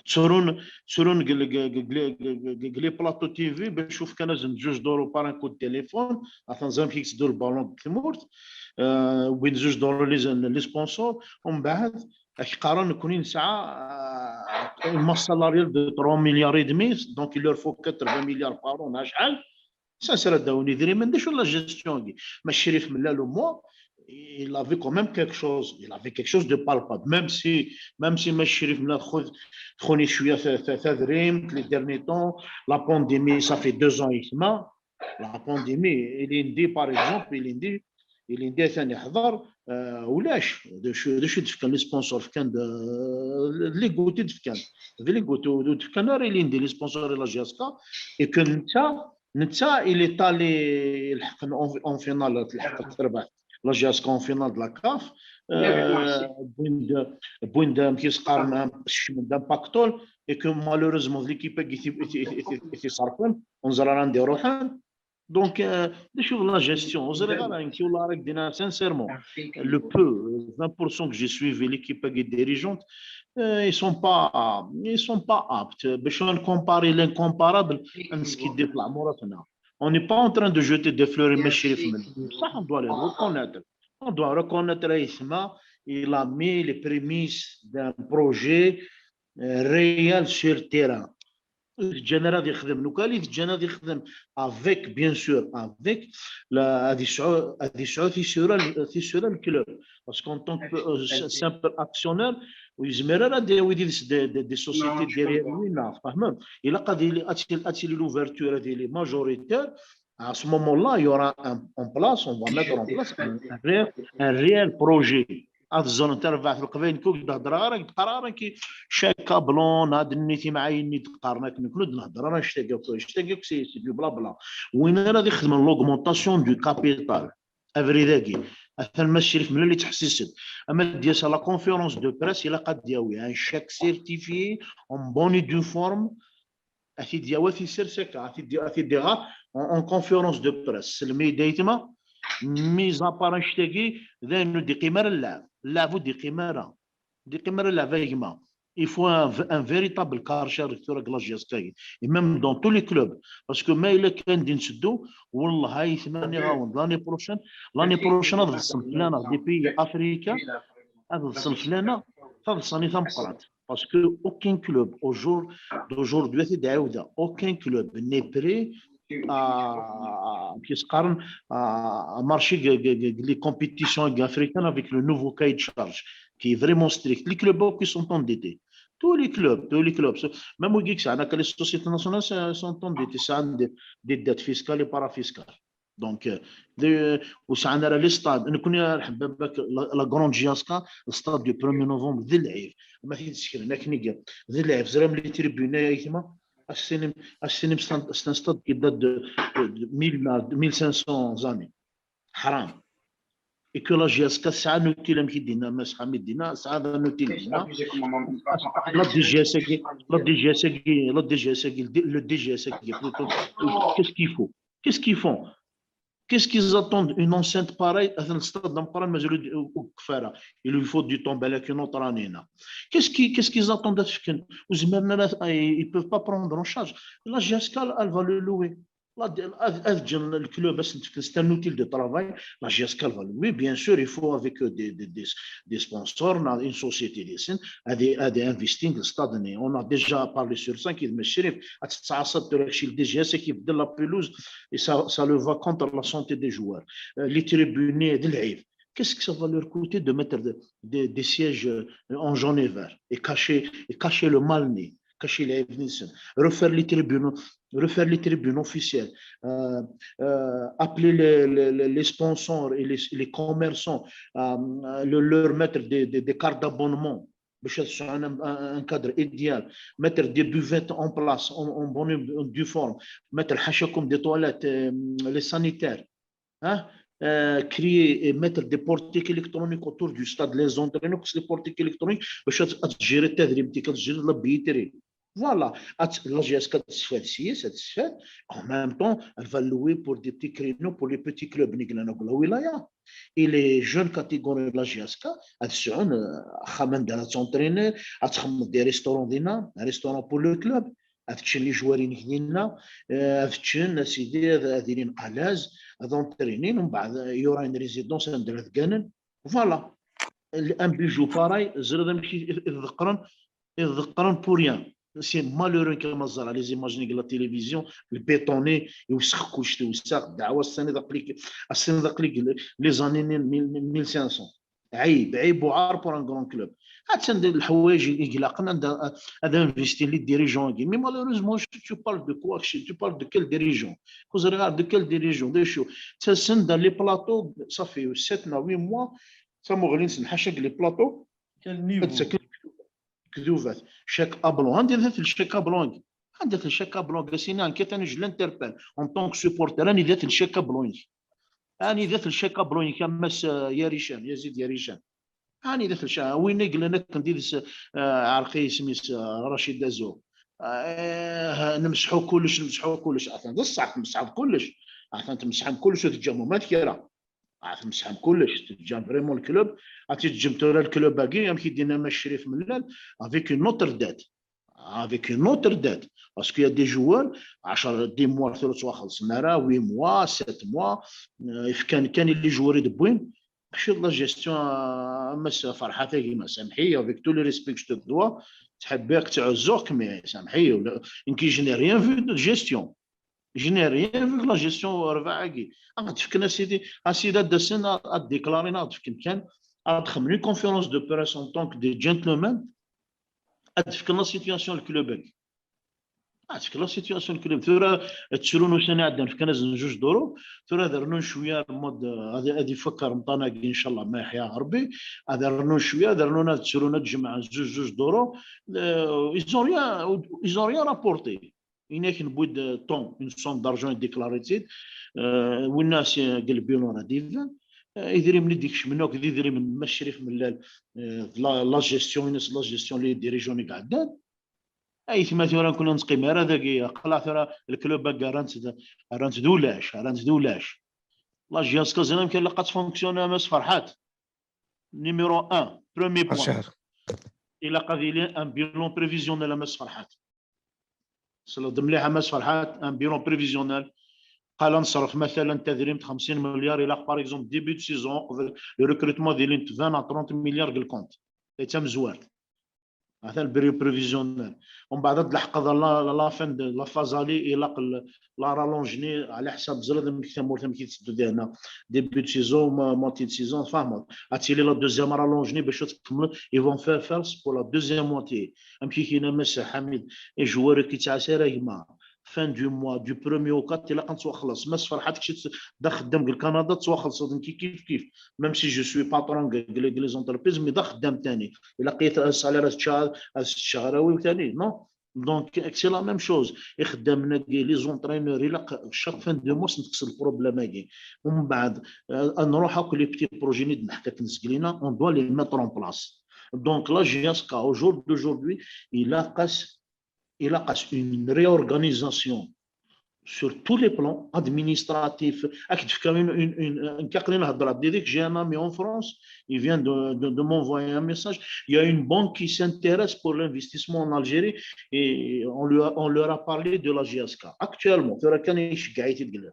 tturun, tturun deg, deg, deg, deg les plateaux T V, bac uf kan azen zuj duṛu par un coup de téléphone, atan ẓer amek i yetteddu lbalon deg tmurt, euh, wwin-d zuj duṛu les, les sponsors, umbeɛd, ak qqaren nekni nesɛa, euh, une masse salariale de trois milliards et demi, donc il leur faut quatre-vingts milliards par an, acḥal? Sens ara d-awin idrimen, d acu la gestion-agi? Mass Cherif Mellal au moins, il avait quand même quelque chose, il avait quelque chose de palpable, même si, même si Mass Cherif Mellal txun-, txun-it cwiya ta-, ta-, tadrimt, les derniers temps, la pandémie, ça fait deux ans et demi, la pandémie, ilindi, par exemple, ilindi, ilindi atan iḥḍer, euh, ulac, d acu, d acu i d-fkan les sponsors, fkan d, d les gouttes i d-fkan, d les gouttes, ur d-fkan ara ilindi les sponsors i la J S K, et que netta, netta, il est allé, ilḥeq en, en finale, tleḥqeḍ terbaḥ la J S K en finale de la CAF. Euh, wwin-d, wwin-d, amek i s-qqaren, kecmen-d un pactole, et que malheureusement, d l'équipe-agi i t-, i t-, i t-, i t-iṣerfen, ur neẓri ara anda iruḥen. Donc, euh, d acu d la gestion, ur ẓriɣ ara, nekk wala ara k-d-iniɣ sincèrement, le peu, euh, vingt pour cent que j'ai suivi l'équipe-agi dirigeante, euh, ils sont pas, ils sont pas aptes. Bac ad ncompari l'incomparable, ad neskiddib leɛmurat-nneɣ. On n'est pas en train de jeter des fleurs i Mass Cherif Mellal. Ça, on doit le reconnaître. On doit reconnaître, aytma, il a mis les prémices d'un projet, euh, réel sur terrain. Ur t-ǧǧan ara ad yexdem. Lukan i t-ǧǧan ad yexdem avec, bien sûr, avec la, ad yesɛu, ad yesɛu tisura, tisura n club. Parce qu'en tant que, euh, simple actionnaire, ur yezmir ara ad yawi des, des, des, des sociétés derrière lui, neɣ, tfehmem? Ilaq ad yili, ad tili, ad tili l'ouverture, ad yili majoritaire. À ce moment-là, il y aura un, en place, on va mettre en place un, un réel, un réel projet. Ad ẓren tarbaɛt n Leqbayel, nekk ur d-heddreɣ ara, ur d-qqareɣ ara ki chaque ballon, ad nni timɛayin-nni d-qqaren akken, nekk ur d-nehder ara anect-agi akk, anect-agi akk c'est, c'est du blabla. Win ara ad ixedmen l'augmentation du capital, abrid-agi, atan Mass Cherif Mellal yettḥessis-d. Ama d-yas à la conférence de presse, ilaq ad d-yawi un chèque certifié en bonne et due forme, ad t-id-yawi, ad t-isers akka, ad t-id-, ad t-id-iɣer en, en conférence de presse. Selmi d aytma, mis à part anect-agi, d ayen ur d-iqqim ara llɛeb. Llɛeb ur d-iqqim ara. Ur d-iqqim ara llɛeb a gma. Il faut un, un véritable karcher tura deg la J S K et même dans tous les clubs, parce que ma yella kan di nteddu, wallah ay tmani ɣawen l'année prochaine, l'année prochaine ad ḍsen fell-aneɣ des pays africains, ad ḍsen fell-aneɣ taḍsa-nni tameqqrant, parce que aucun club au jour d'aujourd'hui, ad t-id-ɛiwdeɣ, aucun club n'est prêt à, à, à marcher les compétitions africaines avec le nouveau cahier de charge qui est vraiment strict. Les clubs qui sont endettés, tous les clubs, tous les clubs, même au Geeks, les sociétés nationales sont endettées, c'est des, des dettes fiscales et parafiscales. Donc, euh, de, وسعنا على les stades. نكون يا رحم بابك la, la grande J S K, le stade du premier novembre, ذي العيف. ما في تسكر هناك نيجا. ذي العيف زرم les tribunes يا كيما. السينم السينم c'est un stade qui date de, de, de mille, mille cinq cents années. حرام. Et que la J S K تسعى un outil, comme il dit, mais Hamid dit, تسعى un outil, la D G S, la D G S, la D G S, le D G S, plutôt, qu'est-ce qu'il faut? Qu'est-ce qu'ils font? Qu'est-ce qu'ils attendent une enceinte pareille? Le stade, il lui faut du temps, avec une autre année. Qu'est-ce qu'ils, qu'est-ce qu'ils attendent? Ils peuvent pas prendre en charge. La J S K, elle va le louer. Le club, c'est un outil de travail. La J S K va louer. Bien sûr, il faut avec des, des, des, des sponsors, une société des signes, à des, à des investing, le stade. On a déjà parlé sur ça, qui est le D G S qui donne la pelouse et ça, ça le va contre la santé des joueurs. Les tribunes, des lives. Qu'est-ce que ça va leur coûter de mettre des, des, des sièges en jaune et vert et cacher, et cacher le mal-né, cacher les événements, refaire les tribunaux, refaire les tribunaux officiels, euh, euh, appeler les, les, les, sponsors et les, les commerçants, euh, leur, leur mettre des, des, des cartes d'abonnement, un, un cadre idéal, mettre des buvettes en place, en, en bonne et due forme, mettre حاشاكم des toilettes, euh, les sanitaires, hein, euh, créer et mettre des portiques électroniques autour du stade, les entraîneurs, les portiques électroniques, باش تجيري التدريب نتاعك, تجيري la billetterie. Voilà, la J S K تستفاد, سي تستفاد. En même temps, elle va louer pour des petits créneaux pour les petits clubs نقلنا ولا ولاية. Et les jeunes catégories de la J S K, ad sɛun axxam anda ad s'entraîner, ad txedmeḍ des restaurants dinna, un restaurant pour le club. Ad ččen les joueurs-inek dinna, ad ččen, a sidi, ad ilin à l'aise, ad entraînin, mbeɛd il y aura une résidence anda ad gganen. Voilà. Un bijou pareil, ẓriɣ amek i ḍeqqren, i ḍeqqren pour rien. C'est malheureux كما ẓra les images de la télévision, le bétonné, iwsex kullec, tewsex, ddeɛwa, ass-a d aqli, ass-a d aqli les années mille cinq cents. عيب, عيب وعار pour un grand club. هاتشان الحوايج يقلقنا هذا انفيستي les dirigeants. Mais malheureusement, tu parles de quoi? Tu parles de quel dirigeant? De quel dirigeant? Des choses. Dans les plateaux, ça fait sept à huit mois, ça m'a relancé حاشاك les plateaux. Quel niveau? كذوبات. Chèque à blanc, عندي ذات le chèque à blanc. عندي ذات le chèque à blanc, قاسينا كيف انا je l'interpelle en tant que supporter, انا ذات le chèque à blanc. انا ذات le chèque à blanc, كما يا ريشان, يزيد يا ريشان. انا ذات الشيء وين قلنا كنت ديس عرقي سميس رشيد دازو. آه, نمسحوا كلش, نمسحوا كلش. عثان بصح تمسح كلش, عثان تمسح كلش وتجمع ما تكيرا. عثان تمسح كلش, تجمع vraiment le club. عرفتي تجمع ترى le club باقي, يمكن دينا ما الشريف ملال avec une autre dette. Avec une autre dette. Parce qu'il y a des joueurs, عشرة, dix mois, ثلاث شهور خلصنا راه, huit mois, sept mois, كان, كان les joueurs يدبوين. ماشي la gestion, مس فرحات كيما سامحي, avec tout le respect que je te dois, تحبك تعزوك, mais سامحي, يمكن je n'ai rien vu de gestion. Je n'ai rien vu que la gestion ربعاكي. غتفكنا سيدي, اسيدي داسن, غتديكلارينا, غتفكن كان, غتخمني conférence de presse en tant que des gentlemen. غتفكنا la situation le club. عرفتك la situation le club ثورة تشرون وسنة عندنا في كنز جوج دورو. ثورة درنون شوية المود هذا, هذه فكر مطانا ان شاء الله ما يحيا ربي. هذا رنون شوية, درنون هذا تشرون الجمعة جوج, جوج دورو. Ils ont rien, ils ont rien rapporté. هناك نبويد طون, une somme d'argent déclarée, والناس قلبيون راه ديفان. يدري من ديك شمنوك دي دري من مشرف من la, la gestion, la gestion, les dirigeants اللي قاعدين. اي ثما ثورا كنا نتقيم راه داكي قلع ثورا الكلوب هكا رانت, رانت دولاش, رانت دولاش. La J S K زعما كان لقات فونكسيون مس فرحات. Numéro un, premier point. ilaq ad yili un bilan prévisionnel, a Mass Ferḥat. Sleḍ mliḥ, a Mass Ferḥat, un bilan prévisionnel. Qal ad neṣref matalan tadrimt xemsin milliards, ilaq par exemple début de saison, qbel le recrutement, ad ilint vingt à trente milliards deg le compte. D tamezwart. Atan le bilan prévisionnel. Umbeɛd ad d-leḥqeḍ la, la, la fin de la phase aller, ilaq la rallonge-nni, ɛla ḥsab teẓriḍ amek tamurt amek i tetteddu di hna. Début de saison, moitié de saison, tfahmeḍ. Ad tili la deuxième rallonge-nni bac ad tkemmleḍ. Ils vont faire face pour la deuxième moitié. Amek i k-yenna Mass Ḥamid, i joueur-agi yettɛassa ara gma. Fin du mois, du premier au quatre, ilaq ad nettwaxleṣ. Mass Ferḥat, kečč d axeddam deg Kanada, tettwaxelṣeḍ nekk kif kif. Même si je suis patron deg les entreprises, mais d axeddam tani. Ilaq-iyi salaire ad teččeɣ, ad teččeɣ arraw-iw tani, non? Donc, c'est la même chose. Ixeddamen-agi, les entraîneurs, ilaq chaque fin de mois ad nekkes le problème-agi. Umbeɛd, euh, ad nruḥ akk les petits projets-nni d-neḥka akken zgelina, on doit les mettre en place. Donc, la J S K, au jour d'aujourd'hui, ilaq-as, ilaq-as une réorganisation sur tous les plans administratifs. Ad k-d-fkeɣ une, une, une, une, j'ai un ami en France, il vient de, de, de m'envoyer un message. Il y a une banque qui s'intéresse pour l'investissement en Algérie et on, lui a, on leur a parlé de la J S K. Actuellement, tura kan iceggeɛ-it-id.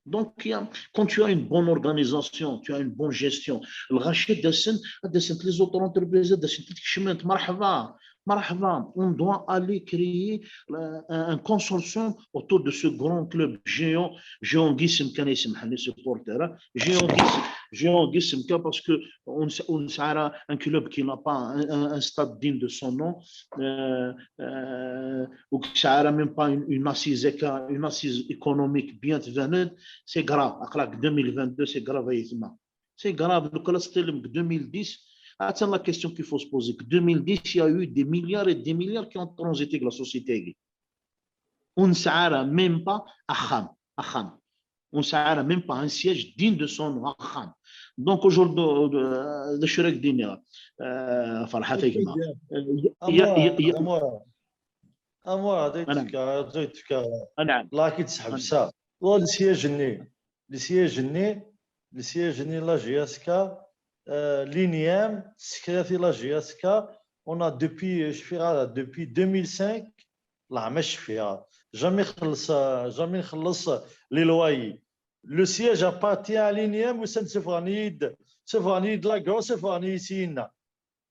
Donc, il y a, quand tu as une bonne organisation, tu as une bonne gestion, lɣaci ad d-asen, ad d-asent les autres entreprises, ad d-asent ad kecment, marḥba, marḥba. On doit aller créer, euh, un, un consortium autour de ce grand club géant, géant ngisem kan, ay semḥen les supporters, hein, géant ngisem, géant ngisem kan, parce que on, on sera un club qui n'a pas un, un, un stade digne de son nom, euh, euh, ou qui sera même pas une, une assise, une assise économique bien tenue, c'est grave. Aql-aɣ deg deux mille vingt-deux, c'est grave, ay gma. C'est grave. Donc, là, c'était le deux mille dix. Attends, la question qu'il faut se poser. Deux mille dix, il y a eu des milliards et des milliards qui ont transité de la société. On ne sera même pas axxam, axxam. On ne sera même pas un siège digne de son nom, axxam. Donc, aujourd'hui, euh, d acu ara k-d-iniɣ, euh, Ferḥat, ay gma. Euh, il y a, il y a, il y a, il y a, Amur, amur, ad ay-d-fkeɣ, ad ay-d-fkeɣ. Anɛam. La ki-d-sḥebseɣ. Le siège-nni, le siège-nni, le siège-nni la J S K, euh, l'inième, secrétaire la J S K, on a depuis, je fais, depuis deux mille cinq, la, mais je fais, jamais خلص, jamais خلص les loyers. Le siège appartient à l'inième, ou ça ne se fournit, se fournit de la grosse, se fournit ici,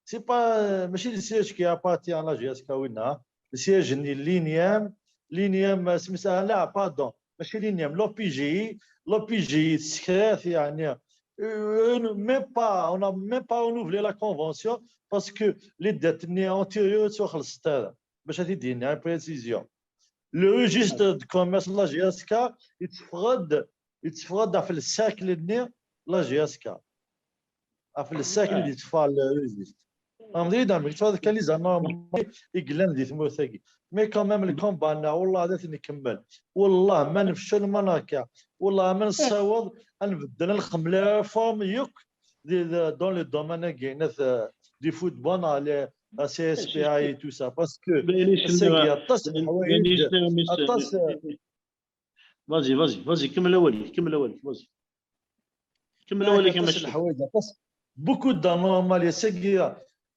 c'est pas, euh, ماشي le siège qui appartient à la J S K, oui, non. Le siège ni l'inième, l'inième, euh, سميتها، لا، pardon, ماشي l'inième, l'O P G I, l'O P G I, secrétaire, يعني, euh, même pas, on n'a même pas renouvelé la convention parce que les dettes antérieures sont خلصت. باش هذه دينا précision. Le registre de commerce la J S K, il se fraude, il se fraude في le cercle de la J S K. في le cercle اللي تفعل le registre. فهمتي؟ دابا كتفرض كان les anormalités يقلان دي ثمورتاكي. Mais quand même le combat نتاع والله غادي نكمل. والله ما نفشل ما نركع. والله ما نصوض نبدل نخمم les réformes يوك dans le domaine كاينات du football, la C S P A et tout ça, parce que Vas-y, vas-y, vas-y, كمل awalك, كمل awalك, vas-y. كمل awalك يا مشكل. Beaucoup d'anormalités.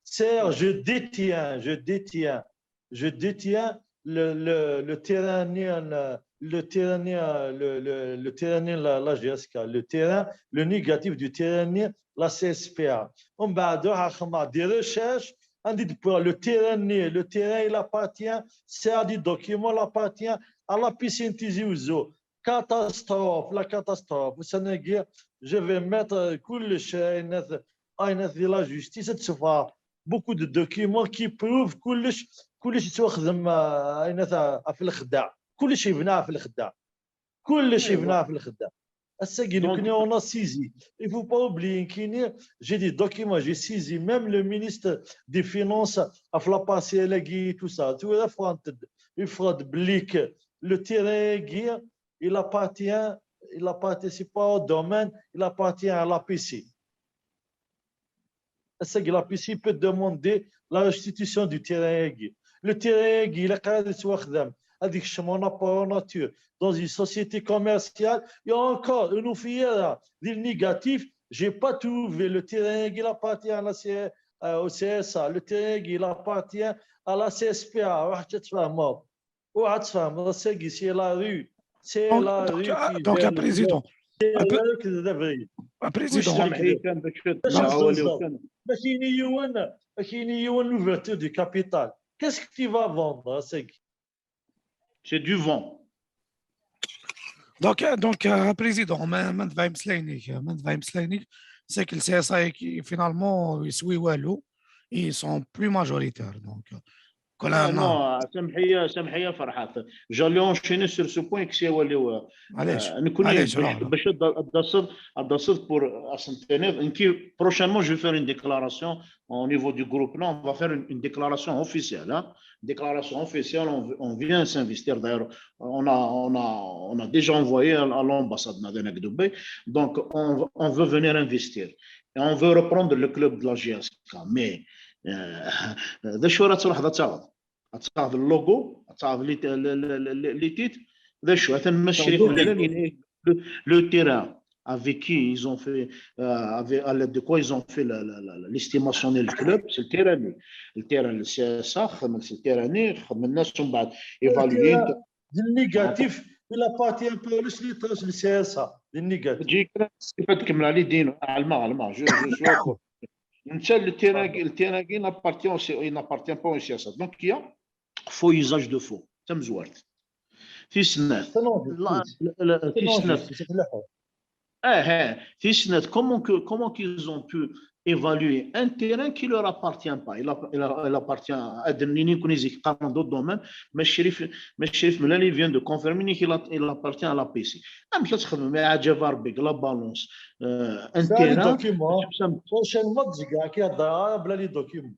C'est, je détiens, je détiens, je détiens le, le, le terrain, le, le terrain, le, le, le terrain, la, la J S K, le terrain, le négatif du terrain, la C S P A. On va des recherches, on dit pour le terrain, le terrain, il appartient, c'est des documents, il appartient à la piscine Tizi Ouzou. Catastrophe, la catastrophe. Vous savez, je vais mettre كلش de la justice, beaucoup de documents qui prouvent كلش, كلش يتخدم في الخداع. كلش يبنى في الخداع. كلش يبنى في الخداع. الساقي نكني on a saisi. Il faut pas oublier كيني, j'ai des documents, j'ai saisi même le ministre des Finances, à la passé, tout ça. Tu vois, il faut, il faut oublier que le terrain, il appartient, il appartient, c'est pas au domaine, il appartient à l'A P C. Est-ce que l'A P C peut demander la restitution du terrain ? Le terrain, il est quand même, avec chemin par nature. Dans une société commerciale, il y a encore une filière, des négatifs. J'ai pas trouvé le terrain qui appartient à la C R, euh, au C S A. Le terrain, il appartient à la C S P A. Ruḥ ad tfehmeḍ. Ruḥ ad tfehmeḍ. C'est la rue. C'est Donc, la donc, rue euh, qui donc, vient un de C'est un peu- la rue qui devrait. un président. Kullec سامحني كان باش باش نعاولي نزلزل. وكان ماشي نيون ماشي نيون l'ouverture du capital. Qu'est-ce que tu vas vendre, c'est c'est du vent. Donc, euh, donc, euh, président, ما ما نبغي مسلينيك ما نبغي مسلينيك c'est que le C S A qui finalement يسوي والو, ils sont plus majoritaires. Donc, euh, كل آه، أنا non, سامحي سامحي فرحات. J'allais enchaîner sur ce point que c'est والو. معليش آه، نكون معليش باش روح. باش تصد تصد pour assentenir. Prochainement, je vais faire une déclaration au niveau du groupe. Non, on va faire une, une déclaration officielle. Hein. Déclaration officielle, on, on vient s'investir. D'ailleurs, on a, on, a, on a déjà envoyé à, à l'ambassade de Dubaï. Donc, on, on veut venir investir. Et on veut reprendre le club de la G S K. Mais, euh, d acu ara truḥeḍ ad taɣeḍ? Ad taɣeḍ le logo, ad taɣeḍ les, les, les, les, les titres. D acu? Atan Mass Chérif Mellal, le, le terrain avec qui ils ont fait, euh, avec, à l'aide de quoi ils ont fait la- la- la- la- l'estimation du club, c'est le terrain. Le terrain, le C S A, c'est le terrain, c'est le terrain, évalué. Le négatif, il appartient pas au C S A. Le négatif. تجيك كيف تكمل علي دينو. علما علما. Je, je suis d'accord. نتا le terrain, le terrain, il n'appartient au C- il n'appartient pas au C S A. Donc, il y a faux usage de faux. تمزوارت. ثيسنات. C'est non, لا، لا، لا، ثيسنات. اه اه ثيسنات. Comment que, comment qu'ils ont pu évaluer un terrain qui leur appartient pas? Il, a- il, a- il appartient à Adnini Kunizik, dans d'autres domaines. Mais Chérif, mais Chérif Mellal vient de confirmer qu'il a- il appartient à la P C. ام كتخدم مع جافار بيك la balance, euh, un C'est les terrain. documents. Prochainement, تجي كاع كيهضر على بلا les documents.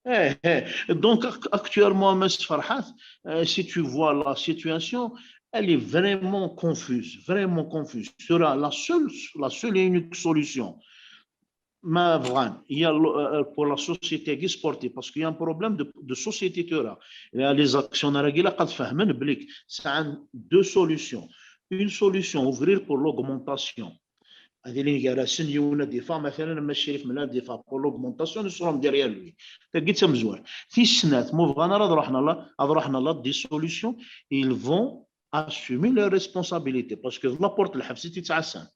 Eh, eh. Donc, ac- actuellement, Mass Farhat, euh, si tu vois la situation, elle est vraiment confuse, vraiment confuse. Sera la seule, la seule et unique solution. Mais vraiment, il y a le- euh, pour la société sportive, parce qu'il y a un problème de, de société. Il y a les actionnaires qui ont deux solutions. Une solution, ouvrir pour l'augmentation. هذه اللي قالها سن يونا ديفا، مثلا، ما الشريف من ديفا pour l'augmentation, nous serons derrière lui. تلقيت مزوار. ثيسنات مو بغانا راه رحنا لا رحنا la dissolution. Ils vont assumer leurs responsabilités parce que la porte الحبس تتعسان.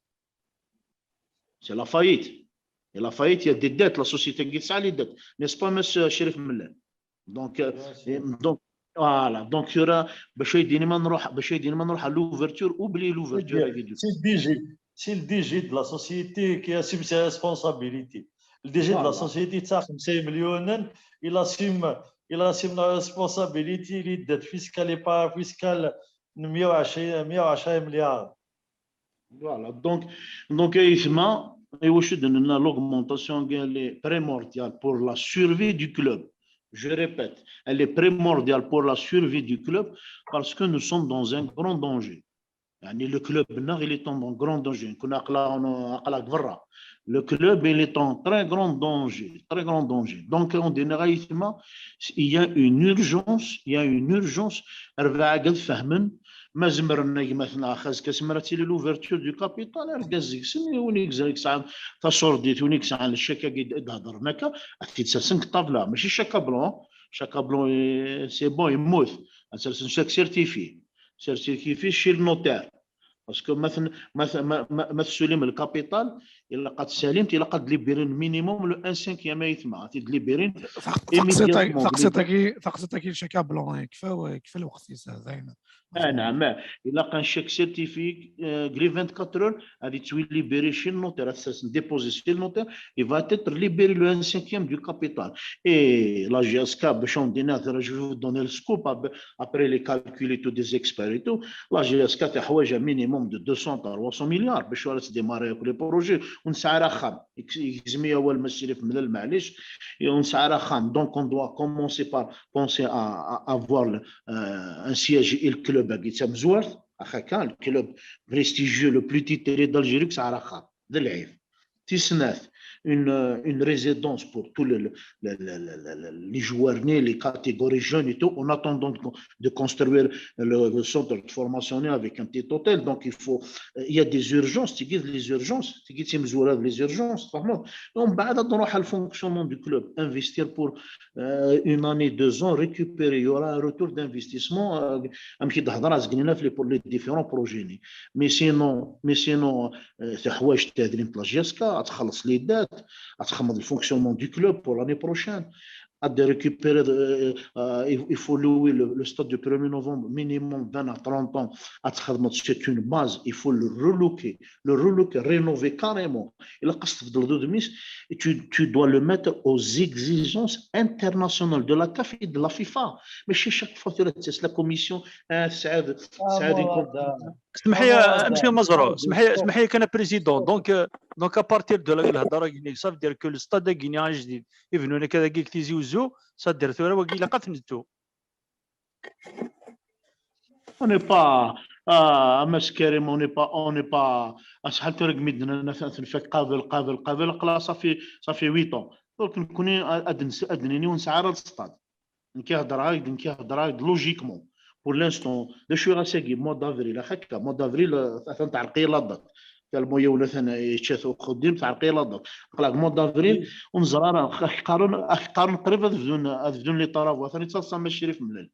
C'est la faillite. Et la faillite, il y a des dettes. La société qui a les dettes, n'est-ce pas, Monsieur Chérif Mellal? Donc, euh, et donc, voilà. Donc, il y aura, باش يديني ما نروح باش يديني ما نروح à l'ouverture. Oublie l'ouverture. C'est le D G, c'est le D G de la société qui assume ses responsabilités. Le D G de la société, ça, خمسة مليون, il assume, il assume la responsabilité, les dettes fiscales et parafiscales, مية وعشرين, مية وعشرين مليار. Voilà. Donc, donc, يسمى, et je donne, l'augmentation, elle est primordiale pour la survie du club. Je répète, elle est primordiale pour la survie du club parce que nous sommes dans un grand danger. يعني, le club, il est en grand danger. كنا عقلا-، عقلا برا. Le club, il est en très grand danger, très grand danger. Donc, on dirait, il y a une urgence, il y a une urgence. ربعة قد فهمن، ما زمرنا يمثلنا خاص كسمرة تيلي l'ouverture du capital. راه كازيك سمي ونيك زريك ساعة تصورديت ونيك ساعة الشكا قد هضرناك. أكيد ساسنك الطابلة، ماشي شكا بلون. شكا بلون، إيه، c'est bon، يموت. أساسا شاك certifié. Certifié شي le notaire. Parce que ما ثن- ما ث- ما ما, ما تسلم le capital، الا قد سلمت الا قد libérer minimum le un cinquième يتما غادي libérer. تقصيتك تقصيتك تقصيتك شكا بلون كفا كفا الوقت زين. اه نعم. الا كان شيك certifié قلي vingt-quatre heures غادي تولي libéré chez le notaire. اساسا déposé chez le notaire, il va être libéré le un cinquième du capital. Et la G S K, باش on dit, je vais vous donner le scoop après les calculs et tout des experts et tout. La G S K تحوج minimum de deux cents à trois cents milliards باش ولا تديماري les projets. ونسعى راه خام يكزمي اول ما الشريف من المعليش. ونسعى راه خام. Donc, on doit commencer par penser à, à avoir le, euh, un siège et le club à Guitsamzouert. هكا, le club prestigieux, le plus titré d'Algérie, c'est Arakham, de l'Aïr. Tisnat, une, une résidence pour tous les, les, les, les, les joueurs nés, les catégories jeunes et tout, en attendant de, de construire le, le centre de formation avec un petit hôtel. Donc, il faut, il y a des urgences, tu guides les urgences, tu guides les urgences, vraiment. On va dans le fonctionnement du club, investir pour euh, une année, deux ans, récupérer, il y aura un retour d'investissement euh, pour les différents projets. Mais sinon, mais sinon, تحوايج تاع la JSK, تخلص les dettes, تخمم le fonctionnement du club pour l'année prochaine. À de récupérer, euh, euh, il faut louer le, le stade du premier novembre, minimum vingt à trente ans. C'est une base, il faut le relooker, le relooker, rénover carrément. Et là, tu, tu dois le mettre aux exigences internationales de la CAF et de la FIFA. Mais chez chaque fois, c'est la commission, hein, c'est اسمح لي امشي مزرو اسمح لي اسمح لي كان président donc donc à partir de الهضره كاين ça veut dire que le stade كاين جديد يبنوا لنا كذا كيك تيزي وزو ça dire ثورة وكيلا قف نتو on n'est pas آه اما كريم on n'est pas on n'est pas شحال ترك مدنا نفك قابل قابل قابل خلاص صافي صافي huit ans donc نكوني ادنيني ونسعى على الستاد كيهضر هاك كيهضر هاك logiquement pour l'instant de شوي راه ساقي mois d'avril هكا mois d'avril ثاني تعرقي la date المويه ولا ثاني يتشاف خديم تعرقي la date قال mois d'avril ونزرار قارن قارن قريب غادي بدون غادي بدون les travaux ثاني تصل الشريف ملال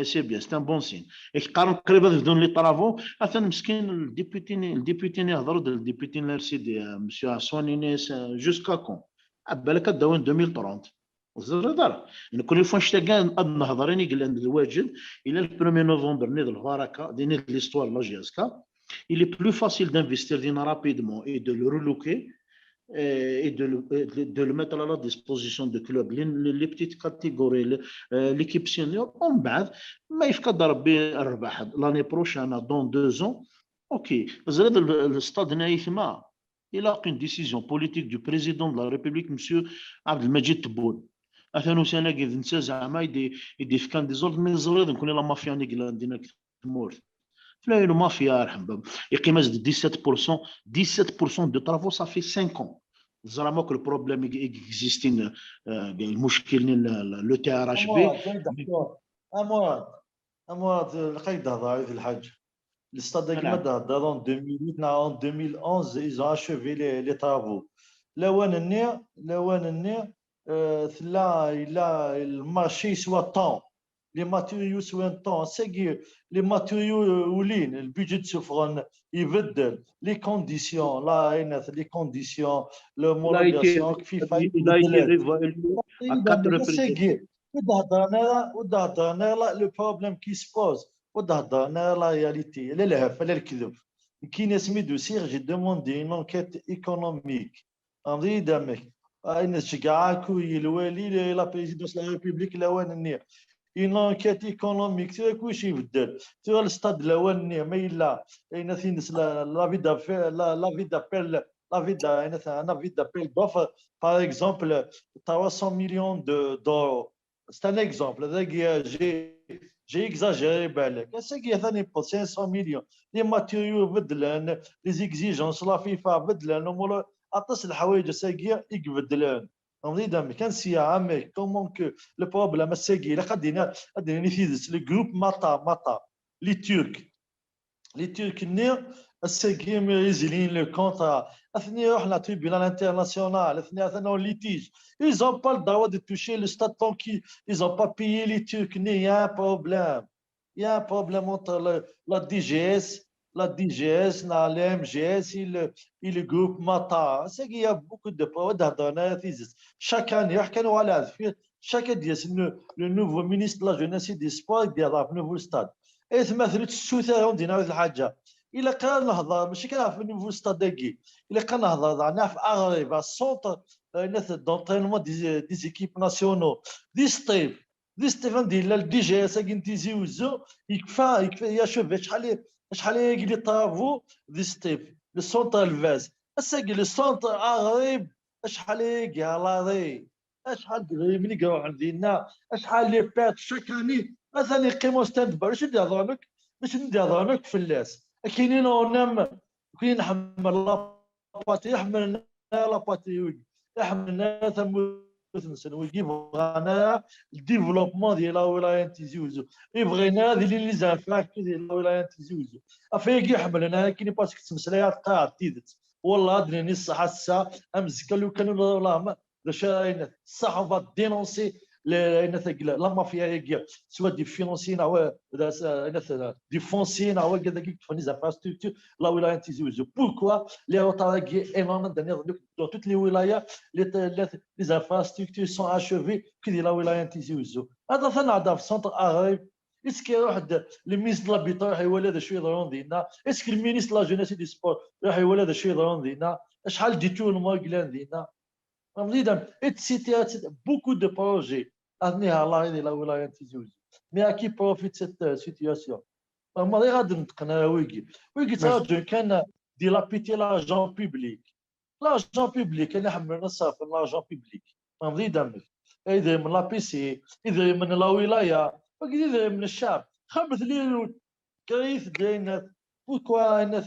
c'est bien c'est un bon signe قارن قريب غادي بدون les travaux اثن مسكين ال député ال député يهضروا ال député ال RCD monsieur Assoinine jusqu'à quand بالك داوين deux mille trente زريدار نكون فاش تلقى النهضرين يقلن الواجد الى le premier novembre نيض البركه دي نيض l'histoire la JSK il est plus facile d'investir rapidement et de le relooker et de le, de le mettre à la disposition de clubs, les, les petites catégories, l'équipe senior, on بعد ما يفقد ربي الرباح l'année prochaine, dans deux ans, ok, زريد le stade نايثما il a une décision politique du président de la République, monsieur Abdelmadjid Tebboune. Atan ussan-agi d netta zeɛma i d-yefkan des ordres, mais ẓriɣ nekkni la mafia-nni yellan dinna deg tmurt. Tella une mafia, yeqqim-as-d dix-sept pour cent, dix-sept pour cent de travaux, ça fait cinq ans. Teẓram akk le problème i existin, le muckil-nni, le T R H B. Amurad, Amurad, lqay d-hḍer i d lḥaǧa. Le stade-agi ma d-hḍer en deux mille huit neɣ en deux mille onze, ils ont achevé les, les travaux. Lawan-nni, lawan-nni, tella, yella le marché yeswa temps. Les matériaux yeswa temps. Sagi, les matériaux ulin, le budget d-ssufɣen ibeddel, les conditions, la, les conditions, l'homologation, kif il a été réévalué à quatre reprises. Ur d-heddren ara, ur d-heddren ara le problème qui se pose, ur d-heddren ara la réalité, la lhef, la lekdeb. Nekkini asmi d-usiɣ, j'ai demandé une enquête économique. Amdi damek. Ayen tceggeɛ akk lwali, la présidence de la République, lawan-nni. Une enquête économique, tura kullec ibeddel. Tura le stade lawan-nni, ma yella, ayen tines la, la vie d'appel, la, la vie d'appel, la vie d'a-, ayen tines, la vie d'appel d'offres, par exemple, trois cents millions de, d'euros. C'est un exemple. J'ai, j'ai exagéré, balak. Ass-agi atan yewweḍ cinq cents millions. Les matériaux beddlen, les exigences, la FIFA beddlen, umur, aṭas n leḥwayeǧ ass-agi i ibeddlen. Amdi damek, ansi ya ɛemmi, comment que le problème ass-agi, ilaq ad d-nini, ad d-nini tidet, le groupe Mata, Mata, les Turcs. Les Turcs-nni, ass-agi mi résilient le contrat, atni ruḥen à tribunal international, atni atan en litige. Ils ont pas le droit de toucher le stade tant qu'ils ont pas payé les Turcs-nni, il y a un problème. Il y a un problème entre le, la D G S, la D G S, la, la M G S et le, et le groupe Mata. C'est qu'il y a beaucoup de problèmes. Chaque année, chaque année, voilà, chaque année, c'est le, le nouveau ministre de la Jeunesse et des Sports qui a le nouveau stade. Et c'est ma fait tout ça, on dit, il a quand même, ماشي كان في le nouveau stade-agi. Il a quand même, un centre d'entraînement des, des équipes nationales. Des stades. Di Stéphane di la D G S-agi n Tizi Uzzu, yekfa, yekfa, il a achevé, acḥal, acḥal ayagi les travaux di Stéphane, le centre Elvaz. Ass-agi, le centre Aɣrib, acḥal ayagi à l'arrêt, acḥal n yedrimen i iruḥen dinna, acḥal les pertes chaque année, atan yeqqim au stand-by, acu d-ihedren akk, acu d-ihedren akk fell-as. Akini on aime, akini nḥemmel la patrie, ḥemmlen la patrie, oui. Iḥemmlen ara tamurt-nsen, wigi bɣan ara le développement di la wilaya n Tizi Ouzou. Ur bɣin ara ad ilin les infrastructures di la wilaya n Tizi Ouzou. Ɣef wagi ḥemmlen ara kini parce que ttmeslayeɣ qqareɣ tidet. Wallah ad d-nini ṣṣeḥ ass-a, amezkal lukan ula d acu ara yenna ṣṣeḥ, on va dénoncer la mafia-agi, soit des financiers neɣ des fonciers neɣ wagad-agi yeṭṭfen les infrastructures la wilaya n Tizi Ouzou. Pourquoi les retards-agi énormes dans toutes les wilayas, les infrastructures sont achevées que di la wilaya n Tizi Ouzou? Ad atan ɛedda ɣef centre Aɣrib, est-ce que iruḥ-d le ministre de l'habitat iruḥ iwala d acu yeḍran dinna? Est-ce que le ministre de la jeunesse et du sport iruḥ iwala d acu yeḍran dinna? Acḥal détournement i yellan dinna? Tfehmeḍ-iyi-d amek? Et cetera, et cetera. Beaucoup de projets ad nehṛen di la wilaya n Tizi Ouzou. Mais à qui profite cette situation? Maḍi ɣa d-neṭqen ara wigi. Wigi ttṛaǧun kan di la pitié, l'argent public. L'argent public, ayen iḥemmlen ad ṣerfen l'argent public. Tfehmeḍ-iyi-d amek? Idrimen la P C, idrimen n la wilaya, wagi d idrimen n ccɛeb. Xamet les routes, créez-d les, pourquoi les,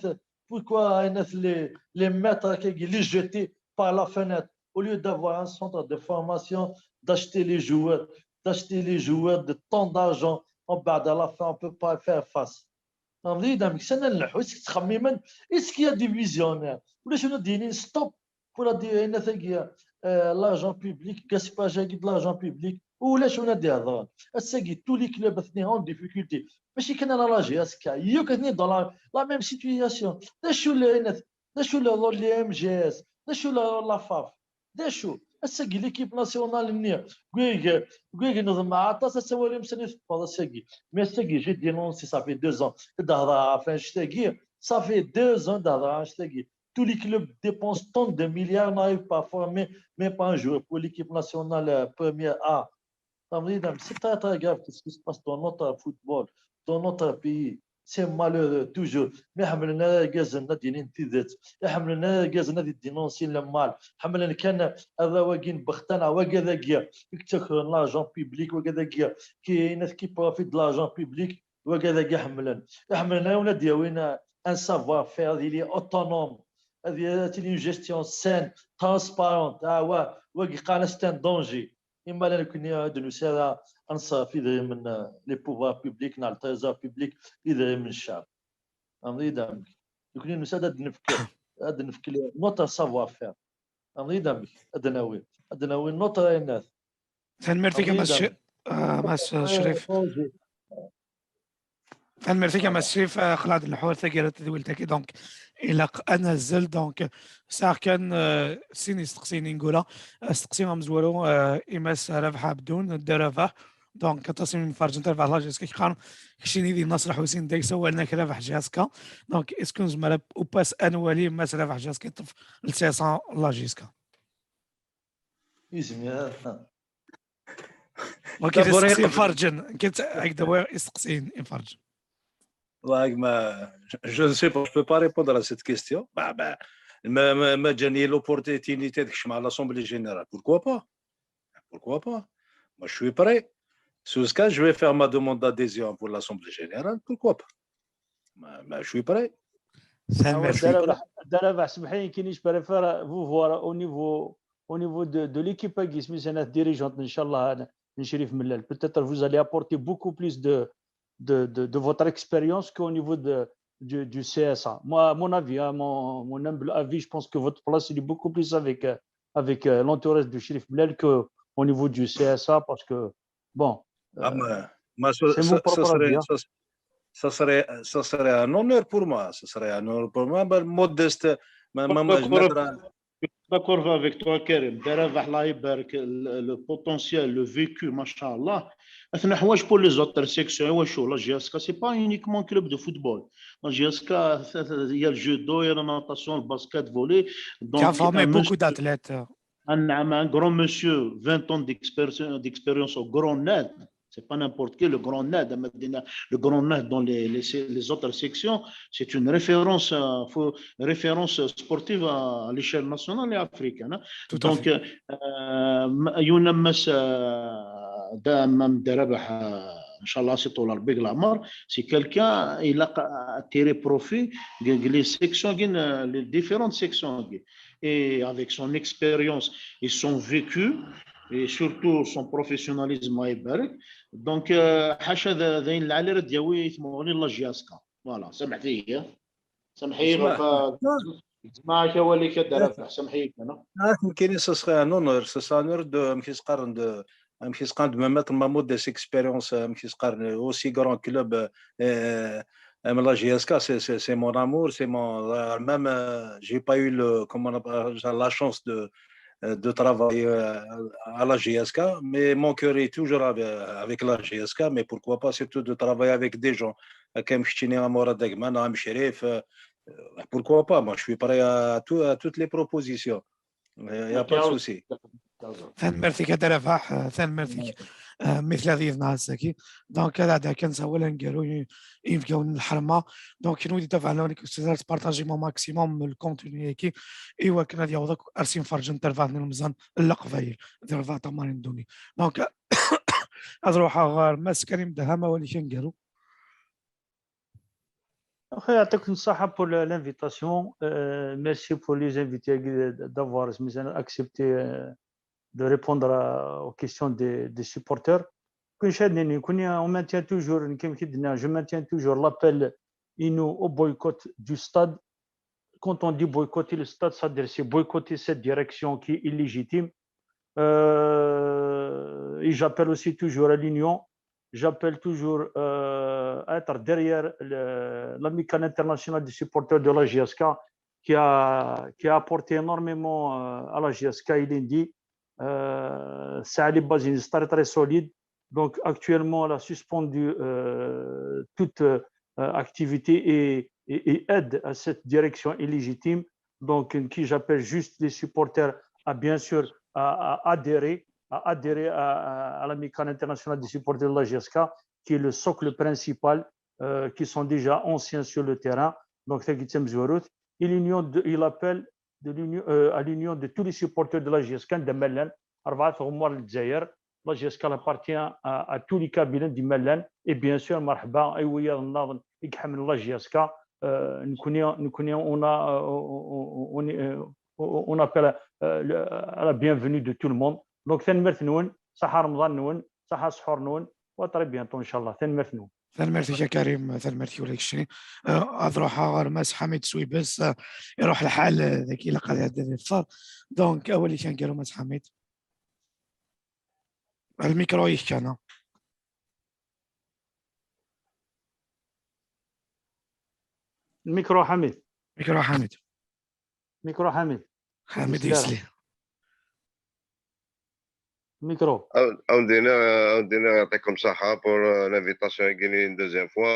pourquoi les, les mettre, les jeter par la fenêtre au lieu d'avoir un centre de formation, d'acheter les joueurs, d'acheter les joueurs de tant d'argent, on bat à la fin, on peut pas faire face. Tfehmeḍ-iyi-d amek? Sani ad nleḥḥu, est-ce que ttxemmimen, est-ce qu'il y a des visionnaires? Ulac win ad d-yinin stop pour la di-, ayen tagi, euh, l'argent public, gaspillage-agi de l'argent public, ulac win ad d-ihedren. Ass-agi, tous les clubs atni en difficulté. Mačči kan ala la J S K, yakk atni dans la, la même situation. D acu le, d acu le rôle n M G S? D acu le rôle n la FAF? D acu? Ass-agi, l'équipe nationale-nni, gwig, gwig neḍmeɛ aṭas, ad tawalem sani teffeɣ ass-agi. Mais ass-agi, j'ai dénoncé, ça fait deux ans. I d-hedreɣ ɣef annect-agi, ça fait deux ans i d-hedreɣ annect-agi. Tous les clubs dépensent tant de milliards, n'arrivent pas à former même pas un joueur pour l'équipe nationale, euh, première A. Tfehmeḍ-iyi-d amek? C'est très, très grave tout ce qui se passe dans notre football, dans notre pays. C'est malheureux, toujours. Ma ḥemmlen ara irgazen ad d-inin tidet, ḥemmlen ara irgazen ad dénoncer le mal, ḥemmlen kan arraw-agi n bextan, wagad-agi i yettakren l'argent public, wagad-agi qui, qui profite de l'argent public, wagad-agi ḥemmlen. Ḥemmlen ara win ad d-yawin un savoir-faire, ad yili autonome, ad y-, ad tili une gestion saine, transparente. Ah, wa, wagi qqaren-as c'est un danger. Imala nekkni ad d-nusi ara ad neṣref idrimen, euh, les pouvoirs publics, neɣ le trésor public, idrimen n ccɛeb. Tfehmeḍ-iyi-d amek? Nekkni nusa-d ad d-nefk, ad d-nefk le, notre savoir-faire. Tfehmeḍ-iyi-d amek? Ad d-nawi, ad d-nawi notre ayenat. Tanemmirt-ik a Mass Sh-, a Mass Crif. Tanemmirt-ik a Mass Crif, eh, xleɛ-d lḥur taggara tadwilt-agi, donc ilaq ad nazzel, donc sɛiɣ kan, eh, sin isteqsiyen ingura. Asteqsi amezwaru, eh, i Mass Rabaḥ Ɛebdun, Dda Rabaḥ, donc aṭas i mi mferǧent Rabaḥ la J S K, qqaren keččini di Naṣer Ḥusin, da yessawalen-ak Rabaḥ J S K, donc est-ce que nezmer ad, ou pas, ad nwali Mass Rabaḥ J S K yeṭṭef le C S A la J S K? Yezmer. Donc, d'abord, isteqsi Imferǧen. Kent ak d-awiɣ isteqsiyen Imferǧen. Wallahi, ma, je, je ne sais pas, je peux pas répondre à cette question. Bah, bah, ma, ma, ma ǧani l'opportunité de kecmer à l'Assemblée Générale, pourquoi pas? Pourquoi pas? Moi, je suis prêt. Ce cas, je vais faire ma demande d'adhésion pour l'Assemblée Générale, pourquoi pas? Ma, ma, je suis prêt. Tanemmirt. Dda Rabaḥ, Dda Rabaḥ, سمحي, يمكن je préfère vous voir au niveau, au niveau de, de l'équipe-agi, isem-is, dirigeante, inchallah, n Crif Mellal. Peut-être vous allez apporter beaucoup plus de, de, de, de votre expérience qu'au niveau de, du, du C S A. Moi, à mon avis, hein, mon, mon humble avis, je pense que votre place, elle est beaucoup plus avec, euh, avec, euh, l'entourage de Crif Mellal qu'au niveau du C S A, parce que, bon, euh, c'est mon propre avis, hein. Ah, mais, mais ce, ce, ce serait, ce, ce serait, ce serait un honneur pour moi. Ce serait un honneur pour moi, mais modeste, mais, mais, mais je mettrai D'accord avec toi, Karim. Dda Rabaḥ, Allah يبارك, le, le potentiel, le vécu, machallah. Aten ḥwaǧ pour les autres sections, iwacu, la J S K, c'est pas uniquement club de football. La J S K, il y a le judo, il y a la natation, le basket, volley. Donc, qui a formé beaucoup d'athlètes. Un, un grand monsieur, vingt ans d'expéri-, d'expérience au Grand Nord. C'est pas n'importe qui, le Grand Nord, le Grand Nord dans les, les, les autres sections, c'est une référence, euh, faut, référence sportive à, à l'échelle nationale et africaine, hein. Tout à fait. Donc, euh, euh, Younam Mas, euh, Dda Rabaḥ, euh, inchallah, c'est tout l'arbic la mort, c'est quelqu'un, il a tiré profit des sections, euh, les différentes sections. et avec son expérience et son vécu, et surtout son professionnalisme, Allah ibarek. Donc, euh, ḥaca d, d ayen lɛali ara d-yawi i tmuɣli n la J S K. Voilà, samḥet-iyi. Samḥ-iyi ɣef, ǧemɛeɣ-ak awal-ik a Dda Rabeḥ, samḥ-iyi kan. Ah, nekkini, ce serait un honneur, ce serait un honneur de, amek i s-qqaren, de, amek i s-qqaren, de me mettre ma mot de cette expérience, amek i s-qqaren, aussi grand club, euh, euh, la J S K, c'est, c'est, c'est mon amour, c'est mon, euh, même, euh, j'ai pas eu le, comment on appelle ça, la chance de, euh, de travailler, euh, à la J S K, mais mon cœur est toujours avec, avec la J S K, mais pourquoi pas surtout de travailler avec des gens, euh, comme Khtchini, Amoura Degman, Amchrif, euh, euh, pourquoi pas, moi je suis prêt à tout, à toutes les propositions. Il n'y a pas de souci. Tanemmirt-ik a Dda Rabeḥ, tanemmirt-ik. Mi tella d yid-neɣ ass-agi. Donc, ad ɛeddiɣ kan s awal aneggaru i yinebgawen n lḥerma. Donc, kenwi d-itabaɛen awen-ik usteḍ, ad tpartajim au maximum le contenu-agi i wakken ad yaweḍ akk ar s-inferǧen tarbaɛt n ilemẓan n Leqbayel di rebɛa tamarin n ddunit. Donc, ad ruḥeɣ ɣer Mass Karim Dehham, awal-ik aneggaru. Axi, يعطيكم الصحة pour l'invitation. Euh, merci pour les invités, euh, d'avoir accepté, euh, de répondre à, aux questions des, des supporters. كل شيء نكون، on maintient toujours, je maintiens toujours l'appel au boycott du stade. Quand on dit boycotter le stade, c'est-à-dire c'est boycotter cette direction qui est illégitime. Euh, et j'appelle aussi toujours à l'union, j'appelle toujours, euh, à être derrière le, l'Amicale internationale des supporters de la J S K qui a, qui a apporté énormément, euh, à la J S K. Il est dit, euh, c'est les bases très, très solides. Donc, actuellement, elle a suspendu, euh, toute, euh, activité et, et, et aide à cette direction illégitime. Donc, qui j'appelle juste les supporters à, bien sûr, à, à adhérer, à adhérer à, à, à l'Amicale internationale des supporters de la J S K, qui est le socle principal, euh, qui sont déjà anciens sur le terrain. Donc, c'est Guitem Zourout. Et l'union de, il appelle de l'union, euh, à l'union de tous les supporters de la J S K, de Mellen, Arbaat Omar Dzayer, la J S K appartient à, à tous les Kabyles de Mellen, et bien sûr, مرحبا, et oui, la J S K, euh, nous connaissons, nous connaissons, on a, euh, on, on, on, euh, on appelle, euh, le, à la bienvenue de tout le monde. Donc, tanemmirt-nwen, ṣaḥa Remḍan-nwen, ṣaḥa ṣḥur-nwen, و à très bientôt, إن شاء الله. Tanemmirt-nwen. Tanemmirt-ik a Karim, tanemmirt-ik ula keččini. Euh, ad ruḥeɣ ɣer Mass Ḥamid Swibes, euh, iruḥ lḥal, euh, dagi ilaq ad iɛeddi ad iḍfer. Donc, awal-ik aneggaru Mass Ḥamid. Lmikru-ik kan. Lmikru Ḥamid. Lmikru Ḥamid. Lmikru Ḥamid. Ḥamid yesli. Micro. Awendina, awendina, يعطيكم الصحة pour l'invitation une deuxième fois.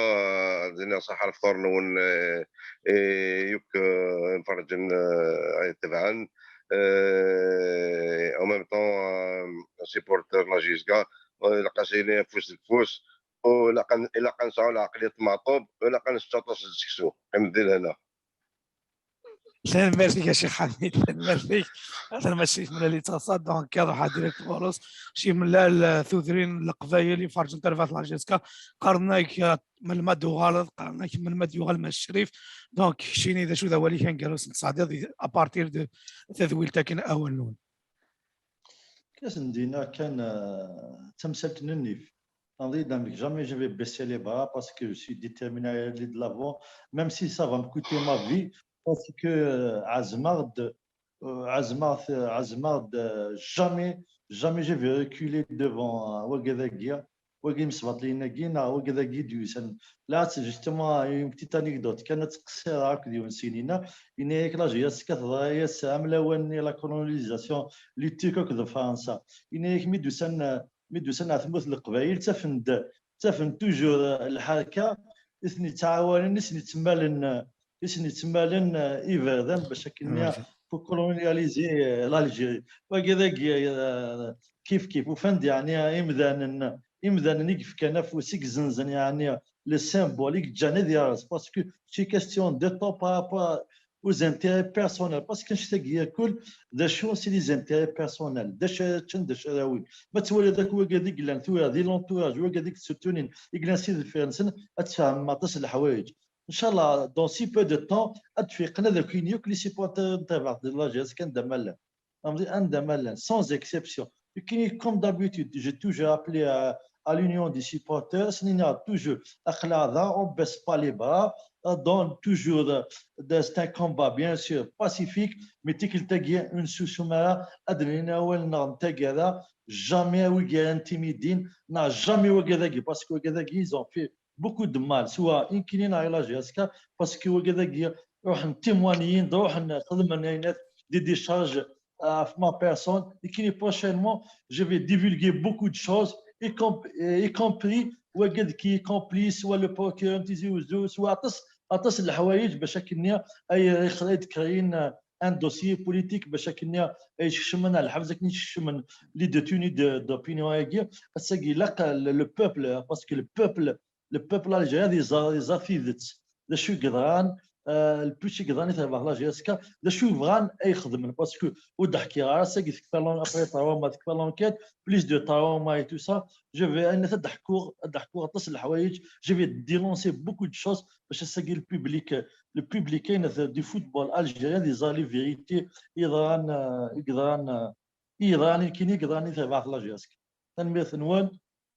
Awendina ṣaḥa lefṭur-nwen, eh, eh, yakk, eh, imferrǧen, eh, ay tebɛen. Eh, en même temps, eh, supporter la J S K, eh, ilaq-as yili afus deg ufus, u ilaq ad, ilaq ad nesɛu lɛeqliya n Meɛṭub, u ilaq ad nečč aṭas n seksu. Qqim di lehna. Tanemmirt-ik a Ccix Ḥamid, tanemmirt-ik. Atan mačči Ccix Mellal i ttaḍsa, donc ad ruḥeɣ direct ɣur-s. Ccix Mellal, eh, tudrin n Leqbayel iferrǧen tarbaɛt n la J S K, qqaren-ak, eh, melmi ad d-tuɣaleḍ, qqaren-ak melmi ad d-yuɣal Mass Crif. Donc, keččini d acu d awal-ik aneggaru s-, tesɛeddiḍ à partir de tadwilt akken awal-nwen. Akken ad sen-d-iniɣ kan, eh, d tamsalt n nnif. Tendez, donc, jamais je vais baisser les bras parce que je suis déterminé à aller de l'avant, même si ça va me coûter ma vie, parce que, euh, ɛezmeɣ-d, euh, ɛezmeɣ-d, euh, jamais, jamais je vais reculer devant, euh, wagad-agi, wagi imesbaṭliyen-agi, neɣ wagad-agi d-yusan. Là, c'est justement une petite anecdote kan, ad ttqeṣṣireɣ akked yiwen syin-inna, yenna-yak la J S K teḍra-yas am lawan-nni la colonisation, les Turcs akked Fransa. Yenna-yak mi d-usan, euh, mi d-usan ɣer tmurt n Leqbayel, ttafen-d, ttafen-d toujours, euh, lḥerka i ten-yettɛawanen, i sen-yettemmalen, euh, i sen-yettemmalen, euh, iberdan bac akken-nni pour colonialiser, euh, l'Algérie. Wagi dagi, euh, kif kif, ufan-d yeɛni imdanen, imdanen i yefkan afus, i yezzenzen yeɛni le symbole, i yeǧǧan ad yerreẓ, parce que c'est question de temps par rapport aux intérêts personnels, parce que annect-agi yakk, d acu, c'est des intérêts personnels, d acu ara ččen, d acu ara awin. Ma twaliḍ akk wagad i yellan tura di l'entourage, wagad i yettutunin, i yellan si deffir-nsen, ad tfehmem aṭas n leḥwayeǧ. Inchallah, dans si peu de temps, ad d-fiqen ad akin yakk les supporters n terbaɛt de la J S K anda ma llan. Anda ma llan, sans exception. Comme d'habitude, j'ai toujours appelé à, à l'union des supporters. On a toujours, on ne baisse pas les bras, on donne toujours, c'est un combat bien sûr pacifique, mais tikkelt-agi ur nessusum ara, ad d-nini awal-nneɣ n taggara, jamais wigi ara intimidin, n'a jamais wigi, parce que wigi ils ont fait beaucoup de mal, soit i nekkini neɣ i la J S K, parce que wigi ruḥen témoigner, ruḥen xedmen des décharges à ma personne, et qui prochainement, je vais divulguer beaucoup de choses, y, comp y compris wigi qui est complice, soit le procureur n Tizi Ouzou, soit aṭas, aṭas n leḥwayeǧ bac akken ay créer un dossier politique, bac akken ay kecmen ar lḥebs, akken i kecmen les détenus d'opinion-agi. Ass-agi ilaq le peuple, parce que le peuple, le peuple algérien yeẓra, yeẓra tidet, d acu yeḍran, le putsch yeḍran i terbaɛt la J S K, d acu bɣan ay xedmen, parce que ur d-ḥkiɣ ara, ass-agi tekfa, après trauma, tekfa l'enquête, plus de trauma et tout ça, je vais, ad d-ḥkuɣ, ad d-ḥkuɣ aṭas n leḥwayeǧ, je vais dénoncer beaucoup de choses, bac ass-agi le public, le public du football algérien yeẓra les vérités yeḍran, yeḍran, yeḍran nekkini, yeḍran i terbaɛt la J S K. Tanemmirt-nwen,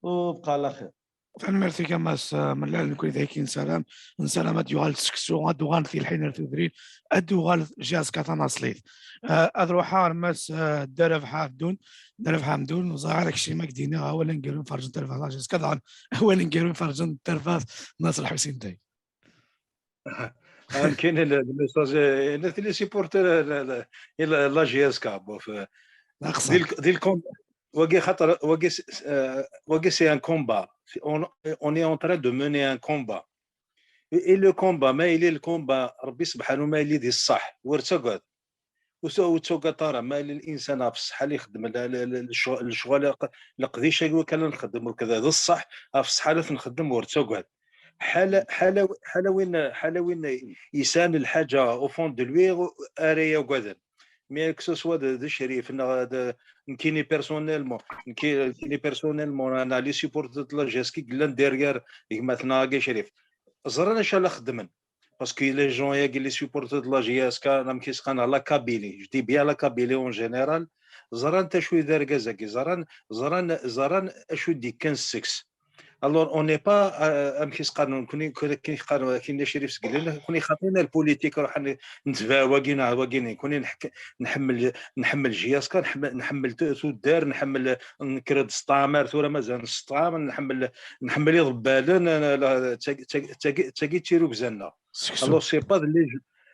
u bqa ɛla xir. Tanemmirt-ik a Mass Mellal, nekkni dagi nessaram, nessaram ad d-yuɣal seksu, ad d-uɣal tilḥin ar tudrin, ad d-uɣal J S K tanaṣlit. Ad ruḥeɣ ar Mass Dda Rabeḥ Ɛebdun, Dda Rabeḥ Ɛebdun, ẓriɣ ara kečč ma k-d-iniɣ awal aneggaru iferrǧen tarbaɛt la J S K, daɣen awal aneggaru iferrǧen tarbaɛt n Nasser Ḥusin Day. Nekkini le message, les supporters la J S K, bof. Wagi xaṭer, wagi c'est un combat. On est en train de mener un combat. Et le combat, ma yili le combat, Rebbi subḥanu ma yili di ṣṣeḥ, ur ttagad. Ur ttagad ara, ma yili l'insan ɣef ṣṣeḥḥa li ixeddem lecɣal, leqdic-agi wakal nxeddem, ur kda d ṣṣeḥ, ɣef ṣṣeḥḥa la t-nxeddem, ur ttagad. Ḥala, ḥala, ḥala win, ḥala win yesɛan lḥaǧa au fond de lui ara yagaden. Mais que ce soit de, de Cherif, neɣ de, nekkini personnellement, nekkini personnellement, neɣ les supporters de la J S K i yellan derrière gma-tneɣ-agi Cherif. Ẓran acu ara xedmen. Parce que les gens-agi, les supporters de la J S K, amek i s-qqaren, la Kabylie, je dis bien la Kabylie en général, ẓran acu i d argaz-agi, ẓran, ẓran, ẓran acu i d-ikkan seg-s. Alors, on n'est pas, euh, amek i s-qqaren, nekkni, nekkni xaṭi la politique, ruḥen netbeɛ wagi neɣ wagi, nekkni nḥemmel, nḥemmel J S K, nḥemmel tuddar, nḥemmel, nekker-d s ṭṭɛam, ar tura mazal s ṭṭɛam, nḥemmel, nḥemmel iḍebbalen, tagi d tirugza-nneɣ. Alors, c'est pas de les,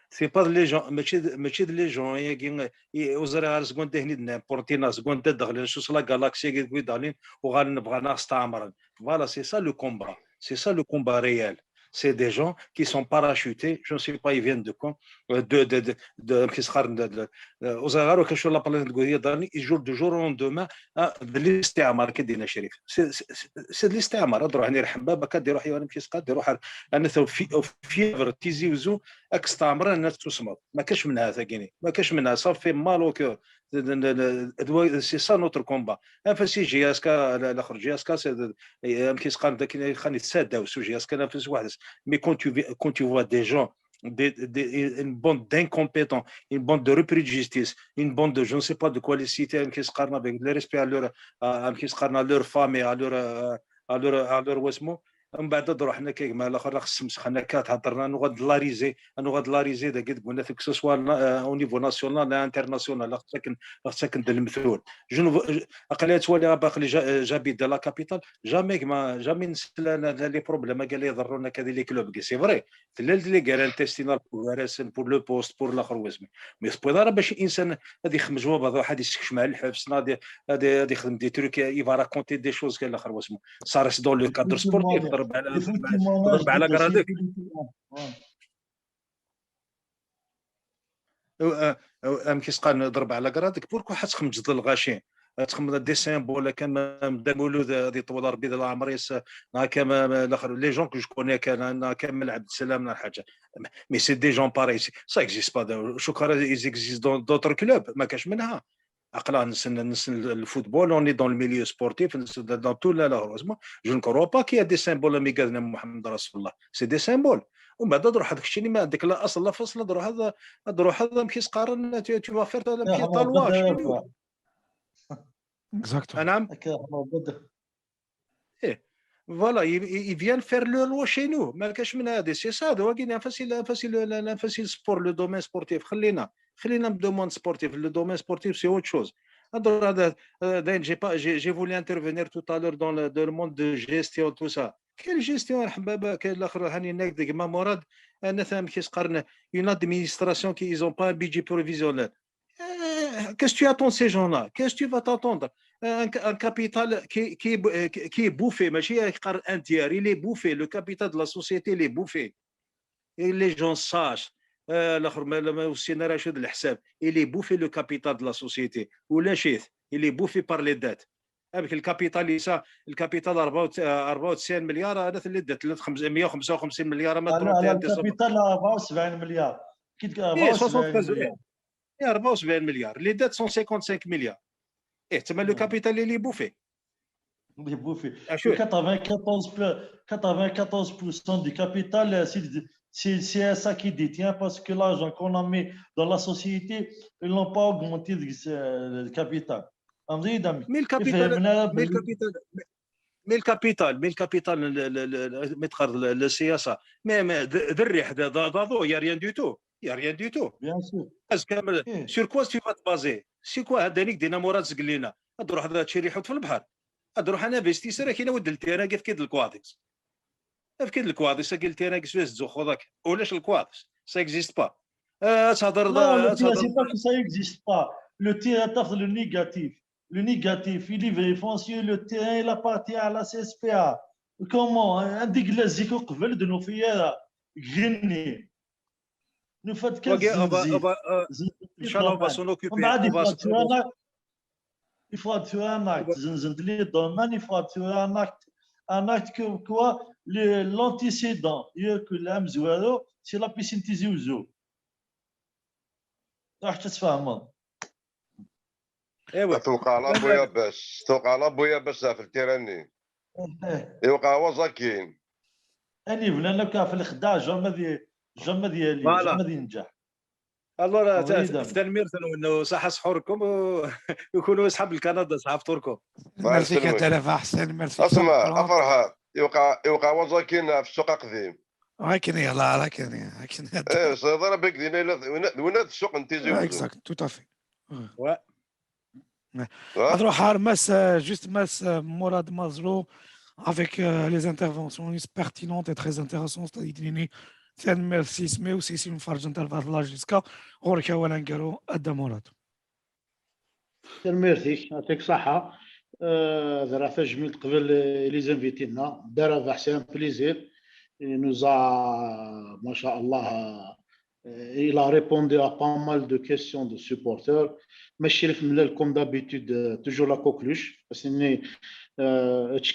c'est pas de les gens, mačči d les gens-agi, ur ẓriɣ ara seg wanda i ten-id-nnan, Portina, seg wanda d-ɣlin, s la galaxie-agi deg i d-ɣlin, uɣalen bɣan ad ɣ-steɛmren. Voilà, c'est ça le combat. C'est ça le combat réel. C'est des gens qui sont parachutés, je ne sais pas, ils viennent de quand, de, de, de, de, ils jouent du jour au lendemain, hein, de l'estimar, c'est de l'estimar. Fièvre, Tizi Ouzou, extimar, ça fait mal au cœur. C'est ça notre combat. Enfin, si J S K, J S K, mais quand tu, quand tu vois des gens, des, des, une bande d'incompétents, une bande de repris de justice, une bande de, je ne sais pas de quoi les citer, avec le respect à leur, à, à leur famille, à leur, à leur, à leur واسمو. من بعد تروح هناك كيما الاخر راه خص مسخ هناك تهضرنا انو غاد لاريزي، انو غاد لاريزي دا قد قلنا فيك سو سوا، آه، او نيفو ناسيونال لا انترناسيونال، خصك، خصك ندير المثول. جنوب، اقليه تولي باقي جابي دو لا كابيتال. جامي ما جامي نسال انا لي بروبليم قال لي يضرونا كذا لي كلوب، سي فري. تلا لي غارانتيستينا بور بور لو بوست بور الاخر واسمي. مي سبويض راه باش الانسان هذه خمج وبعض واحد يسكش مع الحبس، غادي، غادي يخدم دي تروك، يفا راكونتي دي شوز كاين الاخر واسمو. صار سي دون لو كادر سبورتيف، ضرب على، ضرب على كرادك. ام كيسقان ضرب على كرادك، بوركو حتخمج ضل الغاشي؟ تخمم دي سيمبول كان مدام مولود غادي يطول ربي ذا العمر يس، نا كان الاخر لي جون كو جو كوني كان، نا كان عبد السلام نا حاجه. Mais c'est des gens pareils, ça existe pas. شكرا، ils existent dans d'autres clubs، ما كاش منها. Aql-aɣ nessen, nessen le football, on est dans le milieu sportif, nessen dans tout là, là, heureusement. Je ne crois pas qu'il y a des symboles, am igadden n Muḥemmed Rasulullah. C'est des symboles. ومن بعد تروح هذاك الشيء اللي ما عندك لا اصل لا فصل، تروح هذا، تروح هذا مكي سقارن، tu, tu vas faire ta, ta loi chez nous. Exactement. نعم. ايه. Voilà, ils, ils viennent faire leur loi chez nous. ما كاش من هذه. C'est ça, هذا هو كاين. Facile, facile, facile sport, le domaine sportif. خلينا، خلينا من domaine sportif. Le domaine sportif, c'est autre chose. هضر هذا، آه، داين، j'ai pas, j'ai, j'ai voulu intervenir tout à l'heure dans le, dans le monde de gestion, tout ça. Quelle gestion, حبابا؟ كاين الاخر هاني هناك ديك ما مراد، انا ثام كيس قرن، une administration qui, ils ont pas un budget prévisionnel. Euh, qu'est-ce que tu attends de ces gens-là? Qu'est-ce que tu vas t'attendre? Un, un capital qui, qui, qui est bouffé, ماشي un tiers, il est bouffé. Le capital de la société, il est bouffé. Et les gens sachent. آه، الاخر ما ما وصينا راه شاد الحساب. Il est bouffé, le capital de la société. ولا شيت. Il est bouffé par les dettes. Avec le capital, ça, le capital أربعة وتسعين مليار، هذا اللي دات لنا خمسمية وخمسة وخمسين مليار، ما لا، لا، le capital أربعة وسبعين مليار. كي تقول إيه، أربعة وسبعين مليار. إيه، أربعة وسبعين مليار. Les dettes sont cinquante-cinq milliards. إيه، تما le capital اللي بوفي. اللي بوفي. quatre-vingt-quatorze, quatre-vingt-quatorze pour cent du capital, c'est le C S A qui détient, parce que l'argent qu'on a mis dans la société, ils n'ont pas augmenté le capital. Mais le capital, mais le capital, mais le capital, mais le capital, le, le, le, mais le C S A, mais, mais de, de, de, de, il y a rien du tout. Il y a rien du tout. Bien sûr. Parce que, sur quoi tu vas te baser? C'est quoi هذا اللي دينا مراد زقلينا؟ هاد روح هذا تشري يحط في البحر. هاد روح انا investisseur كاين ود التيران كيف كيد الكوادكس. كيف كيد الكوادكس قلت انا كسويس تزوخو ذاك. ولاش الكوادكس؟ Ça existe pas. آه، تهضر لا، تهضر c'est pas que ça existe pas. Le terrain, le négatif. Le négatif, il est foncier, le terrain, il appartient à la C S P A. Comment? عندك لازيكو قبل دنو في هذا. غني. نفد كان ان شاء الله. Il faut un acte. زنزنت لي الدومين، il faut un acte. Un acte comme quoi l'antécédent, que l'âme زوارو, c'est la piscine تيزي وزو. راح تتفهموا. ايوا. توقع لا بويا باش، توقع لا بويا باش في التيراني. يوقع وزاكين. اني بلا نكا في الخداع جامي دي، جامي ديالي، جامي دي نجح. الو، تنميرت انه صح سحوركم ويكونوا اصحاب الكندا صحاب تركم. ميرسي كثير احسن. ميرسي. اسمع فرحات، يوقع يوقع وزاكين في السوق القديم. راكني يلا، راكني راكني. ايه، صيدله بك دينا وين هذا السوق انت زوج. Exact, tout à fait. نروح حار ماس، juste ماس مراد مازرو avec les interventions pertinentes et très intéressantes. تنميرت سيسمي وسيسي مفرج انت الفاضل جيسكا. غورك ولا نقرو ادا مراد. تنميرتك، يعطيك الصحة. آه، ذرا تجميل قبل les invités لنا. دار هذا حسين plaisir. Il nous a, ما شاء الله, il a répondu à pas mal de questions de supporters. ماشرف ملال comme d'habitude, toujours la coqueluche. بس اني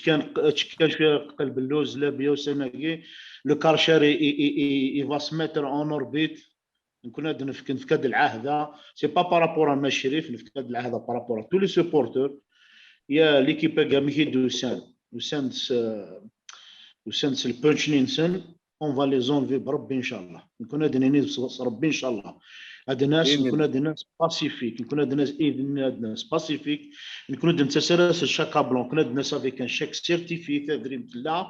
كان كان شويه قلب اللوز لابيه وسناكي. Le Karcher, il va se mettre en orbite. نكون هاد نفك نفك هاد العهده. C'est pas par rapport à ماشرف, نفك هاد العهده par rapport à tous les supporters. يا l'équipe كاع ماشي دوسان, دوسان دوسان البونش نينسن. On va les enlever بربي ان شاء الله. نكون هاد نيني ربي ان شاء الله. هاد الناس نكون هاد الناس pacifique, نكون هاد الناس ايدن هاد الناس pacifique, نكون هاد الناس سيرس الشاكا بلون, نكون هاد الناس avec un chèque certifié تدريب لا.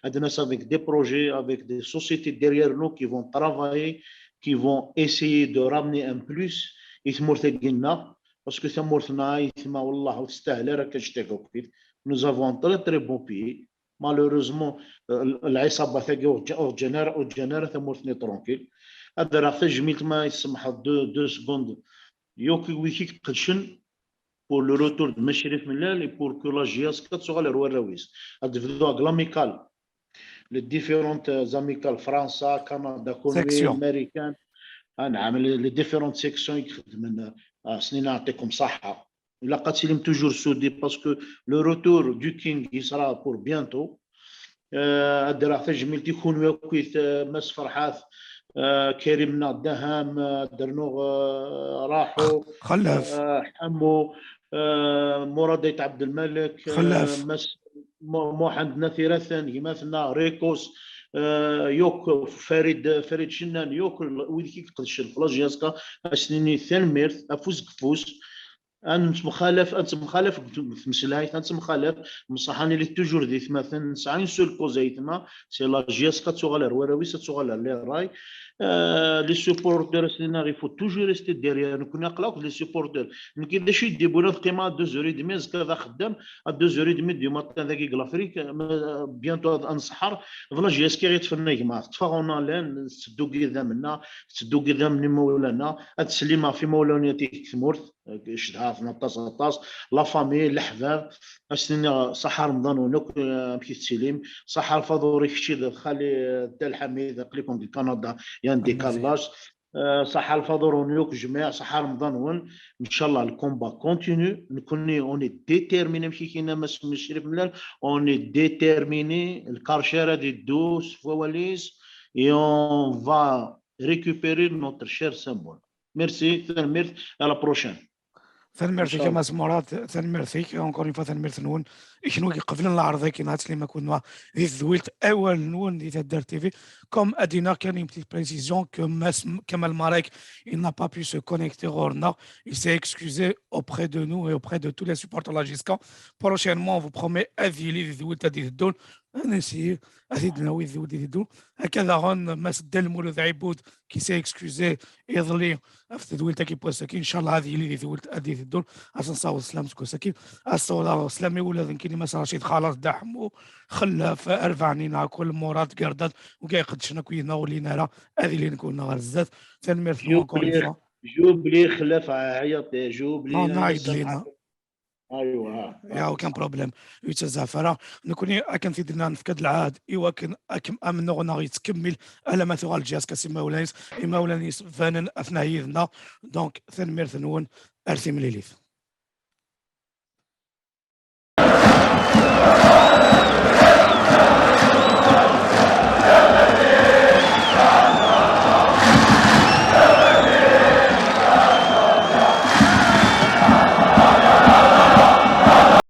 هاد الناس avec des projets, avec des sociétés derrière nous qui vont travailler, qui vont essayer de ramener un plus. يثمر تاقينا, parce que ثمورتنا يثما والله وتستاهل راه كاش تاكوكيت. Nous avons un très très bon pays. Malheureusement, العصابه تاقي وجنار وجنار ثمورتني tranquille. هذا راه تجميلت ما يسمح deux deux secondes. يوكي ويكي قدشن pour le retour de ماشرف ملال et pour que la J S K تسوغ على روا الراويس. هاد فدو l'amicale. Les différentes amicales, فرنسا, كندا, كونغو, امريكان. نعم, les différentes sections يخدمن. سنين يعطيكم صحه. الا قاتلين toujours soudés, parce que le retour du King يصرا pour bientôt. هاد راه تجميلت يكون وياكويت ماس فرحات, آه، كريم ناض دهام، آه، درنوغ، آه، راحوا. خلف. آه، حمو، آه، مراد ايت عبد الملك، آه، خلف. مس م- موحد ناثيرثن، يماثنا ريكوس، آه، يوك فريد، فريد شنان، يوك ال- ويدي كي قدشن في لاجياسكا، اسنيني ثنميرث، افوز كفوز. انت مخالف، انت مخالف في مسلايت، انت مخالف مصحاني لي توجور دي ثماثن، نسعى سول كوز ايتما، سي لاجياسكا تسوغال روراويس، تسوغال لي راي. آه، لي سوبورتور سينا غي فو توجور ريستي ديريير، نكون اقلاق لي سوبورتور. نكي دا شي ديبونا القيمه دو زوري دمي، زكا ذا خدام دو زوري دمي دو ماتان ذاكي لافريك، بيانتو هاد انصحر. فلا جي اس كي غيتفنى جماعه تفاغونا لان تدوكي ذا منا، تدوكي ذا من مولانا، هاد سليمه في مولانيتي كثمورت. شدها في نطاس نطاس، لا فامي، الاحباب. اسنينا صحة رمضان ونك، آه، مشي تسليم. صحة الفاضوري كشي خالي، آه، الدال حميد قليكم دي كندا، يان دي كالاش. آه، صحة الفاضور ونيوك جميع، صحة رمضان ون. ان شاء الله الكومبا كونتينيو، نكوني اوني ديتيرميني مشي كينا ما سمي الشريف ملال، اوني ديتيرميني الكارشير هادي دوس فواليس، اي اون فا ريكوبيري نوتر شير سامبول. ميرسي، تنميرت، à la prochaine. Tanemmirt-ik a Mass Murad, tanemmirt-ik encore une fois, tanemmirt-nwen i kenwi iqeblen lɛerḍ-agi n At Slimakud Noir di tedwilt Awal-nwen di Taddart T V. Comme a d-yenna kan une petite précision que Mass Kamal Marek, il n'a pas pu se connecter ɣur-neɣ, il s'est excusé auprès de nous et auprès de tous les supporters de la J S K. Prochainement, on vous promet ad yili di tedwilt ad d-iteddun, ad nessayer ad t-id-nawi di tedwilt ad d-iteddun. Akka daɣen Mass Dda Lmulud Ɛibud qui s'est excusé iḍelli ɣef tedwilt-agi n wass-agi. Inchallah ad yili di tedwilt ad d-iteddun. Ad s-nessaweḍ sslam seg wass-agi. Ad nessaweḍ sslam i wula d nekkini Mass Racid, Xalas, Dda Ḥemmu, Xellaf, Arbaɛnina, kul Murad, Gardad, wigi iqeddcen akk yid-neɣ ur llin ara, ad ilin kunna ɣer zdat. Tanemmirt-nwen encore une fois. J'oublie Xellaf, ɛyiḍ, j'oublie. Non, non, il y en a. Aywa. Il y a aucun problème. Ur yettazzaf ara. Nekkni akken t-id-nnan nefka-d lɛahd i wakken akken amennuɣ-nneɣ yettkemmil alamma tuɣal J S K s imawlan-is. Imawlan-is banen, atna yid-neɣ. Donc, tanemmirt-nwen, ar timlilit.